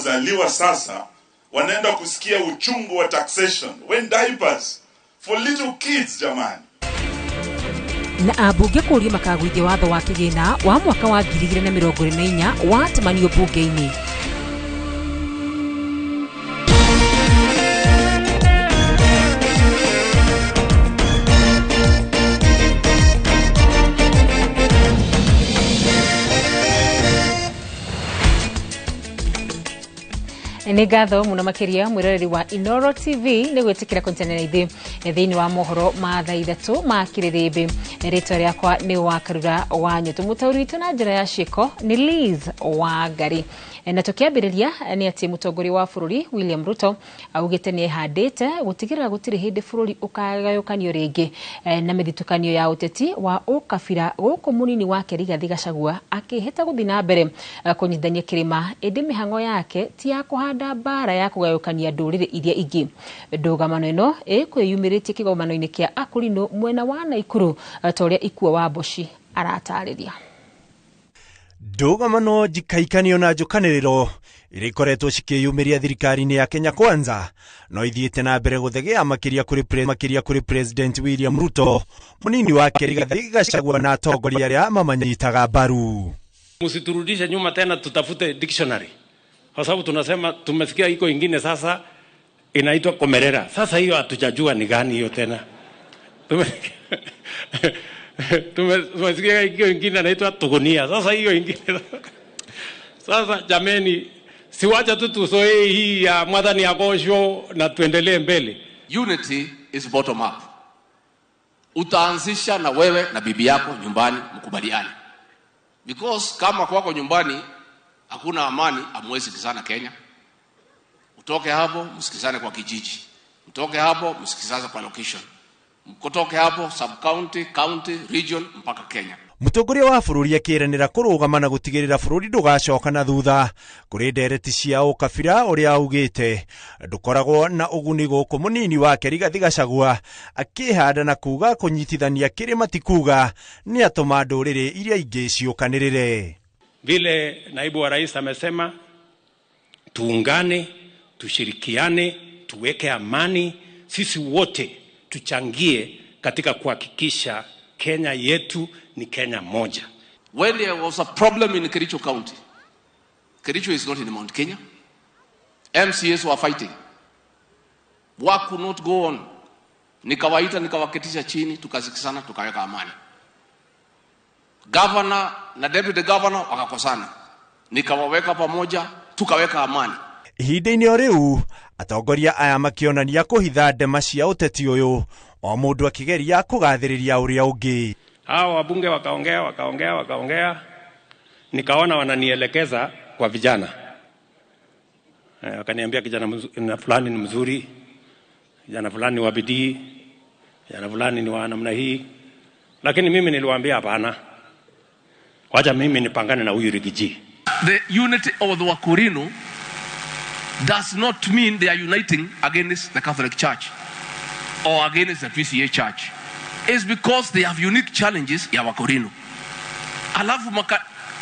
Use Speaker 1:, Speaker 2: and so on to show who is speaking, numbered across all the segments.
Speaker 1: Wazaliwa sasa wanaenda kusikia uchungu wa taxation when diapers for little kids jamani.
Speaker 2: Na ambunge kũũrio makagũithia watho wa kĩgĩna wa mwaka wa 2024 watemanio bunge-inĩ. Nĩ ngatho mũno makĩria mwĩroreri wa Inoro TV nĩ gwĩtĩkĩra kũnyitanĩra ithuĩ thĩinĩ wa mohoro ma thaa 3 ma kĩrĩrĩmbĩ. Rĩtwa rĩakwa nĩ wa Karura wa Nyũtũ, mũtaũri witũ na njĩra ya ciĩko nĩ Liz Wangari. Na tũkĩambĩrĩria nĩ atĩ mũtongoria wa bũrũri William Ruto augĩte nĩ ehandĩte gũtigĩrĩra gũtirĩ hĩndĩ bũrũri ũkagayũkanio rĩngĩ na mĩthitũkanio ya ũteti wa ũkabira gũkũ mũnini wake Rigathi Gachagua akĩhĩta gũthiĩ na mbere kũnyitithania kĩrĩma, ĩndĩ mĩhang'o yake ti ya kũhanda mbara ya kũgayũkania ndũrĩrĩ iria ingĩ. Ndũgamano ĩno ĩkwĩyumĩrĩtie kĩgomano-inĩ kĩa Akũrinũ mwena wa Naikuru ta ũrĩa Ikua wa Mboci aratarĩria.
Speaker 3: Ndũgamano njikaikanio na njũkanĩrĩro iria ikoretwo cikĩyumĩria thirikari-inĩ ya Kenya Kwanza no ithiĩte na mbere gũthegea makĩria kũrĩ President William Ruto, mũnini wake Rigathi Gachagua na atongoria arĩa mamanyitaga mbaru.
Speaker 4: Msiturudishe nyuma tena tutafute dictionary, kwa sababu tunasema tumesikia iko ingine sasa inaitwa komerera. Sasa hiyo hatujajua ni gani hiyo tena. Tumesikia iko ingine inaitwa tugunia. Sasa hiyo ingine. Sasa jameni, siwacha tu tuzoee hii ya mwathani ya gosho na tuendelee mbele.
Speaker 5: Unity is bottom up. Utaanzisha na wewe na bibi yako nyumbani mkubaliane. Because kama kwako nyumbani hakuna amani, hamwezi sikizana Kenya. Utoke hapo msikizane kwa kijiji. Mtoke hapo msikizane kwa location. Mkotoke hapo sub county, county, region mpaka Kenya.
Speaker 3: Mũtongoria wa bũrũri akĩĩranĩra kũrũgama na gũtigĩrĩra bũrũri ndũgacoka na thutha kũrĩ ndereti cia ũkabira ũrĩa augĩte ndũkoragwo na ũguni gũkũ mũnini wake Rigathi Gachagua akĩhanda na kuga kũnyitithania kĩrĩma ti kuga nĩ atũma ndũrĩrĩ iria ingĩ ciũkanĩrĩre.
Speaker 4: Vile naibu wa rais amesema, tuungane, tushirikiane, tuweke amani, sisi wote tuchangie katika kuhakikisha Kenya yetu ni Kenya moja.
Speaker 5: When there was a problem in Kericho County, Kericho is not in Mount Kenya. MCAs were fighting. Work could not go on. Nikawaita, nikawaketisha chini, tukasikizana, tukaweka amani. Governor na deputy governor wakakosana. Nikawaweka pamoja, tukaweka amani.
Speaker 3: Ihinda-inĩ o rĩu atongoria aya makĩonania kũhitha ndema cia ũteti ũyũ o mũndũ akĩgeria kũgathĩrĩria ũrĩa ũngĩ.
Speaker 4: Hao wabunge wakaongea, wakaongea, wakaongea, nikaona wananielekeza kwa vijana. Wakaniambia kijana fulani ni mzuri, kijana fulani ni wa bidii, kijana fulani ni wa namna hii. Lakini mimi niliwaambia hapana. Wacha mimi nipangane na huyu Rigiji.
Speaker 5: The unity of the Wakurino does not mean they are uniting against the Catholic Church or against the PCA Church. It's because they have unique challenges ya Wakorino. Alafu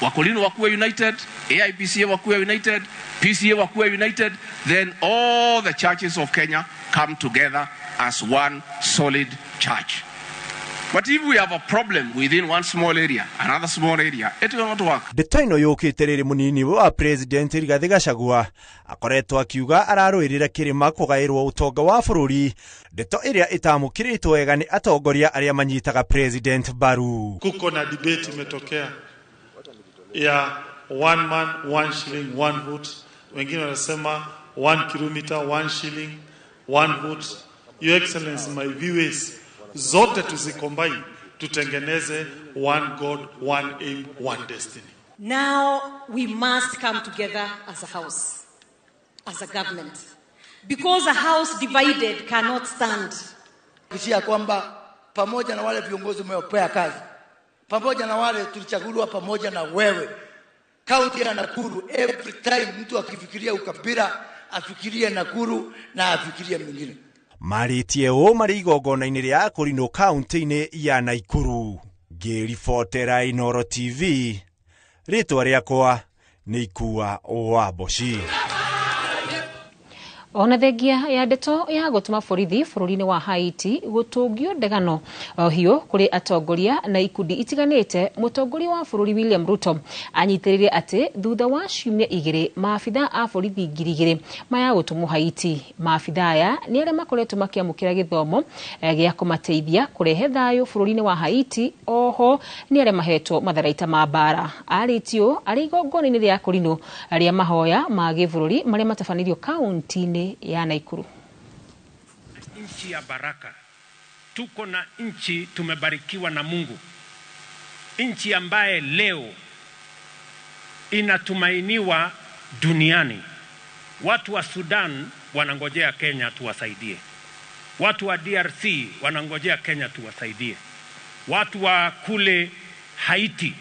Speaker 5: Wakorino wakuwe united, AIPCA wakuwe united, PCA wakuwe united, then all the churches of Kenya come together as one solid church. But if we have a problem within one small area, another small area, it will not work.
Speaker 3: Ndeto ĩno yũkĩte rĩrĩ mũnini wa President Rigathi Gachagua akoretwo akiuga ararũĩrĩra kĩrĩma kũgaĩrwo ũtonga wa bũrũri, ndeto ĩrĩa ĩtamũkĩrĩtwo wega nĩ atongoria arĩa manyitaga President mbaru.
Speaker 6: Kuko na debate imetokea ya one man, one shilling, one vote. Wengine wanasema 1 kilometer, 1 shilling, 1 vote. Your Excellency, my viewers, zote tuzicombine, tutengeneze one God, one aim, one destiny.
Speaker 7: Now we must come together as a house, as a government, because a house divided cannot stand.
Speaker 8: Kishia kwamba pamoja na wale viongozi umeopea kazi, pamoja na wale tulichaguliwa pamoja na wewe, kaunti ya Nakuru, every time mtu akifikiria ukabila afikirie Nakuru na afikirie mwingine.
Speaker 3: Marĩtie ũũ marĩ igongona-inĩ rĩa Akũrinũ kaunti-inĩ ya Naikuru. Ngĩribotera Inooro TV, rĩtwa rĩakwa nĩ Ikua wa Mboci.
Speaker 2: Ona thengia ya ndeto ya gũtũma borithi bũrũri-inĩ wa Haiti gũtũngio ndegano hiũ kũrĩ atongoria na ikundi itiganĩte, mũtongoria wa bũrũri William Ruto anyitĩrĩire atĩ thutha wa ciumia 2 maabitha a borithi 2,000 maya gũtũmwo Haiti. Maabitha aya nĩ arĩa makoretwo makĩamũkĩra gĩthomo gĩa kũmateithia kũrehe thayũ bũrũri-inĩ wa Haiti, oho nĩ arĩa mahetwo matharaita ma mbara. Arĩtio arĩ igongona-inĩ rĩa kũrinũ rĩa mahoya ma gĩbũrũri marĩa matabanĩirio kaunti-inĩ ya Nakuru.
Speaker 4: Nchi ya baraka, tuko na nchi tumebarikiwa na Mungu, nchi ambaye leo inatumainiwa duniani. Watu wa Sudan wanangojea Kenya tuwasaidie, watu wa DRC wanangojea Kenya tuwasaidie, watu wa kule Haiti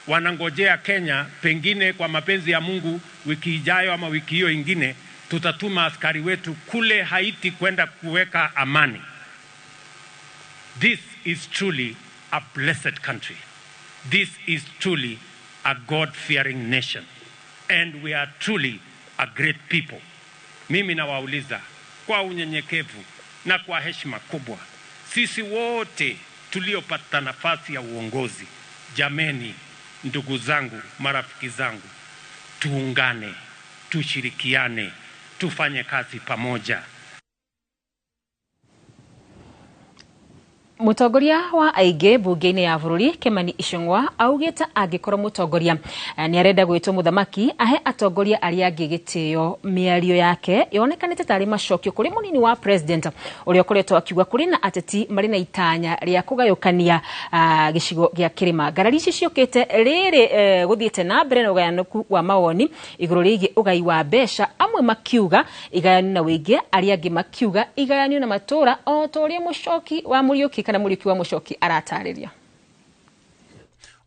Speaker 4: wanangojea Kenya. Pengine kwa mapenzi ya Mungu wiki ijayo ama wiki hiyo ingine tutatuma askari wetu kule Haiti kwenda kuweka amani. This is truly a blessed country. This is truly a God-fearing nation. And we are truly a great people. Mimi nawauliza kwa unyenyekevu na kwa heshima kubwa, sisi wote tuliopata nafasi ya uongozi, jameni, ndugu zangu, marafiki zangu, tuungane, tushirikiane, tufanye kazi pamoja.
Speaker 2: Mũtongoria wa aingĩ mbunge-inĩ ya bũrũri Kimani Ichung'wa augĩte angĩkorwo mũtongoria nĩ arenda gwĩtwo mũthamaki ahe atongoria arĩa angĩ gĩtĩo. Mĩario yake yonekanĩte tarĩ macokio kũrĩ mũnini wa president ũrĩa ũkoretwo akiuga kũrĩ na ateti marĩ na itanya rĩa kũgayũkania gĩcigo gĩa kĩrĩma. Ngarari ici ciũkĩte rĩrĩ gũthiĩte na mbere na ũgayanũku wa mawoni igũrũ rĩgiĩ ũgai wa mbeca, amwe makiuga igayanio na wĩingĩ, arĩa angĩ makiuga igayanio na matũra, o ta ũrĩa mũcoki wa Mũriũki kana Mũriũki wa Mũcoki aratarĩria.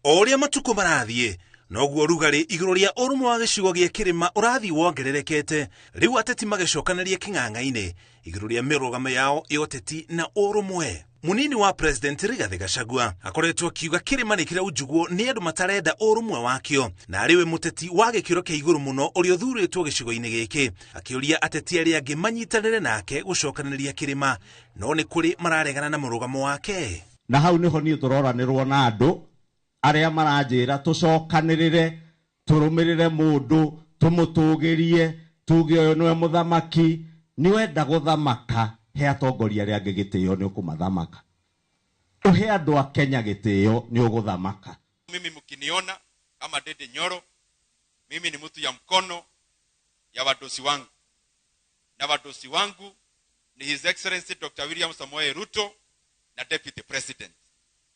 Speaker 9: O ũrĩa matukũ marathiĩ noguo rugarĩ igũrũ rĩa ũrũmwe wa gĩcigo gĩa kĩrĩma ũrathiĩ wongererekete. Rĩu ateti magĩcokanĩria kĩng'ang'a-inĩ igũrũ rĩa mĩrũgamo yao ya ũteti na ũrũmwe. Munini wa President Rigathi Gachagua akoretwo akiuga kĩrĩma nĩ kĩraunjugwo nĩ andũ matarenda ũrũmwe wakĩo, na arĩ we mũteti wa gĩkĩro kĩa igũrũ mũno ũrĩa ũthurĩtwo gĩcigo-inĩ gĩkĩ, akĩũria ateti arĩa angĩ manyitanĩre nake gũcokanĩria kĩrĩma, no nĩ kũrĩ mararegana na mũrũgamo wake.
Speaker 10: Na hau nĩho niĩ tũroranĩrwo na andũ arĩa maranjĩra tũcokanĩrĩre, tũrũmĩrĩre mũndũ, tũmũtũgĩrie, tuge ũyũ nĩwe mũthamaki. Nĩwenda gũthamaka, he atongoria arĩa angĩ gĩtĩo nĩ ũkũmathamaka, ũhe andũ a Kenya gĩtĩo nĩ ũgũthamaka.
Speaker 11: Mimi mkiniona kama Dede Nyoro, mimi ni mtu ya mkono ya wadosi wangu, na wadosi wangu ni His Excellency Dr. William Samoei Ruto na Deputy President.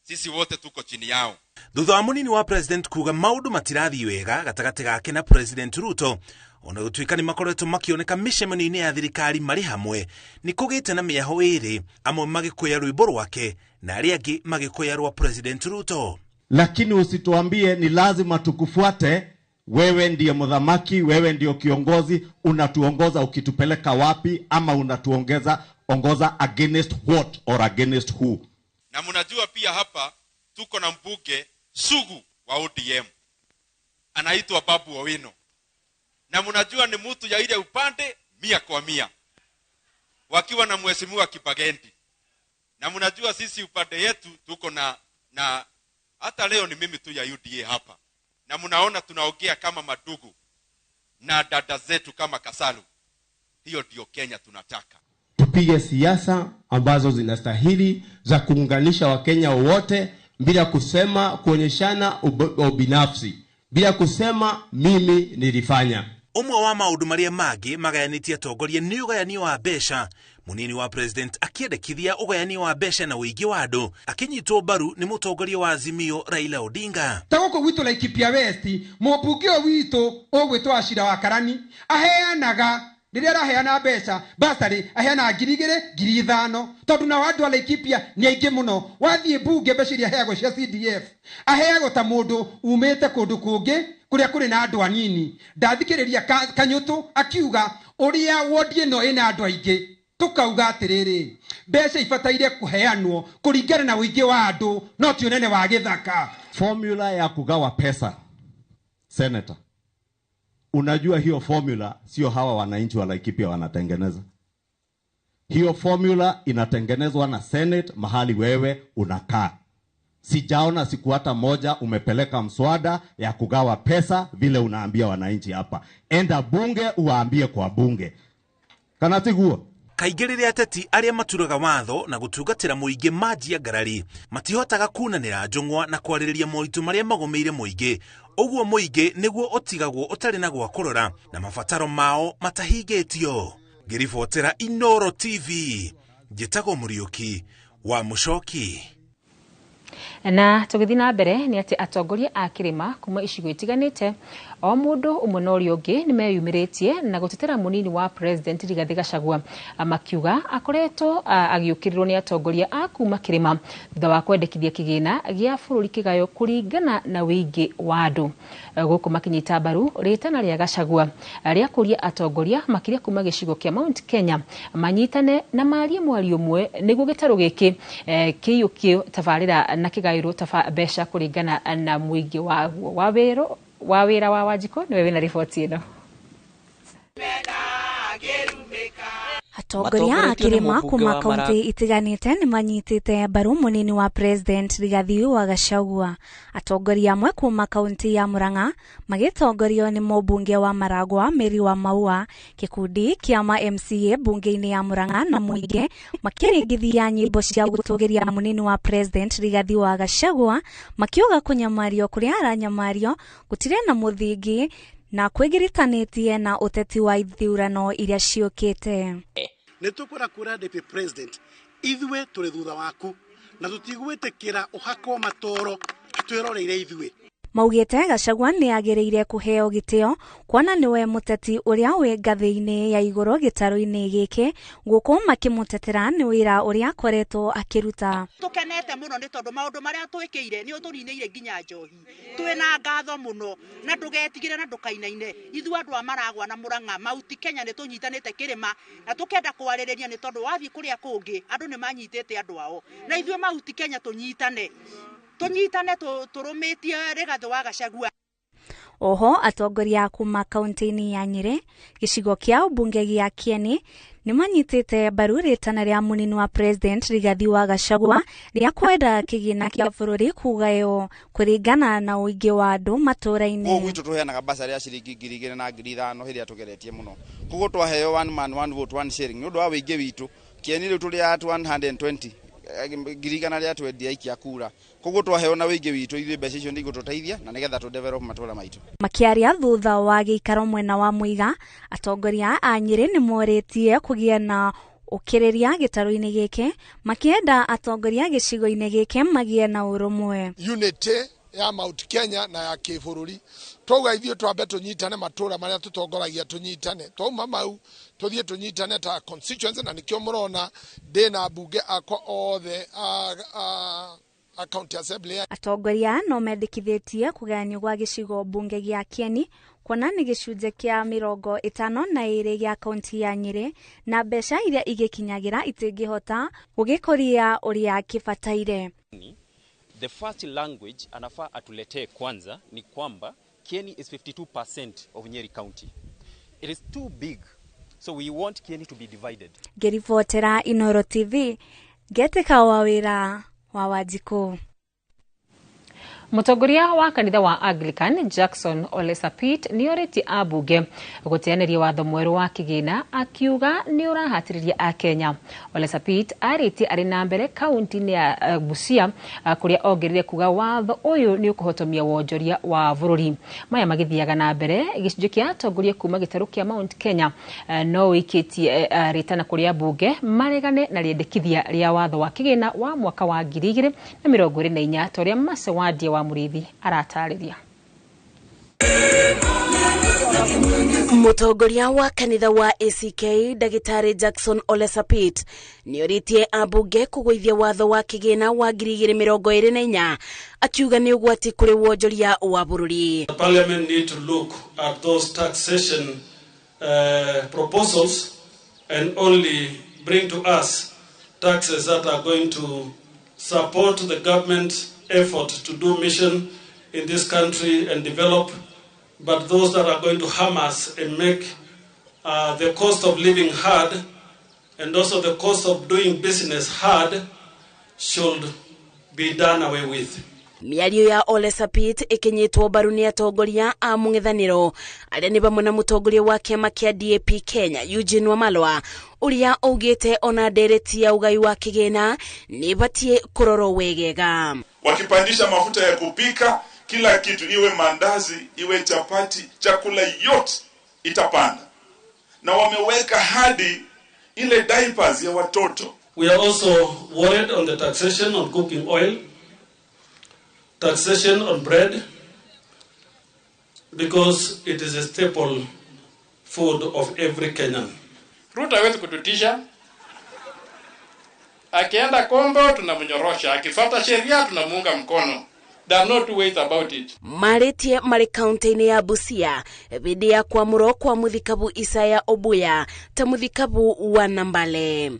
Speaker 11: Sisi wote tuko chini yao.
Speaker 9: Thutha wa munini wa President kuga maundu matirathiĩ wega gatagatĩ gake na President Ruto, ona gũtuĩka nĩ makoretwo makĩoneka mĩcemanio-inĩ ya thirikari marĩ hamwe, nĩ kũgĩte na mĩaho ĩrĩ, amwe magĩkũya rwĩmbo rwake na arĩa angĩ magĩkũya rwa President Ruto.
Speaker 10: Lakini usituambie ni lazima tukufuate, wewe ndiye muthamaki, wewe ndiyo kiongozi, unatuongoza ukitupeleka wapi ama unatuongeza ongoza against what or against who.
Speaker 11: Na mnajua pia hapa tuko na mbunge sugu wa ODM anaitwa Babu Owino, na mnajua ni mtu ya ile upande 100 kwa 100, wakiwa na mheshimiwa Kibagendi. Na mnajua sisi upande yetu tuko na hata leo ni mimi tu ya UDA hapa, na mnaona tunaongea kama madugu na dada zetu kama Kasalu. Hiyo ndio Kenya tunataka.
Speaker 12: Tupige siasa ambazo zinastahili za kuunganisha Wakenya wote bila kusema kuonyeshana ubinafsi, bila kusema mimi nilifanya.
Speaker 9: Umwe wa maundu maria mangi magayanĩtie atongoria nĩ ũgayanio wa mbeca. Munini wa President akĩendekithia ũgayanio wa mbeca na ũingĩ wa andũ, akĩnyitwo mbaru nĩ mũtongoria wa Azimio Raila Odinga.
Speaker 13: Ta gũkũ gwitũ Laikipia West, mũmbunge ũyũ witũ ũgwĩtwo Acira wa Karani aheanaga, rĩrĩa araheana mbeca basarĩ aheanaga 2,000 5,000, tondũ nao andũ a Laikipia nĩ aingĩ mũno. Wathiĩ mbunge mbeca iria aheagwo cia CDF aheagwo ta mũndũ umĩte kũndũ kũngĩ kũrĩa kũrĩ na andũ anini. Ndathikĩrĩria Kanyũtũ akiuga ũrĩa wodi ĩno ĩna andũ aingĩ, tukauga atĩrĩrĩ, mbeca ibataire kũheanwo kũringana na ũingĩ wa andũ, no ti ũnene wa gĩthaka.
Speaker 10: Formula ya kugawa pesa, Senator, Unajua hiyo formula sio hawa wananchi wa Laikipia wanatengeneza. Hiyo formula inatengenezwa na Senate mahali wewe unakaa. Sijaona siku hata moja umepeleka mswada ya kugawa pesa vile unaambia wananchi hapa. Enda bunge uwaambie kwa bunge. Kana tiguo?
Speaker 9: Kaingĩ rĩrĩa ateti arĩa maturaga watho na gũtungatĩra mũingĩ manjia ngarari matihotaga kunanĩra njũng'wa na kwarĩrĩria moritũ marĩa magũmĩire mũingĩ, ũguo mũingĩ nĩguo ũtigagwo ũtarĩ na gwa kũrora na mabataro mao matahingĩtio. Ngĩribotera Inooro TV, njĩtagwo Mũriũki wa Mũcoki.
Speaker 2: Na tũgĩthiĩ na mbere nĩ atĩ atongoria a kĩrĩma kuma icigo itiganĩte o mũndũ ũmwe na ũrĩa ũngĩ nĩ meyumĩrĩtie na gũtetera mũnini wa President Rigathĩ Gachagua, makiuga akoretwo agĩũkĩrĩrwo nĩ atongoria a kuma kĩrĩma thutha wa kwendekithia kĩgĩna gĩa bũrũri kĩgayo kũringana na wĩingĩ wa andũ. Gũkũ makĩnyita mbaru rĩtana rĩa Gachagua rĩa kũria atongoria makĩria kuma gĩcigo kĩa Mount Kenya manyitane na marie mwario ũmwe nĩguo gĩtarũ gĩkĩ kĩiyũkio tabarĩra na kĩgaĩrwo mbeca kũringana na mũingĩ wa wĩra wa Wanjikũ. Nĩwe wĩna riboti ĩno.
Speaker 14: Atongoria a kĩrĩma kuma kaunti itiganĩte nĩ manyitĩte mbaru mũnini wa President Rigathi wa Gachagua. Atongoria amwe kuma kaunti ya Murang'a magĩtongorio nĩ mũmbunge wa Maragwa Mary wa Maua, gĩkundi kĩa ma MCA bunge-inĩ ya Murang'a na mũingĩ makĩringithia nyĩmbo cia gũtũgĩria mũnini wa President Rigathi wa Gachagua, makiuga kũnyamario kũrĩa aranyamario gũtirĩ na mũthingi na kwĩgiritanĩtie na ũteti wa ithurano iria ciũkĩte.
Speaker 15: Nĩ tũkwenda kwĩra Deputy President ithuĩ tũrĩ thutha waku na tũtigwĩtĩkĩra ũhakwo matoro twĩroreire ithuĩ.
Speaker 14: Maugĩte Gachagua nĩ agĩrĩire kũheo gĩtĩo kuona nĩwe mũteti ũrĩa wĩ ngathĩ-inĩ ya igũrũ gĩtarũ-inĩ gĩkĩ, gũkũ makĩmũtetera nĩ wĩra ũrĩa akoretwo akĩruta.
Speaker 16: Tũkenete mũno nĩ tondũ maũndũ marĩa twĩkĩire nĩ ũtũninĩire nginya njohi. Twĩna ngatho mũno na ndũgetigĩre na ndũkainaine. Ithuĩ andũ a Maragwa na Murang'a Mount Kenya nĩ tũnyitanĩte kĩrĩma na tũkenda kwarĩrĩria nĩ tondũ wathiĩ kũrĩa kũngĩ andũ nĩ manyitĩte andũ ao, na ithuĩ Mount Kenya tũnyitane tũrũmĩtie Rigathĩ wa Gachagua.
Speaker 14: Oho atongoria kuma kaunti-inĩ ya Nyĩrĩ gĩcigo kĩa ũmbunge gĩa Kieni nĩ manyitĩte mbaru rĩtana rĩa mũnini wa President Rigathi wa Gachagua rĩa kwenda kĩgĩna kĩa bũrũri kũgaywo kũringana na ũingĩ wa andũ matũũra-inĩ.
Speaker 17: Gũkũ gwitũ tũheanaga basarĩ ya ciringi 2,000 na 5,000 hĩndĩ ĩrĩa tũgeretie mũno, koguo twaheo one man one vote one sharing nĩ ũndũ wa wĩingĩ witũ. Kieni rĩu tũrĩ at 120 100,000 rĩa twendia ikia kura, koguo twaheo na wĩingĩ witũ ithuĩ mbeca icio nĩ igũtũteithia na nĩgetha tũ develop matũũra maitũ.
Speaker 14: Makĩaria thutha wa gĩikaro mwena wa Mũiga, atongoria a Nyĩrĩ nĩ morĩtie kũgĩa na ũkĩrĩria gĩtarũ-inĩ gĩkĩ, makĩenda atongoria gĩcigo-inĩ gĩkĩ magĩe na ũrũmwe.
Speaker 18: Unity ya Mount Kenya na ya kĩbũrũri twauga ithuĩ twambe tũnyitane matũũra marĩa tũtongoragia tũnyitane, twauma mau tũthiĩ tũnyitane ta constituency, na nĩkĩo mũrona ndĩna mbunge akwa othe a county assembly.
Speaker 14: Atongoria no mendekithĩtie kũgayanio gwa gĩcigo mbunge gĩa Kieni kuona nĩ gĩcunjĩ kĩa 52 gĩa kaunti ya Nyĩrĩ na mbeca iria igĩkinyagĩra itingĩhota gũgĩkũria ũrĩa kĩbataire.
Speaker 19: The first language anafaa atuletee kwanza ni kwamba Kieni is 52% of Nyeri County. It is too big, so we want Kieni to be divided.
Speaker 14: Ngĩribotera Inooro TV, ngetĩka wa wĩra wa Wanjikũ.
Speaker 2: Mũtongoria wa kanitha wa Anglican Jackson Ole Sapit nĩorĩtie ambunge gũteanĩria watho mwerũ wa kĩgĩna akiuga nĩ ũrahatĩrĩria Akenya. Ole Sapit arĩtie arĩ na mbere kaunti-inĩ ya Busia kũrĩa ongereire kuga watho ũyũ nĩ ũkũhotomia wonjoria wa bũrũri. Maya magĩthiaga na mbere gĩcunjĩ kĩa atongoria kuma gĩtarũ kĩa Mount Kenya no wĩkĩtie rĩtana kũrĩ ambunge maregane na rĩendekithia rĩa watho wa kĩgĩna wa mwaka wa 2024 ta ũrĩa Mercy Wandia wa Mũrĩithi aratarĩria.
Speaker 20: Mũtongoria wa kanitha wa ACK Ndagĩtarĩ Jackson Ole Sapit nĩorĩtie ambunge kũgũithia watho wa kĩgĩna wa 2024 akiuga nĩ ũgwati kũrĩ wonjoria wa bũrũri.
Speaker 6: The parliament need to look at those taxation proposals and only bring to us taxes that are going to support the government effort to do mission in this country and develop but those that are going to harm us and make the cost of living hard and also the cost of doing business hard should be done away with.
Speaker 20: Mĩario ya Ole Sapit ĩkinyĩtwo mbaru nĩ atongoria a mũng'ethanĩro arĩa nĩ vamwe na mũtongoria wa kĩama kĩa DAP Kenya Eugene Wamalwa ũrĩa augĩte ona ndereti ya ũgai wa kĩgĩna nĩ ĩbatiĩ kũrorwo wegega.
Speaker 1: Wakipandisha mafuta ya kupika, kila kitu, iwe mandazi, iwe chapati, chakula yote itapanda. Na wameweka hadi ile diapers ya watoto.
Speaker 6: We are also worried on the taxation on cooking oil, taxation on bread, because it is a staple food of every Kenyan.
Speaker 21: Ruto hawezi kututisha. Akienda kombo tunamnyorosha, akifuata sheria tunamuunga mkono. There are no two ways about it.
Speaker 20: Marĩtie marĩ kaunti-inĩ ya Busia hĩndĩ ya kwamũrwo kwa mũthikabu Isaiah Obuya ta mũthikabu wa Nambale.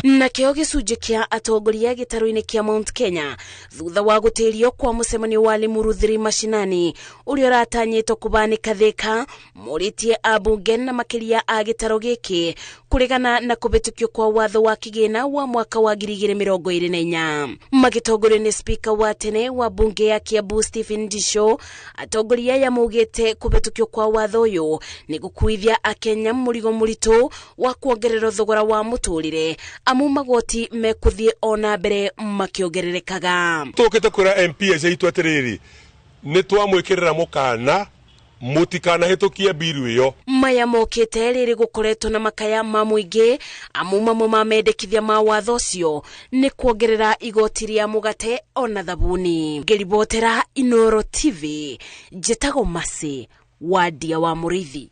Speaker 20: Nakĩo gĩcunjĩ kĩa atongoria gĩtarũ-inĩ kĩa Mount Kenya thutha wa gũtĩrio kwa mũcemanio wa Limuru 3 mashinani ũrĩa ũratanyĩtwo kũbanĩka Thika, morĩtie ambunge na makĩria a gĩtarũ gĩkĩ kũregana na kũhĩtũkio kwa watho wa kĩgĩna wa mwaka wa 2024. Magĩtongorio nĩ spika wa tene wa bunge ya Kiambu Stephen Ndisho, atongoria aya maugĩte kũhĩtũkio kwa watho ũyũ nĩ gũkuithia akenya mũrigo mũritũ wa kuongerera thogora wa mũtũrĩre, amu magoti mekũthiĩ ona mbere makĩongererekaga.
Speaker 22: Tũkĩte kwĩra MPs aitũ atĩrĩrĩ, nĩ twamwĩkĩrĩra mũkana mũtikanahĩtũkie biru ĩyo.
Speaker 20: Maya mokĩte rĩrĩ gũkoretwo na makaya ma mũingĩ, amu mamwe ma mendekithia ma watho ũcio nĩ kuongerera igoti rĩa mũgate ona thabuni. Ngĩribotera Inooro TV, njĩtagwo Mercy Wandia wa Mũrĩithi.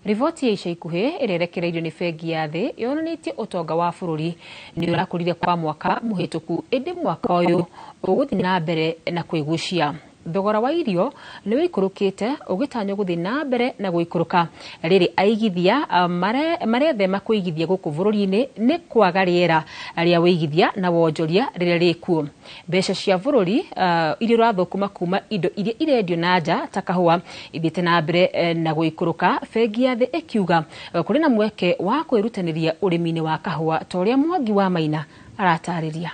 Speaker 2: Riboti ya ica ikuhĩ ĩrĩa ĩrekereirio nĩ bengi ya thĩ yonanĩtie ũtonga wa bũrũri nĩ ũrakũrire kwa mwaka mũhĩtũku, ĩndĩ mwaka ũyũ ũgũthiĩ na mbere na kwĩgucia. Thogora wa irio nĩ wĩikũrũkĩte ũgĩtanywo gũthiĩ na mbere na gũikũrũka rĩrĩ aigithia marethema kũigithia gũkũ bũrũri-inĩ nĩ kwaga rĩera rĩa wĩigithia na wonjoria rĩrĩa rĩkuo. Mbeca cia bũrũri iria ũrathũkũma kuma indo iria irendio na nja ta kahũa ithiĩte na mbere na gũikũrũka, bengi ya thĩ ĩkiuga kũrĩ na mweke wa kwĩrutanĩria ũrĩmi-inĩ wa kahũa ta ũrĩa Mwangi wa Maina aratarĩria.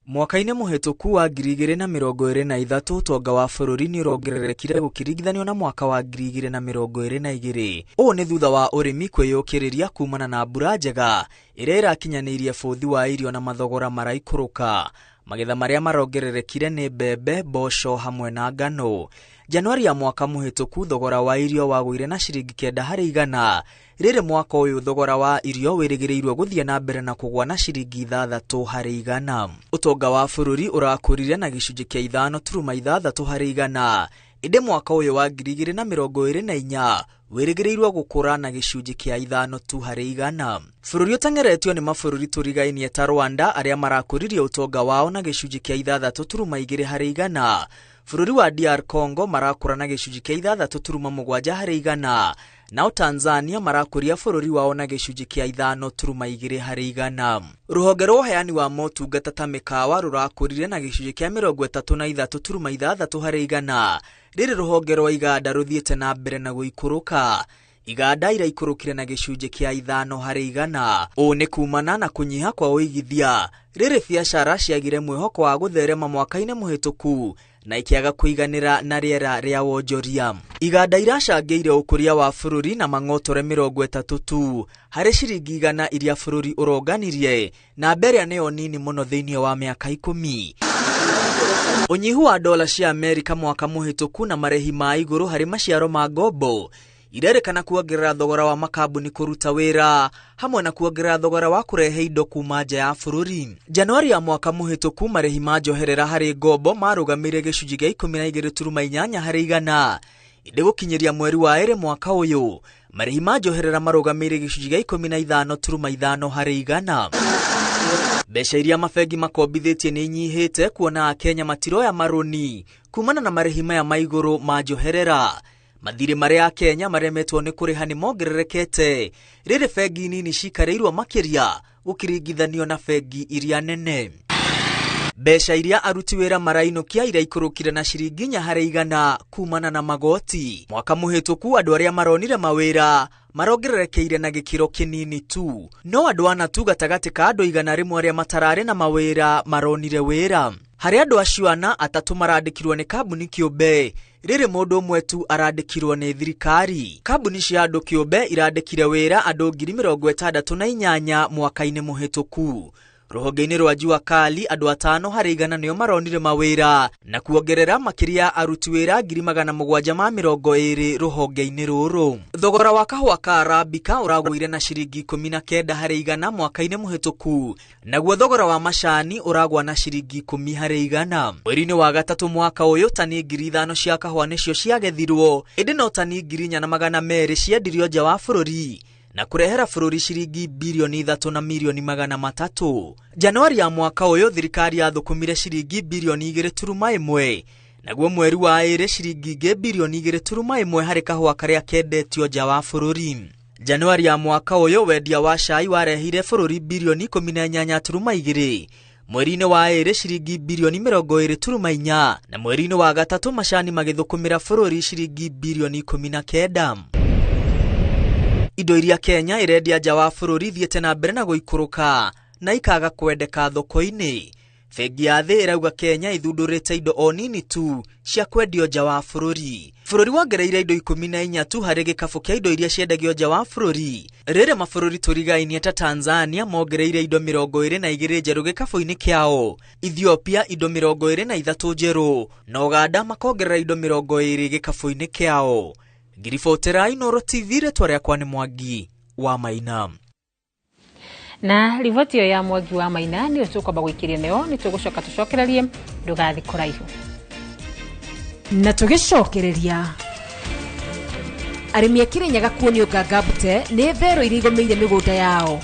Speaker 23: Mwaka-inĩ mũhĩtũku wa 2023 ũtonga wa bũrũri nĩ ũrongererekire gũkĩringithanio na mwaka wa 2022. Ũũ nĩ thutha wa ũrĩmi kwĩyũkĩrĩria kumana na mbura njega ĩrĩa ĩrakinyanĩirie bũthi wa irio na mathogora maraikũrũka. Magetha marĩa marongererekire nĩ mbembe, mboco hamwe na ngano. Januari ya mwaka mũhĩtũku thogora wa irio wagũire na ciringi 9 harĩ igana. Rĩrĩ mwaka ũyũ thogora wa irio wĩrĩgĩrĩirwo gũthiĩ na mbere na kũgũa na ciringi 6 harĩ igana. Ũtonga wa bũrũri ũrakũrire na gĩcunjĩ kĩa 5.6 harĩ igana. Ĩndĩ mwaka ũyũ wa 2024 wĩrĩgĩrĩirwo gũkũra na gĩcunjĩ kĩa 5 tu harĩ igana. Bũrũri ũteng'eretio nĩ mabũrũri tũrigainie ta Rwanda arĩa marakũririe ũtonga wao na gĩcunjĩ kĩa 6.2 harĩ igana. Bũrũri wa DR Congo marakũra na gĩcunjĩ kĩa 6.7 harĩ igana. Nao Tanzania marakũria bũrũri wao na gĩcunjĩ kĩa 5.2 harĩ igana. Rũhonge rwa ũheani wa motungata ta mĩkawa rũrakũrire na gĩcunjĩ kĩa 33.6 harĩ igana. Rĩrĩ rũhonge rwa iganda rũthiĩte na mbere na gũikũrũka. Iganda iraikũrũkire na gĩcunjĩ kĩa 5 harĩ igana. Ũũ nĩ kumana na kũnyiha kwa ũigithia. Rĩrĩ biacara ciagire mwĩhoko wa gũtherema mwaka-inĩ mũhĩtũku na ikĩaga kũiganĩra na rĩera rĩa wonjoria. Iganda iracangĩire ũkũria wa bũrũri na mang'otore 30 tu harĩ ciringi 100 iria bũrũri ũronganirie, na mbere nĩyo nini mũno thĩinĩ wa mĩaka 10. Ũnyihu wa dola cia Amerika mwaka mũhĩtũku na marĩhi ma igũrũ harĩ maciaro ma ngombo irerĩkana kuongerera thogora wa makambuni kũruta wĩra hamwe na kuongerera thogora wa kũrehe indo kuma nja ya bũrũri. Januari ya mwaka mũhĩtũku marĩhi ma njoherera harĩ ngombo marũgamĩire gĩcunjĩ kĩa 12.8 harĩ igana. Ĩndĩ gũkinyĩria mweri wa 2 mwaka ũyũ marĩhi ma njoherera marũgamĩire gĩcunjĩ kĩa 15.5 harĩ igana. Mbeca iria mabengi makombithĩtie nĩ inyihĩte kuona akenya matiroya marũni kumana na marĩhi maya ma igũrũ ma njoherera. Mathirĩ marĩa akenya maremetwo nĩ kũrĩha nĩ mongererekete rĩrĩ bengi nini cikarĩirwo makĩria gũkĩringithanio na bengi iria nene. Mbeca iria aruti wĩra marainũkia iraikũrũkire na ciringi 4 harĩ igana kumana na magoti. Mwaka mũhĩtũku andũ arĩa maronire mawĩra marongererekeire na gĩkĩro kĩnini tu, no andũ ana tu gatagatĩ ka andũ 100 arĩa matararĩ na mawĩra maronire wĩra. Harĩ andũ acio ana, 3 marandĩkirwo nĩ kambuni kĩũmbe, rĩrĩ mũndũ ũmwe tu arandĩkirwo nĩ thirikari. Kambuni cia andũ kĩũmbe irandĩkire wĩra andũ 68,000 mwaka-inĩ mũhĩtũku. Rũhonge-inĩ rwa Jua Kali andũ 5 harĩ igana nĩo maronire mawĩra na kuongerera makĩria aruti wĩra 720,000 rũhonge-inĩ rũrũ. Thogora wa kahũa ka Arabica ũragũire na ciringi 19 harĩ igana mwaka-inĩ mũhĩtũku, naguo thogora wa macani ũragwa na ciringi 10 harĩ igana. Mweri-inĩ wa gatatũ mwaka ũyũ tani 5,000 cia kahũa nĩcio ciagethirwo, ĩndĩ no tani 4,200 ciendirio nja wa bũrũri na kũrehera bũrũri ciringi bilioni 3 na milioni 300. Januari ya mwaka ũyũ thirikari yathũkũmire ciringi bilioni 2.1, naguo mweri wa ĩrĩ ciringi ingĩ bilioni 2.1 harĩ kahũa karĩa kendetio nja wa bũrũri. Januari ya mwaka ũyũ wendia wa cai warehire bũrũri bilioni 18.2, mweri-inĩ wa ĩrĩ ciringi bilioni 20.4, na mweri-inĩ wa gatatũ macani magĩthũkũmĩra bũrũri ciringi bilioni 19. Indo iria Kenya irendia nja wa bũrũri ithiĩte na mbere na gũikũrũka na ikaga kwendeka thoko-inĩ. Bengi ya Thĩ ĩrauga Kenya ithundũrĩte indo o nini tu cia kwendio nja wa bũrũri. Bũrũri wongereire indo 14 tu harĩ gĩkabũ kĩa indo iria ciendagio nja wa bũrũri. Rĩrĩ mabũrũri tũrigainie ta Tanzania mongereire indo 22 njerũ gĩkabũ-inĩ kĩao, Ethiopia indo 23 njerũ, na Uganda makongerera indo 20 gĩkabũ-inĩ kĩao. Ngiribotera Inooro TV, rĩtwa rĩakwa nĩ Mwangi wa Maina.
Speaker 2: Na riboti ĩyo ya Mwangi wa Maina nĩyo tũkwamba gũikĩria nayo, nĩ tũgũcoka tũcokererie, ndũgathiĩ kũraihu.
Speaker 5: Na tũgĩcokereria arĩmi a Kĩrĩnyaga kuonio ngangabute nĩ thero iria igũmĩire mĩgũnda yao.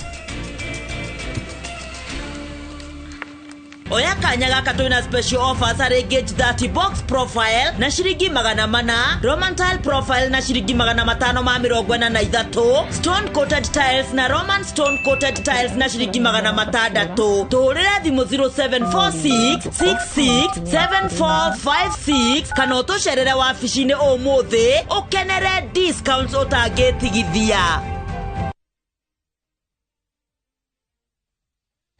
Speaker 7: Oya kanya gaka twina special offers harĩ Gauge 30 box profile na ciringi 400, Roman tile profile na ciringi 543, stone coated tiles na Roman stone coated tiles na ciringi 600. Tũhũrĩre thimũ 0746 66 7456 kana ũtũcerere wabici-inĩ ũmũthĩ ũkenere discounts ũtangĩtigithia.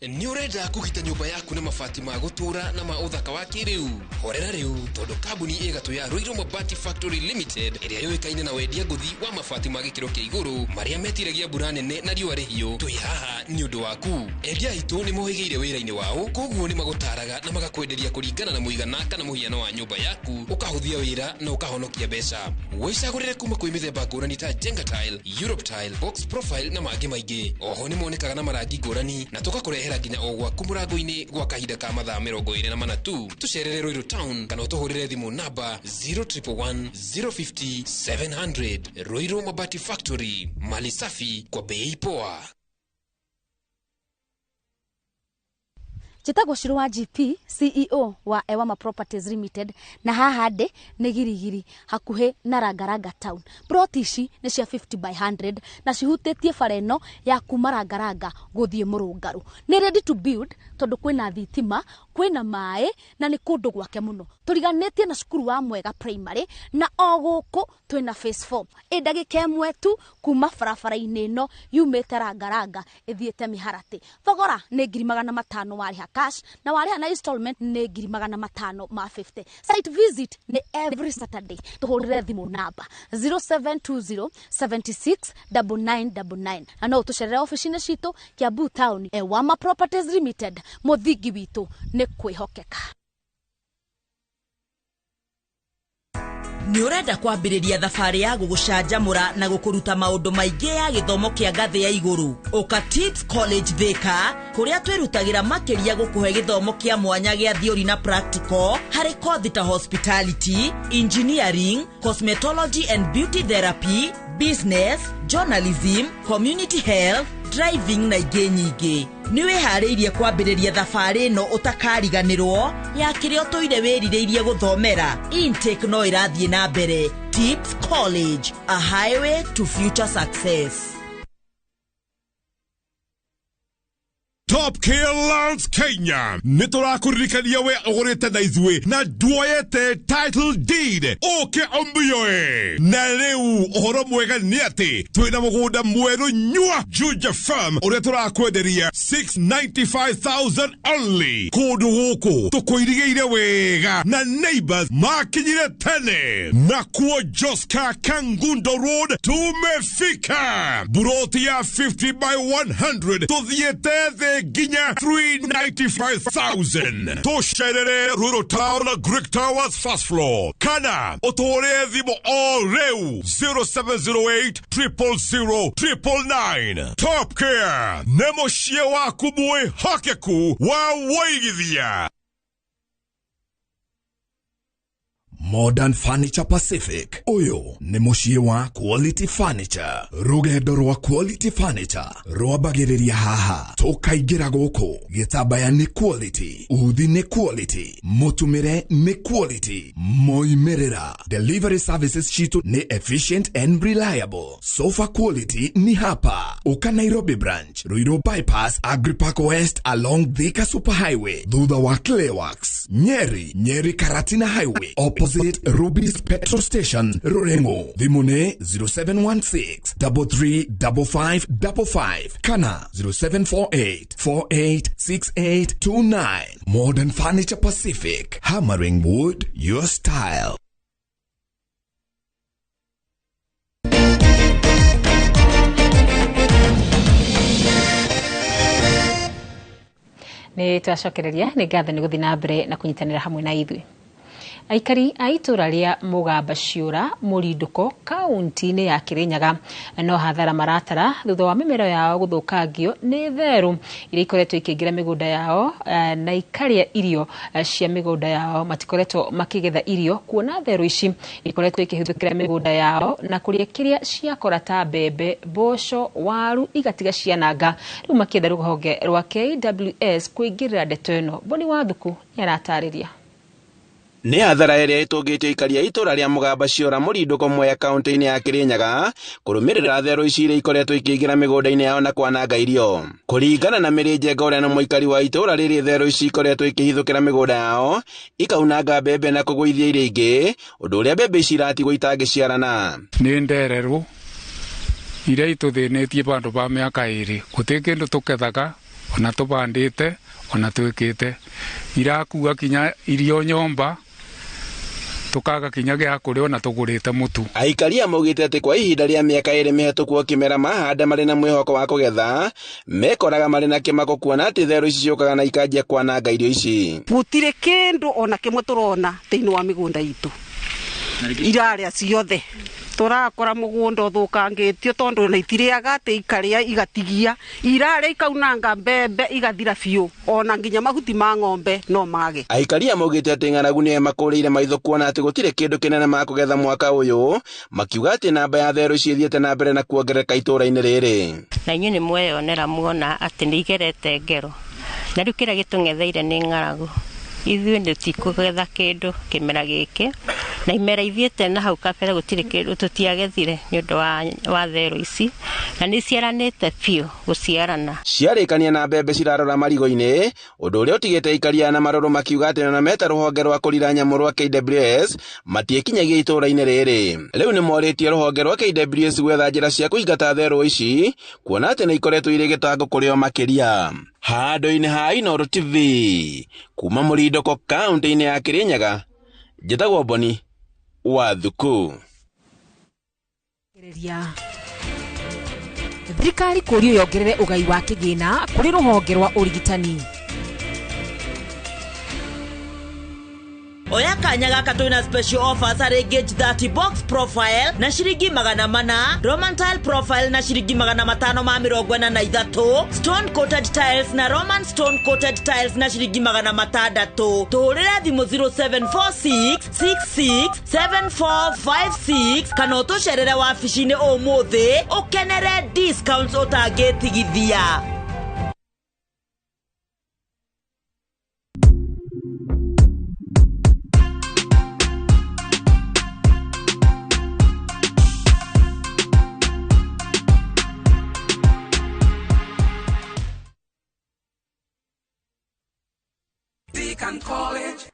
Speaker 8: Nĩ ũrenda kũgita nyũmba yaku na mabati ma gũtũũra na ma ũthaka wa kĩrĩu? Horera rĩu, tondũ kambuni ĩgatũ ya Ruiru Mabati Factory Limited ĩrĩa yũĩkaine na wendia ngũthi wa mabati ma gĩkĩro kĩa igũrũ marĩa metiragia mbura nene na riũa rĩhiũ, twĩ haha nĩ ũndũ waku. Endia aitũ nĩ mohĩgĩire wĩra-inĩ wao, koguo nĩ magũtaraga na magakwenderia kũringana na mũigana kana mũhiano wa nyũmba yaku, ũkahũthia wĩra na ũkahonokia mbeca. Wĩcagũrĩre kuma kwĩ mĩthemba ngũrani ta Jenga tile, Europe tile, box profile na mangĩ maingĩ. Oho nĩ monekaga na marangi ngũrani na tũgakũrehera nginya o gwaku mũrango-inĩ gwa kahinda ka mathaa 24 tu. Tũcerere Ruiru Town kana ũtũhũrĩre thimũ namba 0111 050 700. Ruiru Mabati Factory, mali safi kwa bei poa.
Speaker 24: Njĩtagwo Shiro wa GP, CEO wa Ewama Properties Limited, na haha ndĩ nĩ Girigiri hakuhĩ na Rangaranga Town. Plot ici nĩ cia 50 by 100 na cihutĩtie bara ĩno ya kuma Rangaranga gũthiĩ Mũrũngarũ. Nĩ ready to build tondũ kwĩna thitima, kwĩna maĩ na nĩ kũndũ gwake mũno. Tũriganĩtie na cukuru wa Mwega Primary na o gũkũ twĩna phase 4. Ĩ ndagĩka ĩmwe tu kuma barabara-inĩ ĩno yumĩte Rangaranga ĩthiĩte Mĩharatĩ. Thogora nĩ 500,000 warĩha cash na warĩha na installment nĩ 550,000. Site visit nĩ every Saturday. Tũhũrĩre thimũ namba 0720 76 9999 na no ũtũcerere ofici-inĩ citũ Kiambu Town. Ewama Properties Limited, mũthingi witũ nĩ kwĩhokeka.
Speaker 7: Nĩ ũrenda kwambĩrĩria thabarĩ ya gũgũcanjamũra na gũkũruta maũndũ maingĩ ya gĩthomo kĩa ngathĩ ya igũrũ? Ũka Tips College Thika, kũrĩa twĩrutagĩra makĩria gũkũhe gĩthomo kĩa mwanya gĩa theory na practical harĩ kothi ta hospitality, engineering, cosmetology and beauty therapy, business, journalism, community health, driving na ingĩ nyingĩ. Nĩ wĩharĩirie kwambĩrĩria thabarĩ ĩno ũtakariganĩrwo ya kĩrĩa ũtũire wĩrirĩirie gũthomera? Intake no ĩrathiĩ na mbere. Tips College, a highway to future success.
Speaker 22: Top Care Lands Kenya nĩ tũrakũririkania we ũgũrĩte na ithuĩ na nduoyete title deed ũke ũmbiyoe. Na rĩu ũhoro mwega nĩ atĩ twĩna mũgũnda mwerũ nyua Juja Farm ũrĩa tũrakwenderia 695,000 only. Kũndũ gũkũ tũkũirigĩire wega na neighbors makinyire tene. Nakuo Joska Kangundo Road tumefika. Buroti ya 50 by 100 tuthiĩte thĩ nginya 395,000. Tũcerere Rural Town Greek Towers first floor kana ũtũhũrĩre thimũ o rĩu 0708 000 999. Top Care nĩ mũciĩ waku mwĩhokeku wa wũigithia.
Speaker 3: Modern Furniture Pacific uyu ni muciĩ wa Quality Furniture. Rugendo rwa Quality Furniture rwambagĩrĩria haha tũkaingĩra gũkũ. Gĩtambaya nĩ quality, uthi nĩ quality, mũtumĩre nĩ quality, moimĩrĩra. Delivery services citu nĩ efficient and reliable. Sofa quality ni hapa. Uka Nairobi branch, Ruiru bypass, Agripark West along Thika Superhighway, thutha wa Clayworks, Nyeri, Nyeri Karatina Highway, opposite Ruby's Petrol Station, Rurengo. Thimũ 0716 335555 kana 0748 486829. Modern Furniture Pacific, hammering wood your style.
Speaker 2: Nĩ twacokereria nĩ ngatho nĩ gũthiĩ na mbere na kũnyitanĩra hamwe na ithuĩ. Aikari a itũra rĩa Mũgamba Ciũra Mũrindũko kaunti-inĩ ya Kĩrĩnyaga no hathara maratara thutha wa mĩmera yao gũthũkangio nĩ therũ iria ikoretwo ikĩingĩra mĩgũnda yao na ikarĩa irio cia mĩgũnda yao. Matikoretwo makĩgetha irio kuona therũ ici ikoretwo ikĩhithũkĩra mĩgũnda yao na kũrĩa kĩrĩa ciakora ta mbembe, mboco, waru igatiga ciananga. Rĩu makĩenda rũhonge rwa KWS kũingĩrĩra ndeto ĩno. Boni Wathuku nĩaratarĩria.
Speaker 4: Nĩ hathara ĩrĩa ĩtũngĩte aikari a itũra rĩa Mũgamba Ciũra Mũrindũko Mwea kaunti-inĩ ya Kĩrĩnyaga kũrũmĩrĩra therũ ici iria ikoretwo ikĩingĩra mĩgũnda-inĩ yao na kwananga irio. Kũringana na Mĩrĩ Njenga ũrĩa nĩ mũikari wa itũra rĩrĩ, therũ ici ikoretwo ikĩhithũkĩra mĩgũnda yao ikaunanga mbembe na kũgũithia iria ingĩ, ũndũ ũrĩa mbembe ici iratigwo itangĩciarana.
Speaker 11: Nĩ ndererũ iria itũthĩnĩtie bandũ ba mĩaka ĩrĩ, gũtirĩ kĩndũ tũkethaga ona tũbandĩte ona twĩkĩte, irakua kinya irio nyomba tukaga kinya gĩa kũrĩa ona tũgũrĩte mũtu.
Speaker 4: Aikari maugĩte atĩ kwa ihinda rĩa mĩaka ĩrĩ mĩhetũku o kĩmera mahanda marĩ na mwĩhoko wa kũgetha, mekoraga marĩ na kĩmako kuona atĩ therũ ici ciũkaga na ikanjia kwananga irio ici.
Speaker 12: Gũtirĩ kĩndũ ona kĩmwe tũrona thĩinĩ wa mĩgũnda itũ, irarĩa ciothe tũrakora mũgũnda ũthũkangĩtio tondũ ona itirĩaga atĩ ikarĩa igatigia, irarĩa ikaunanga mbembe igathira biũ, ona nginya mahuti ma ng'ombe no mage.
Speaker 4: Aikari maugĩte atĩ ng'aragu nĩyo ĩmakũrĩire maitho kuona atĩ gũtirĩ kĩndũ kĩnene makũgetha mwaka ũyũ, makiuga atĩ namba ya therũ ici ĩthiĩte na mbere na kuongerereka itũra-inĩ rĩrĩ.
Speaker 25: Na inyuĩ nĩ mweyonera muona atĩ nĩ igerete ngero, na rĩu kĩrĩa gĩtũng'etheire nĩ ng'aragu. Ithuĩ nĩtũtikũgetha kĩndũ kĩmera gĩkĩ, na imera ithiĩte na hau kabere gũtirĩ kĩndũ tũtiagethire nĩ ũndũ wa therũ ici, na nĩ ciaranĩte biũ gũciarana.
Speaker 4: Ciarĩkania na mbembe cirarora marigo-inĩ, ũndũ ũrĩa ũtigĩte aikaria na marũrũ makiuga atĩ ona meta rũhonge rwa kũrira nyamũ rwa KWS matiĩkinyagia itũra-inĩ rĩrĩ. Rĩu nĩ morĩtie rũhonge rwa KWS gwetha njĩra cia kũingata therũ ici kuona atĩ nĩ ikoretwo irĩ gĩtango kũrĩ o makĩria. Handũ-inĩ ha Inooro TV kuma Mũrindũko kaunti-inĩ ya Kĩrĩnyaga, njĩtagwo Boni Wathuku.
Speaker 5: Thirikari kũrio yongerere ũgai wa kĩgĩna kũrĩ rũhonge rwa ũrigitani.
Speaker 7: Oya kanya gaka twina special offers harĩ Gauge 30 box profile na ciringi 400, Roman tile profile na ciringi 543, stone coated tiles na Roman stone coated tiles na ciringi 600. Tũhũrĩre thimũ 0746 66 7456 kana ũtũcerere wabici-inĩ ũmũthĩ ũkenere discounts ũtangĩtigithia.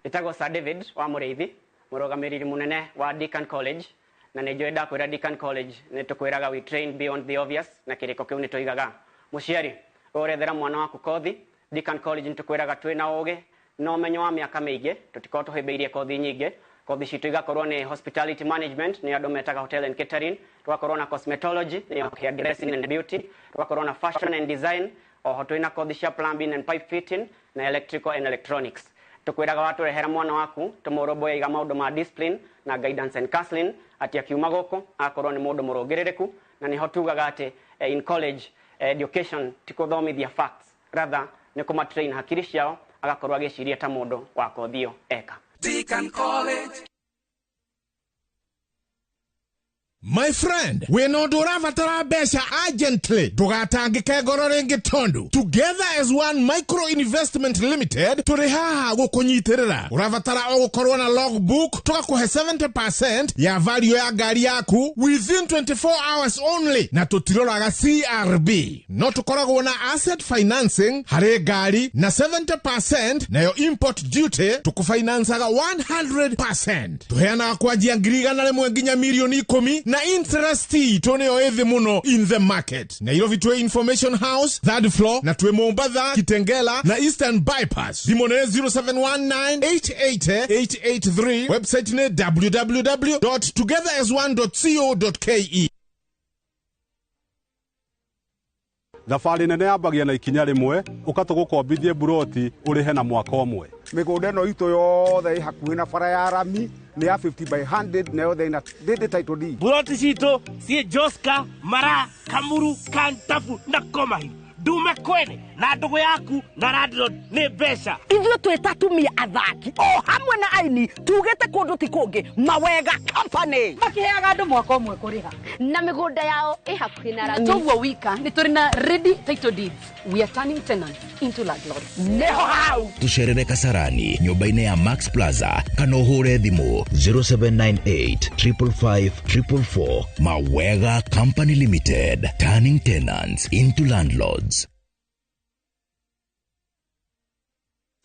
Speaker 9: Njĩtagwo Sir David wa Mũrĩithi, mũrũgamĩrĩri mũnene wa Deakin College, na nĩ njũĩ ndakwĩra Deakin College nĩ tũkwĩraga we train beyond the obvious, na kĩrĩko kĩu nĩ tũigaga. Mũciari, ũrethera mwana waku kothi, Deakin College nĩ tũkwĩraga twĩna ũgĩ na ũmenyo wa mĩaka mĩingĩ, tũtikorwo tũhĩmbĩirie kothi nyingĩ. Kothi citũ igakorwo nĩ hospitality management, nĩ andũ metaga hotel and catering, tũgakorwo na cosmetology, nĩyo hair dressing and beauty, tũgakorwo na fashion and design, oho twĩna kothi cia plumbing and pipe fitting na electrical and electronics. Tukwĩraga watũrehera mwana waku tũmũrũmbũyagia maũndũ ma discipline na guidance and counseling, atĩ akiuma gũkũ akorwo nĩ mũndũ mũrũngĩrĩrĩku, na nĩho tugaga atĩ in college education ti kũthomithia facts, rather nĩ kũmatrain hakiri ciao agakorwo agĩciria ta mũndũ wa kothi ĩyo eka.
Speaker 10: Deakin College.
Speaker 13: My friend, wĩna ũndũ ũrabatara mbeca urgently, ndũgatangĩke ngoro rĩngĩ tondũ Together as One Micro Investment Limited tũrĩ haha gũkũnyitĩrĩra. Ũrabatara o gũkorwo na logbook, tũgakũhe 70% ya value ya ngari yaku within 24 hours only, na tũtiroraga CRB. No tũkoragwo na asset financing harĩ ngari na 70%, nayo import duty tũkũfinancaga 100%. Tũheanaga kwanjia 100,000 nginya 10,000,000, na interest itũ nĩyo ĩthĩ mũno in the market. Nairobi twĩ Information House third floor, na twĩ Mombatha, Kitengela na Eastern Bypass. Thimũ nĩ 0719888883, website nĩ www.togetherasone.co.ke.
Speaker 15: Thabarĩ nene yambagia na ikinya rĩmwe, ũka tũgũkombithie buroti ũrĩhe na mwaka ũmwe.
Speaker 16: Mĩgũnda ĩno itũ yothe ĩ hakuhĩ na bara ya rami, nĩ ya 50 by 100, na yothe ĩna ndĩndĩ title deed.
Speaker 26: Buroti citũ ciĩ Joska, Mara, Kamuru, Kantafu na Komahiu. Ndume kwene na ndũgũ yaku na landlord nĩ mbeca.
Speaker 27: Ithuĩ twĩ ta atumia athaki o hamwe na aini, tugĩte kũndũ ti kũngĩ, Mawega Company.
Speaker 28: Makĩheaga andũ mwaka ũmwe kũrĩha,
Speaker 24: na mĩgũnda yao ĩ hakuhĩ na rami.
Speaker 28: Toguo wika nĩ tũrĩ na ready title deeds. We are turning tenants into landlords.
Speaker 27: Nĩho hau.
Speaker 29: Tũcerere Kasarani nyũmba-inĩ ya Max Plaza kana ũhũre thimũ 0798 555 444. Mawega Company Limited, turning tenants into landlords.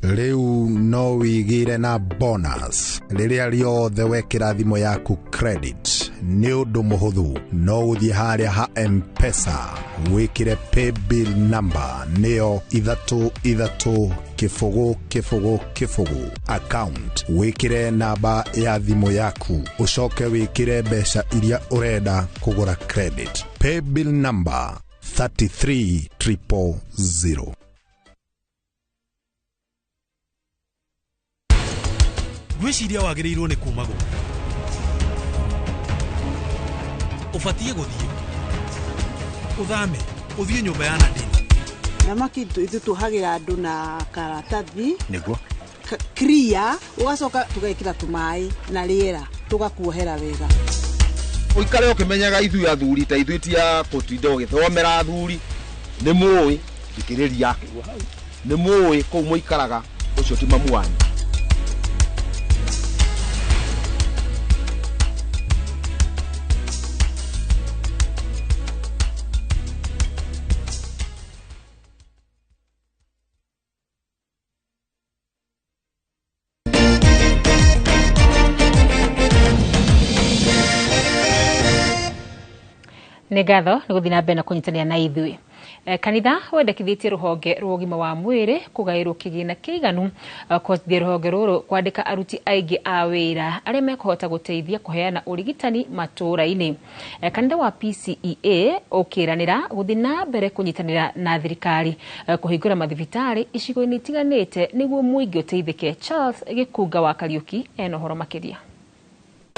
Speaker 30: Rĩu no wĩigĩre na bonus rĩrĩa rĩothe wekĩra thimũ yaku credit. Nĩ ũndũ mũhũthũ, no ũthiĩ harĩa ha M-Pesa wĩkĩre paybill number nĩyo 3 3 0 0 0, account wĩkĩre namba ya thimũ yaku, ũcoke wĩkĩre mbeca iria ũrenda kũgũra credit. Paybill number 33000.
Speaker 31: Ngwĩciria wagĩrĩirwo nĩ kuma gũkũ. Ũbatiĩ gũthiĩ ũthame ũthiĩ nyũmba ya Nadine.
Speaker 12: Thamaki ithuĩ tũhagĩra andũ na karatathi
Speaker 29: nĩguo
Speaker 12: clear, ũgacoka tũgekĩra tũmaĩ na rĩera tũgakuohera wega.
Speaker 32: Ũikare ũkĩmenyaga ithuĩ athuri ta ithuĩ ti a gũtinda ũgĩthomera athuri, nĩ mũĩ thikĩrĩria, nĩ mũĩ kũu mũikaraga, ũcio ti mamu wanyu.
Speaker 2: Nĩ ngatho nĩ gũthiĩ na mbere na kũnyitanĩra na ithuĩ. Kanitha wendekithĩtie rũhonge rwa ũgima wa mwĩrĩ kũgaĩrwo kĩgĩna kĩiganu kũhotithia rũhonge rũrũ kwandĩka aruti aingĩ a wĩra arĩa mekũhota gũteithia kũheana ũrigitani matũũra-inĩ. Kanitha wa PCEA ũkĩranĩra gũthiĩ na mbere kũnyitanĩra na thirikari kũhingũra mathibitarĩ icigo-inĩ itiganĩte nĩguo mũingĩ ũteithĩke. Charles Gĩkunga wa Kariũki ena ũhoro makĩria.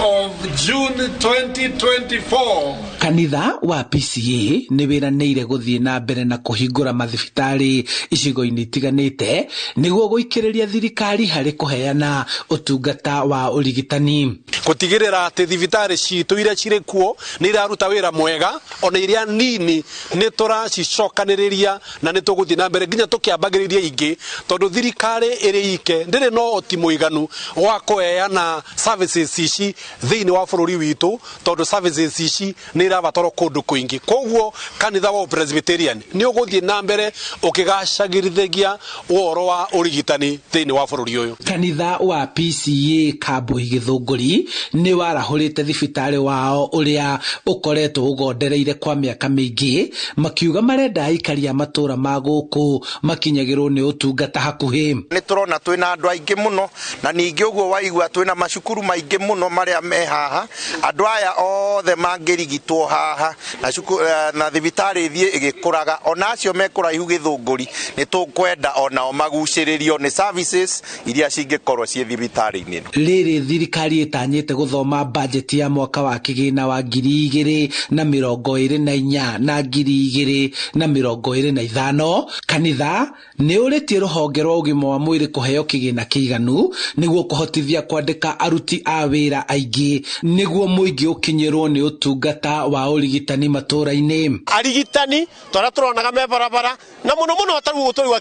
Speaker 33: Of June 2024.
Speaker 34: Kanitha wa PCA nĩ wĩranĩire gũthiĩ na mbere na kũhingũra mathibitarĩ icigo-inĩ itiganĩte nĩguo gũikĩrĩria thirikari harĩ kũheana ũtungata wa ũrigitani.
Speaker 33: Gũtigĩrĩra atĩ thibitarĩ citũ iria cirĩ kuo nĩ iraruta wĩra mwega, ona iria nini nĩ tũracicokanĩrĩria na nĩ tũgũthiĩ na mbere nginya tũkĩambagĩrĩria ingĩ, tondũ thirikari ĩrĩ ike ndĩrĩ na ũhoti mũiganu wa kũheana services ici thĩinĩ wa bũrũri witũ, tondũ services ici nĩ irabatarwo kũndũ kũingĩ. Koguo kanitha wa Presbyterian nĩ ũgũthiĩ na mbere ũkĩgacagĩrithagia ũhoro wa ũrigitani thĩinĩ wa bũrũri ũyũ.
Speaker 34: Kanitha wa PCA Kambui Gĩthũngũri nĩ warahũrĩte thibitarĩ wao ũrĩa ũkoretwo ũgondereire kwa mĩaka mĩingĩ, makiuga marenda aikari a matũũra ma gũkũ makinyagĩrwo nĩ ũtungata hakuhĩ.
Speaker 1: Nĩ tũrona twĩna andũ aingĩ mũno, na ningĩ ũguo waigua twĩna macukuru maingĩ mũno marĩa me haha. Andũ aya othe mangĩrigitwo haha na cukuru na thibitarĩ ĩthiĩ ĩgĩkũraga, ona acio me kũraihu Gĩthũngũri nĩ tũkwenda onao magucĩrĩrio nĩ services iria cingĩkorwo ciĩ thibitarĩ-inĩ.
Speaker 34: Rĩrĩ thirikari ĩtanyĩte gũthoma bajeti ya mwaka wa kĩgĩna wa 2024 na 2025, kanitha nĩ ũrĩtie rũhonge rwa ũgima wa mwĩrĩ kũheo kĩgĩna kĩiganu nĩguo kũhotithia kwandĩka aruti a wĩra aingĩ nĩguo mũingĩ ũkinyĩrwo nĩ ũtungata wa ũrigitani matũũra-inĩ.
Speaker 3: Arigitani tũrĩa tũronaga me barabara na mũno mũno atarĩ gũtũrĩwa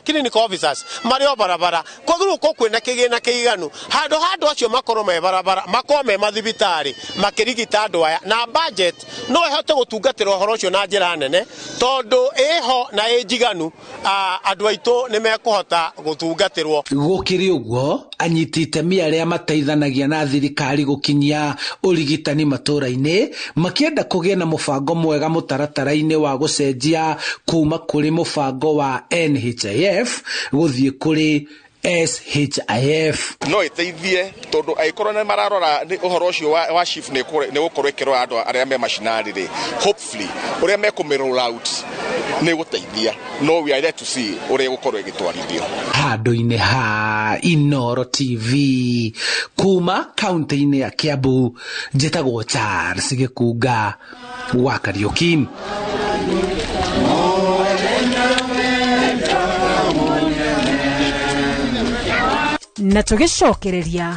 Speaker 3: clinical officers marĩ o barabara, kwagĩrĩirwo gũkorwo kwĩna kĩgĩna kĩiganu handũ ha andũ acio makorwo me barabara, makorwo me mathibitarĩ makĩrigita andũ aya, na budget no ĩhote gũtungatĩra ũhoro ũcio na njĩra nene tondũ ĩho na ĩ njiganu, andũ aitũ nĩ mekũhota gũtungatĩrwo.
Speaker 34: Gũkĩrĩ ũguo, anyiti itemi arĩa mateithanagia na thirikari gũkinyia ũrigitani matũũra-inĩ makĩenda kũgĩe na mũbango mwega mũtaratara-inĩ wa gũcenjia kuma kũrĩ mũbango wa NHIF gũthiĩ kũrĩ SHIF.
Speaker 6: No ĩteithie tondũ angĩkorwo nĩ mararora ũhoro ũcio wa SHIF nĩ gũkorwo ĩkĩrora andũ arĩa me macinani rĩ, hopefully ũrĩa mekũmĩ roll out nĩ gũteithia, no we are yet to see ũrĩa ĩgũkorwo ĩgĩtwarithio.
Speaker 34: Handũ-inĩ ha Inooro TV kuma kaunti-inĩ ya Kiambu, njĩtagwo Charles Gĩkunga wa Kariuki.
Speaker 5: Na tũgĩcokereria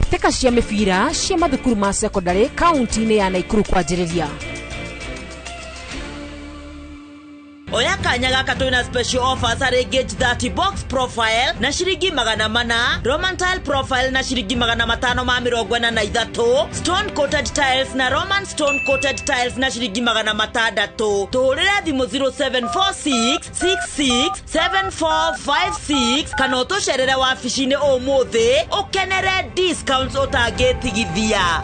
Speaker 5: mbĩtĩka cia mĩbira cia mathukuru ma secondary kaunti-inĩ ya Naikuru kwanjĩrĩria.
Speaker 7: Oya kanya gaka twina special offers harĩ Gauge 30 box profile na ciringi 400, Roman tile profile na ciringi 543, stone coated tiles na Roman stone coated tiles na ciringi 600. Tũhũrĩre thimũ 0746 66 7456 kana ũtũcerere wabici-inĩ ũmũthĩ ũkenere discounts ũtangĩtigithia.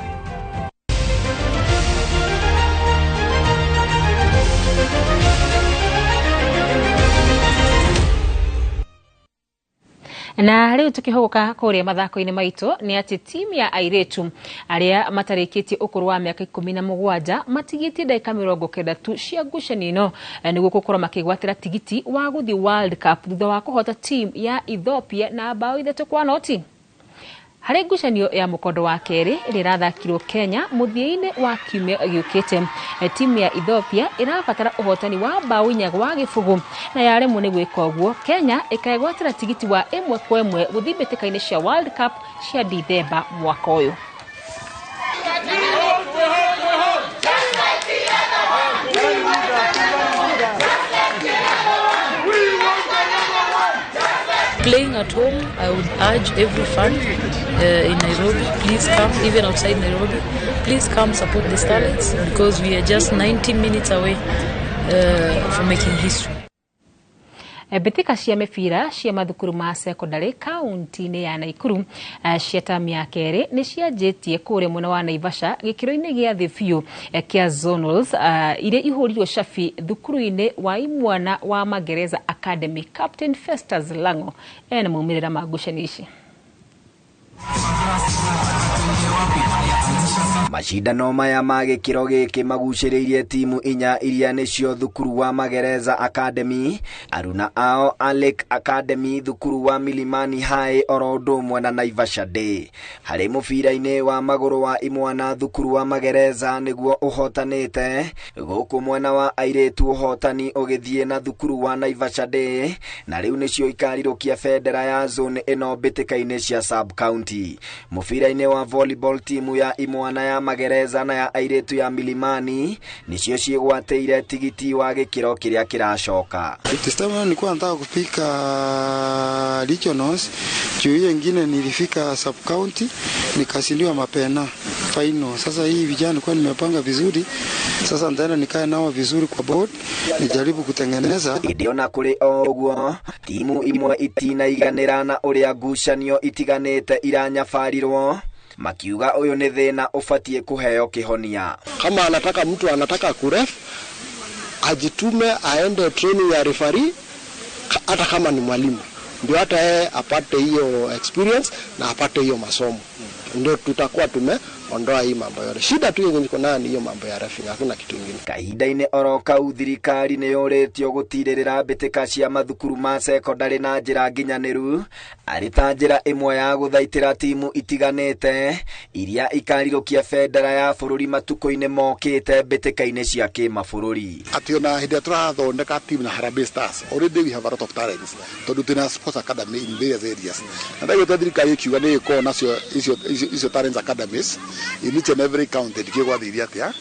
Speaker 2: Na rĩu tũkĩhũgũka kũrĩa mathako-inĩ maitũ nĩ atĩ timu ya airĩtu arĩa matarĩkĩtie ũkũrũ wa mĩaka 17 matigĩtie ndagĩka 90 tu cia ngucanio ĩno nĩguo gũkorwo makĩgwatĩra tigiti wa gũthiĩ World Cup thutha wa kũhota timu ya Ethiopia na bao 3-0. Harĩ ngucanio ya mũkondo wa kerĩ ĩrĩa ĩrathakirwo Kenya mũthia-inĩ wa kiumia gĩũkĩte, timu ya Ethiopia ĩrabatara ũhotani wa bao 4-0 na yaremwo nĩ gwĩka ũguo Kenya ĩkegwatĩra tigiti wa 1-1 gũthiĩ mbĩtĩka-inĩ cia World Cup cia Dithemba mwaka ũyũ.
Speaker 8: Playing at home, I would urge every fan in Nairobi, please come, even outside Nairobi, please come support the Starlets because we are just 90 minutes away from making history.
Speaker 2: Mbĩtĩka cia mĩbira cia mathukuru ma secondary kaunti-inĩ ya Naikuru cia tamu ya kerĩ nĩ cianjĩtie kũrĩa mwena wa Naivasha gĩkĩro-inĩ gĩa thĩ biũ kĩa zonals iria ihũrirwo cabi thukuru-inĩ wa imwana wa Magereza Academy. Captain Festus Lango ena maumĩrĩra ma ngucanio ici.
Speaker 11: Mashindano maya ma gĩkĩro gĩkĩ magucĩrĩirie timu inya iria nĩcio thukuru wa Magereza Academy, aruna ao Alec Academy, thukuru wa Milimani High oro ũndũ ũmwe na Naivasha Day. Harĩ mũbira-inĩ wa magũrũ wa imwana, thukuru wa Magereza nĩguo ũhotanĩte, gũkũ mwena wa airĩtu ũhotani ũgĩthiĩ na thukuru wa Naivasha Day, na rĩu nĩcio ikarirũkia bendera ya zone ĩno mbĩtĩka-inĩ cia sub county. Mũbira-inĩ wa volleyball, timu ya imwana ya Magereza na ya airĩtu ya Milimani nicio ciĩgwatĩire tigiti wa gĩkĩro kĩrĩa kĩracoka.
Speaker 14: This time nilikuwa nataka kufika regionals, juu hiyo ingine nilifika sub county nikashindiwa mapena. final. Sasa hii vijana nilikuwa nimepanga vizuri, sasa nitaenda nikae nao vizuri kwa board nijaribu kutengeneza.
Speaker 11: Ĩndĩ ona kũrĩ o ũguo, timu imwe itinaiganĩra na ũrĩa ngucanio itiganĩte iranyabarirwo, makiuga ũyũ nĩ thĩna ũbatiĩ kũheo kĩhonia.
Speaker 4: Kama anataka mtu anataka kuref ajitume aende training ya referee, hata kama ni mwalimu, ndio hata yeye apate hiyo experience na apate hiyo masomo, ndio tutakuwa tumeondoa hii mambo yote. Shida tu yenye niko nayo ni hiyo mambo ya refing, hakuna kitu kingine.
Speaker 11: Kahinda-inĩ oro kau, thirikari nĩ yũrĩtio gũtirĩrĩra mbĩtĩka cia mathukuru ma cekondarĩ na njĩra nginyanĩru arĩ ta njĩra ĩmwe ya gũthaitĩra timu itiganĩte iria ikarirũkia bendera ya bũrũri matukũ-inĩ mokĩte mbĩtĩka-inĩ cia kĩmabũrũri.
Speaker 9: Atĩ ona hĩndĩ ĩrĩa tũrathondeka team na Harambee Stars, already we have a lot of talents tondũ twĩna sports academy in various areas, na ndaigua thirikari ĩkiuga nĩ ĩkorwo nacio icio talents academies in each and every county, ndikĩũĩ gwathiire atĩa,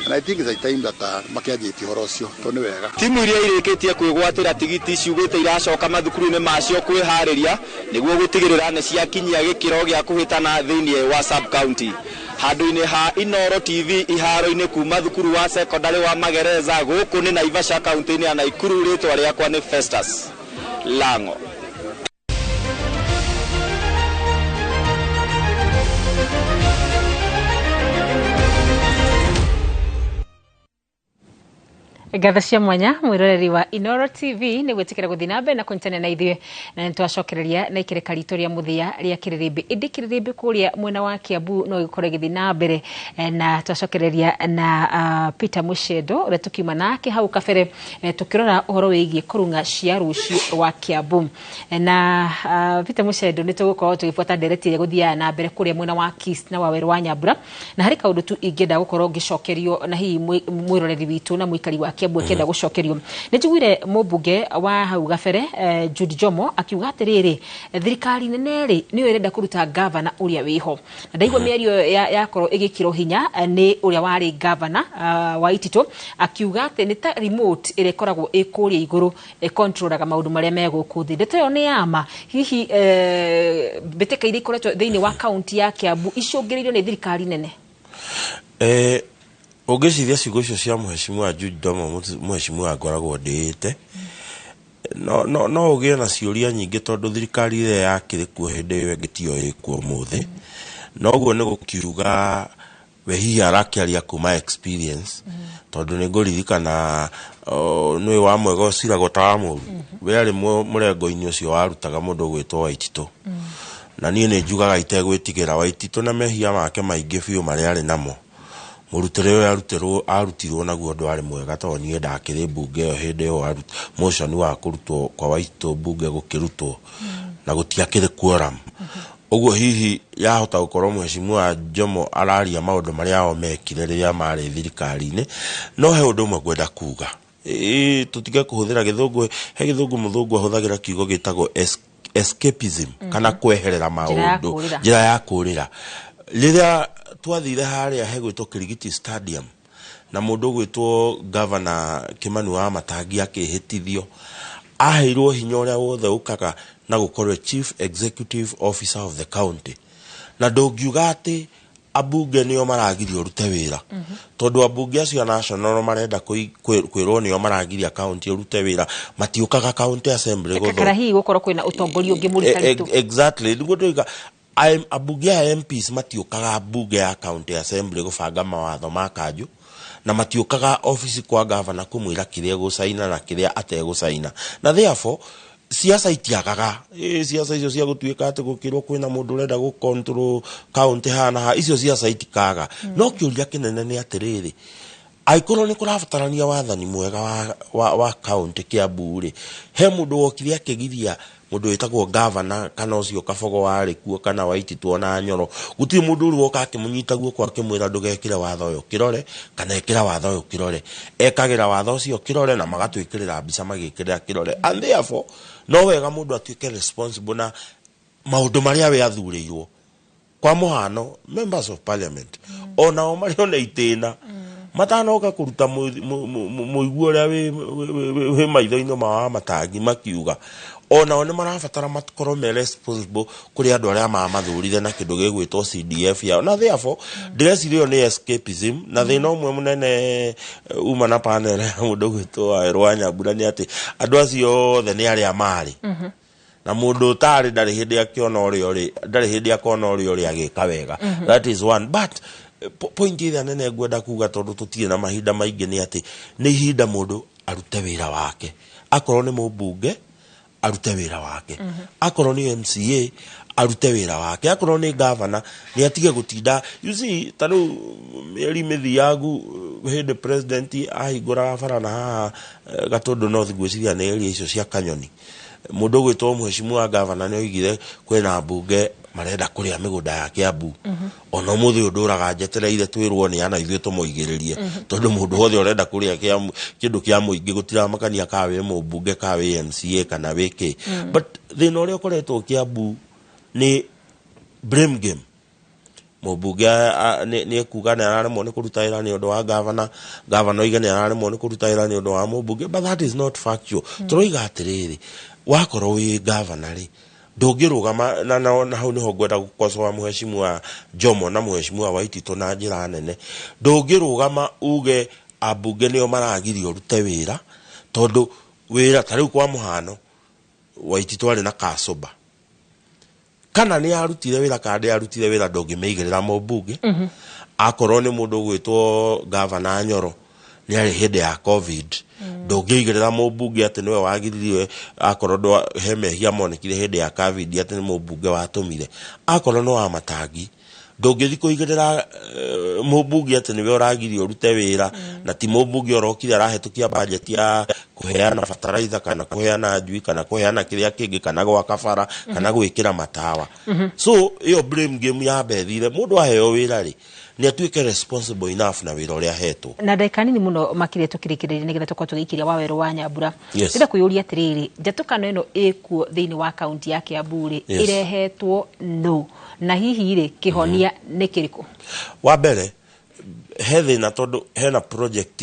Speaker 9: and I think it's a time that makĩanjĩtie ũhoro ũcio tondũ nĩ wega.
Speaker 10: Timu iria irĩkĩtie kwĩgwatĩra tigiti ciugĩte iracoka mathukuru-inĩ macio kwĩharĩria nĩguo gũtigĩrĩra nĩ ciakinyia gĩkĩro gĩa kũhĩtana thĩinĩ wa sub county. Handũ-inĩ ha Inooro TV iharo-inĩ kuma thukuru wa cekondarĩ wa Magereza gũkũ nĩ Naivasha kaunti-inĩ ya Naikuru, rĩtwa rĩakwa nĩ Festus Lango.
Speaker 2: Ngatho cia mwanya mwiroreri wa Inooro TV nĩ gwĩtĩkĩra gũthiĩ na mbere na kũnyitanĩra na ithuĩ, na nĩ twacokereria na ikereka ritũ rĩa mũthia rĩa kĩrĩrĩmbĩ. Ĩndĩ kĩrĩrĩmbĩ kũrĩa mwena wa Kiambu no gĩkorwo gĩgĩthiĩ na mbere, na twacokereria na Peter Mucendo ũrĩa tũkiuma nake hau kabere, tũkĩrora ũhoro wĩgiĩ kũrung'a cia rũciũ rwa Kiambu. Na Peter Mucendo, nĩ tũgũkorwo tũgĩbuata ndereti ĩrĩa gũthiaga na mbere kũrĩa mwena wa Kist na Wawerũ wa Nyambura, na harĩ kaũndũ tu ingĩenda gũkorwo ngĩcokerio na hihi mwĩroreri witũ na mũikari wa Kiambu akĩenda gũcokerio. Nĩ njiguire mũmbunge wa hau gabere, Jude Jomo, akiuga atĩrĩrĩ, thirikari nene rĩ nĩyo ĩrenda kũruta gavana ũrĩa wĩho, na ndaigua mĩario yakorwo ĩgĩkĩrwo hinya nĩ ũrĩa warĩ gavana wa Itito, akiuga atĩ nĩ ta remote ĩrĩa ĩkoragwo ĩ kũrĩa igũrũ ĩkontrolaga maũndũ marĩa me gũkũ thĩ. Ndeto ĩyo nĩ ya ma? Hihi mbĩtĩka iria ikoretwo thĩinĩ wa kaunti ya Kiambu icũngĩrĩirio nĩ thirikari nene?
Speaker 13: Ũngĩciria ciugo icio cia mũhecimiwa Jude Domo, mũhecimiwa ngoragwo ndĩĩte, no ũgĩe na ciũria nyingĩ tondũ thirikari ĩrĩa yakĩrĩ kuo hĩndĩ ĩyo ĩngĩ tiyo ĩkuo ũmũthĩ. Noguo nĩ gũkiuga we hihi arakĩaria kuma experience, tondũ nĩ ngũririkana nĩũĩ wa mwega ũciragwo ta wa mũru, we arĩ mũrengo-inĩ ũcio warutaga mũndũ ũgwĩtwo Waititũ, na niĩ nĩ njugaga itegwĩtigĩra Waititũ na mehia make maingĩ biũ marĩa arĩ namo, mũrutĩre ũyũ arutirwo naguo ndwarĩ mwega, tondũ niĩ ndakĩrĩ mbunge ĩyo hĩndĩ ĩyo motion wa kũrutwo kwa Waititũ mbunge gũkĩrutwo na gũtiakĩrĩ quorum. Ũguo hihi yahota gũkorwo mũhecimiwa Jomo araria maũndũ marĩa o mekire rĩrĩa marĩ thirikari-inĩ. No he ũndũ ũmwe ngwenda kuga, tũtige kũhũthĩra gĩthũngũ, he gĩthũngũ mũthũngũ ahũthagĩra kiugo gĩtagwo escapism, kana kweherera maũndũ, njĩra ya kũrĩra. Rĩrĩa twathire harĩa hegwĩtwo Kirigiti Stadium na mũndũ ũgwĩtwo Governor Kimani wa Matangi akĩhĩtithio, aheirwo hinya ũrĩa wothe ũkaga na gũkorwo Chief Executive Officer of the county, na ndũngiuga atĩ ambunge nĩo maragirio ũrute wĩra, tondũ ambunge acio a national marenda kwĩrwo nĩo maragiria county ũrute wĩra, matiũkaga county assembly
Speaker 2: gũthũ. Kana hihi gũkorwo kwĩna ũtongoria ũngĩ mũritaritũ.
Speaker 13: Exactly, nĩguo ndĩroiga ambunge a MPs matiũkaga mbunge ya county assembly gũbanga mawatho ma kanjũ, na matiũkaga office kwa governor kũmwĩra kĩrĩa egũcaina na kĩrĩa ategũcaina, na therefore siasa itiagaga. Siasa icio cia gũtuĩka atĩ gũkĩrwo kwĩna mũndũ ũrenda gũ control county hana ha, icio siasa itikaga. No kĩũria kĩnene nĩ atĩrĩrĩ, angĩkorwo nĩ kũrabatarania wathani mwega wa county Kiambu rĩ, he mũndũ wokire akĩgiria mũndũ wĩtagwo governor kana ũcio Kabogo warĩ kuo kana Waititũ ona Nyoro, gũtirĩ mũndũ ũrĩ woka akĩmũnyita guoko akĩmwĩra ndũgekĩre watho ũyũ kĩrore kana ĩkĩra watho ũyũ kĩrore. Ekagĩra watho ũcio kĩrore na magatwĩkĩrĩra mbica magĩkĩrĩra kĩrore, and therefore no wega mũndũ atuĩke responsible na maũndũ marĩa we athurĩirwo. Kwa mũhano, members of parliament onao marĩ ona itĩna. Matanoka kũruta mũigua ũrĩa wĩ maitho-inĩ ma wa matangi, makiuga onao nĩ marabatara makorwo me responsible kũrĩ andũ arĩa mamathurire na kĩndũ gĩgwĩtwo CDF yao, na therefore ndĩreciria ĩyo nĩ escapism. Na thĩna ũmwe mũnene uma na panel ya mũndũ gwĩtwo Wawerũ wa Nyambura nĩ atĩ andũ acio othe nĩ arĩa marĩ na mũndũ ũtarĩ ndarĩ hĩndĩ akĩona ũrĩa ũrĩ, ndarĩ hĩndĩ akona ũrĩa ũrĩ agĩka wega. That is one, but point ĩrĩa nene ngwenda kuga, tondũ tũtirĩ na mahinda maingĩ, nĩ atĩ nĩ ihinda mũndũ arute wĩra wake. Akorwo nĩ mũmbunge, arute wĩra wake. Akorwo nĩ MCA, arute wĩra wake. Akorwo nĩ gavana, nĩ atige gũtinda. You see, ta rĩu mĩeri mĩthiangu hĩndĩ president ahingũraga bara na haha Gatũndũ North, ngwĩciria nĩ area icio cia Kanyoni, mũndũ ũgwĩtwo mheshimiwa gavana nĩ oigire kwĩna mbunge marenda kũrĩa mĩgũnda ya Kiambu. Ona ũmũthĩ ũyũ ndũraga njetereire twĩrwo nĩ ana ithuĩ tũmũigĩrĩrie, tondũ mũndũ wothe ũrenda kũrĩa kĩndũ kĩa mũingĩ gũtiramakania ka wĩ mũmbunge, ka wĩ MCA, kana wĩ kĩ. But thĩna ũrĩa ũkoretwo Kiambu nĩ blame game. Mũmbunge nĩ ekuga nĩ araremwo nĩ kũruta wĩra nĩ ũndũ wa gavana, gavana oige nĩ araremwo nĩ kũruta wĩra nĩ ũndũ wa mũmbunge, but that is not factual. Tũroiga atĩrĩrĩ, wakorwo wĩ gavana rĩ, ndũngĩrũgama na hau nĩho ngwenda gũkocoa mheshimiwa Jomo na mheshimiwa Waititũ na njĩra nene. Ndũngĩrũgama uge ambunge nĩo maragiria ũrute wĩra, tondũ wĩra ta rĩu kwa mũhano Waititũ arĩ na Kasũmba, kana nĩ arutire wĩra kana ndĩarutire wĩra, ndũngĩmĩigĩrĩra mũmbunge. Akorwo nĩ mũndũ ũgwĩtwo gavana Nyoro, nĩ arĩ hĩndĩ ya COVID, ndũngĩigĩrĩra mũmbunge atĩ nĩwe wagiririe. Akorwo he mehia monekire hĩndĩ ya COVID, atĩ nĩ mũmbunge watũmire. Akorwo nĩ wa matangi, ndũngĩthi kũigĩrĩra mũmbunge atĩ nĩwe ũragiria ũrute wĩra, na ti mũmbunge ũrokire arahĩtũkia budget ya kũheana bataraitha, kana kũheana njui, kana kũheana kĩrĩa kĩngĩ, kana gwaka bara, kana gwĩkĩra matawa. So ĩyo blame game ya mbethire. Mũndũ aheo wĩra rĩ, nĩ atuĩke responsible enough na wĩra ũrĩa ahetwo.
Speaker 2: Na ndagĩka nini mũno makĩria tũkĩrĩkĩrĩria, nĩgetha tũkorwo tũgĩikĩria Wawerũ wa Nyambura.
Speaker 13: Yes.
Speaker 2: Ndĩrenda kwĩyũria atĩrĩrĩ, njatũkano ĩno ĩkuo thĩinĩ wa kaunti ya Kiambu rĩ, ĩrehetwo no na hihi rĩ, kĩhonia nĩ kĩrĩkũ?
Speaker 13: Wa mbere, he thĩna tondũ hena project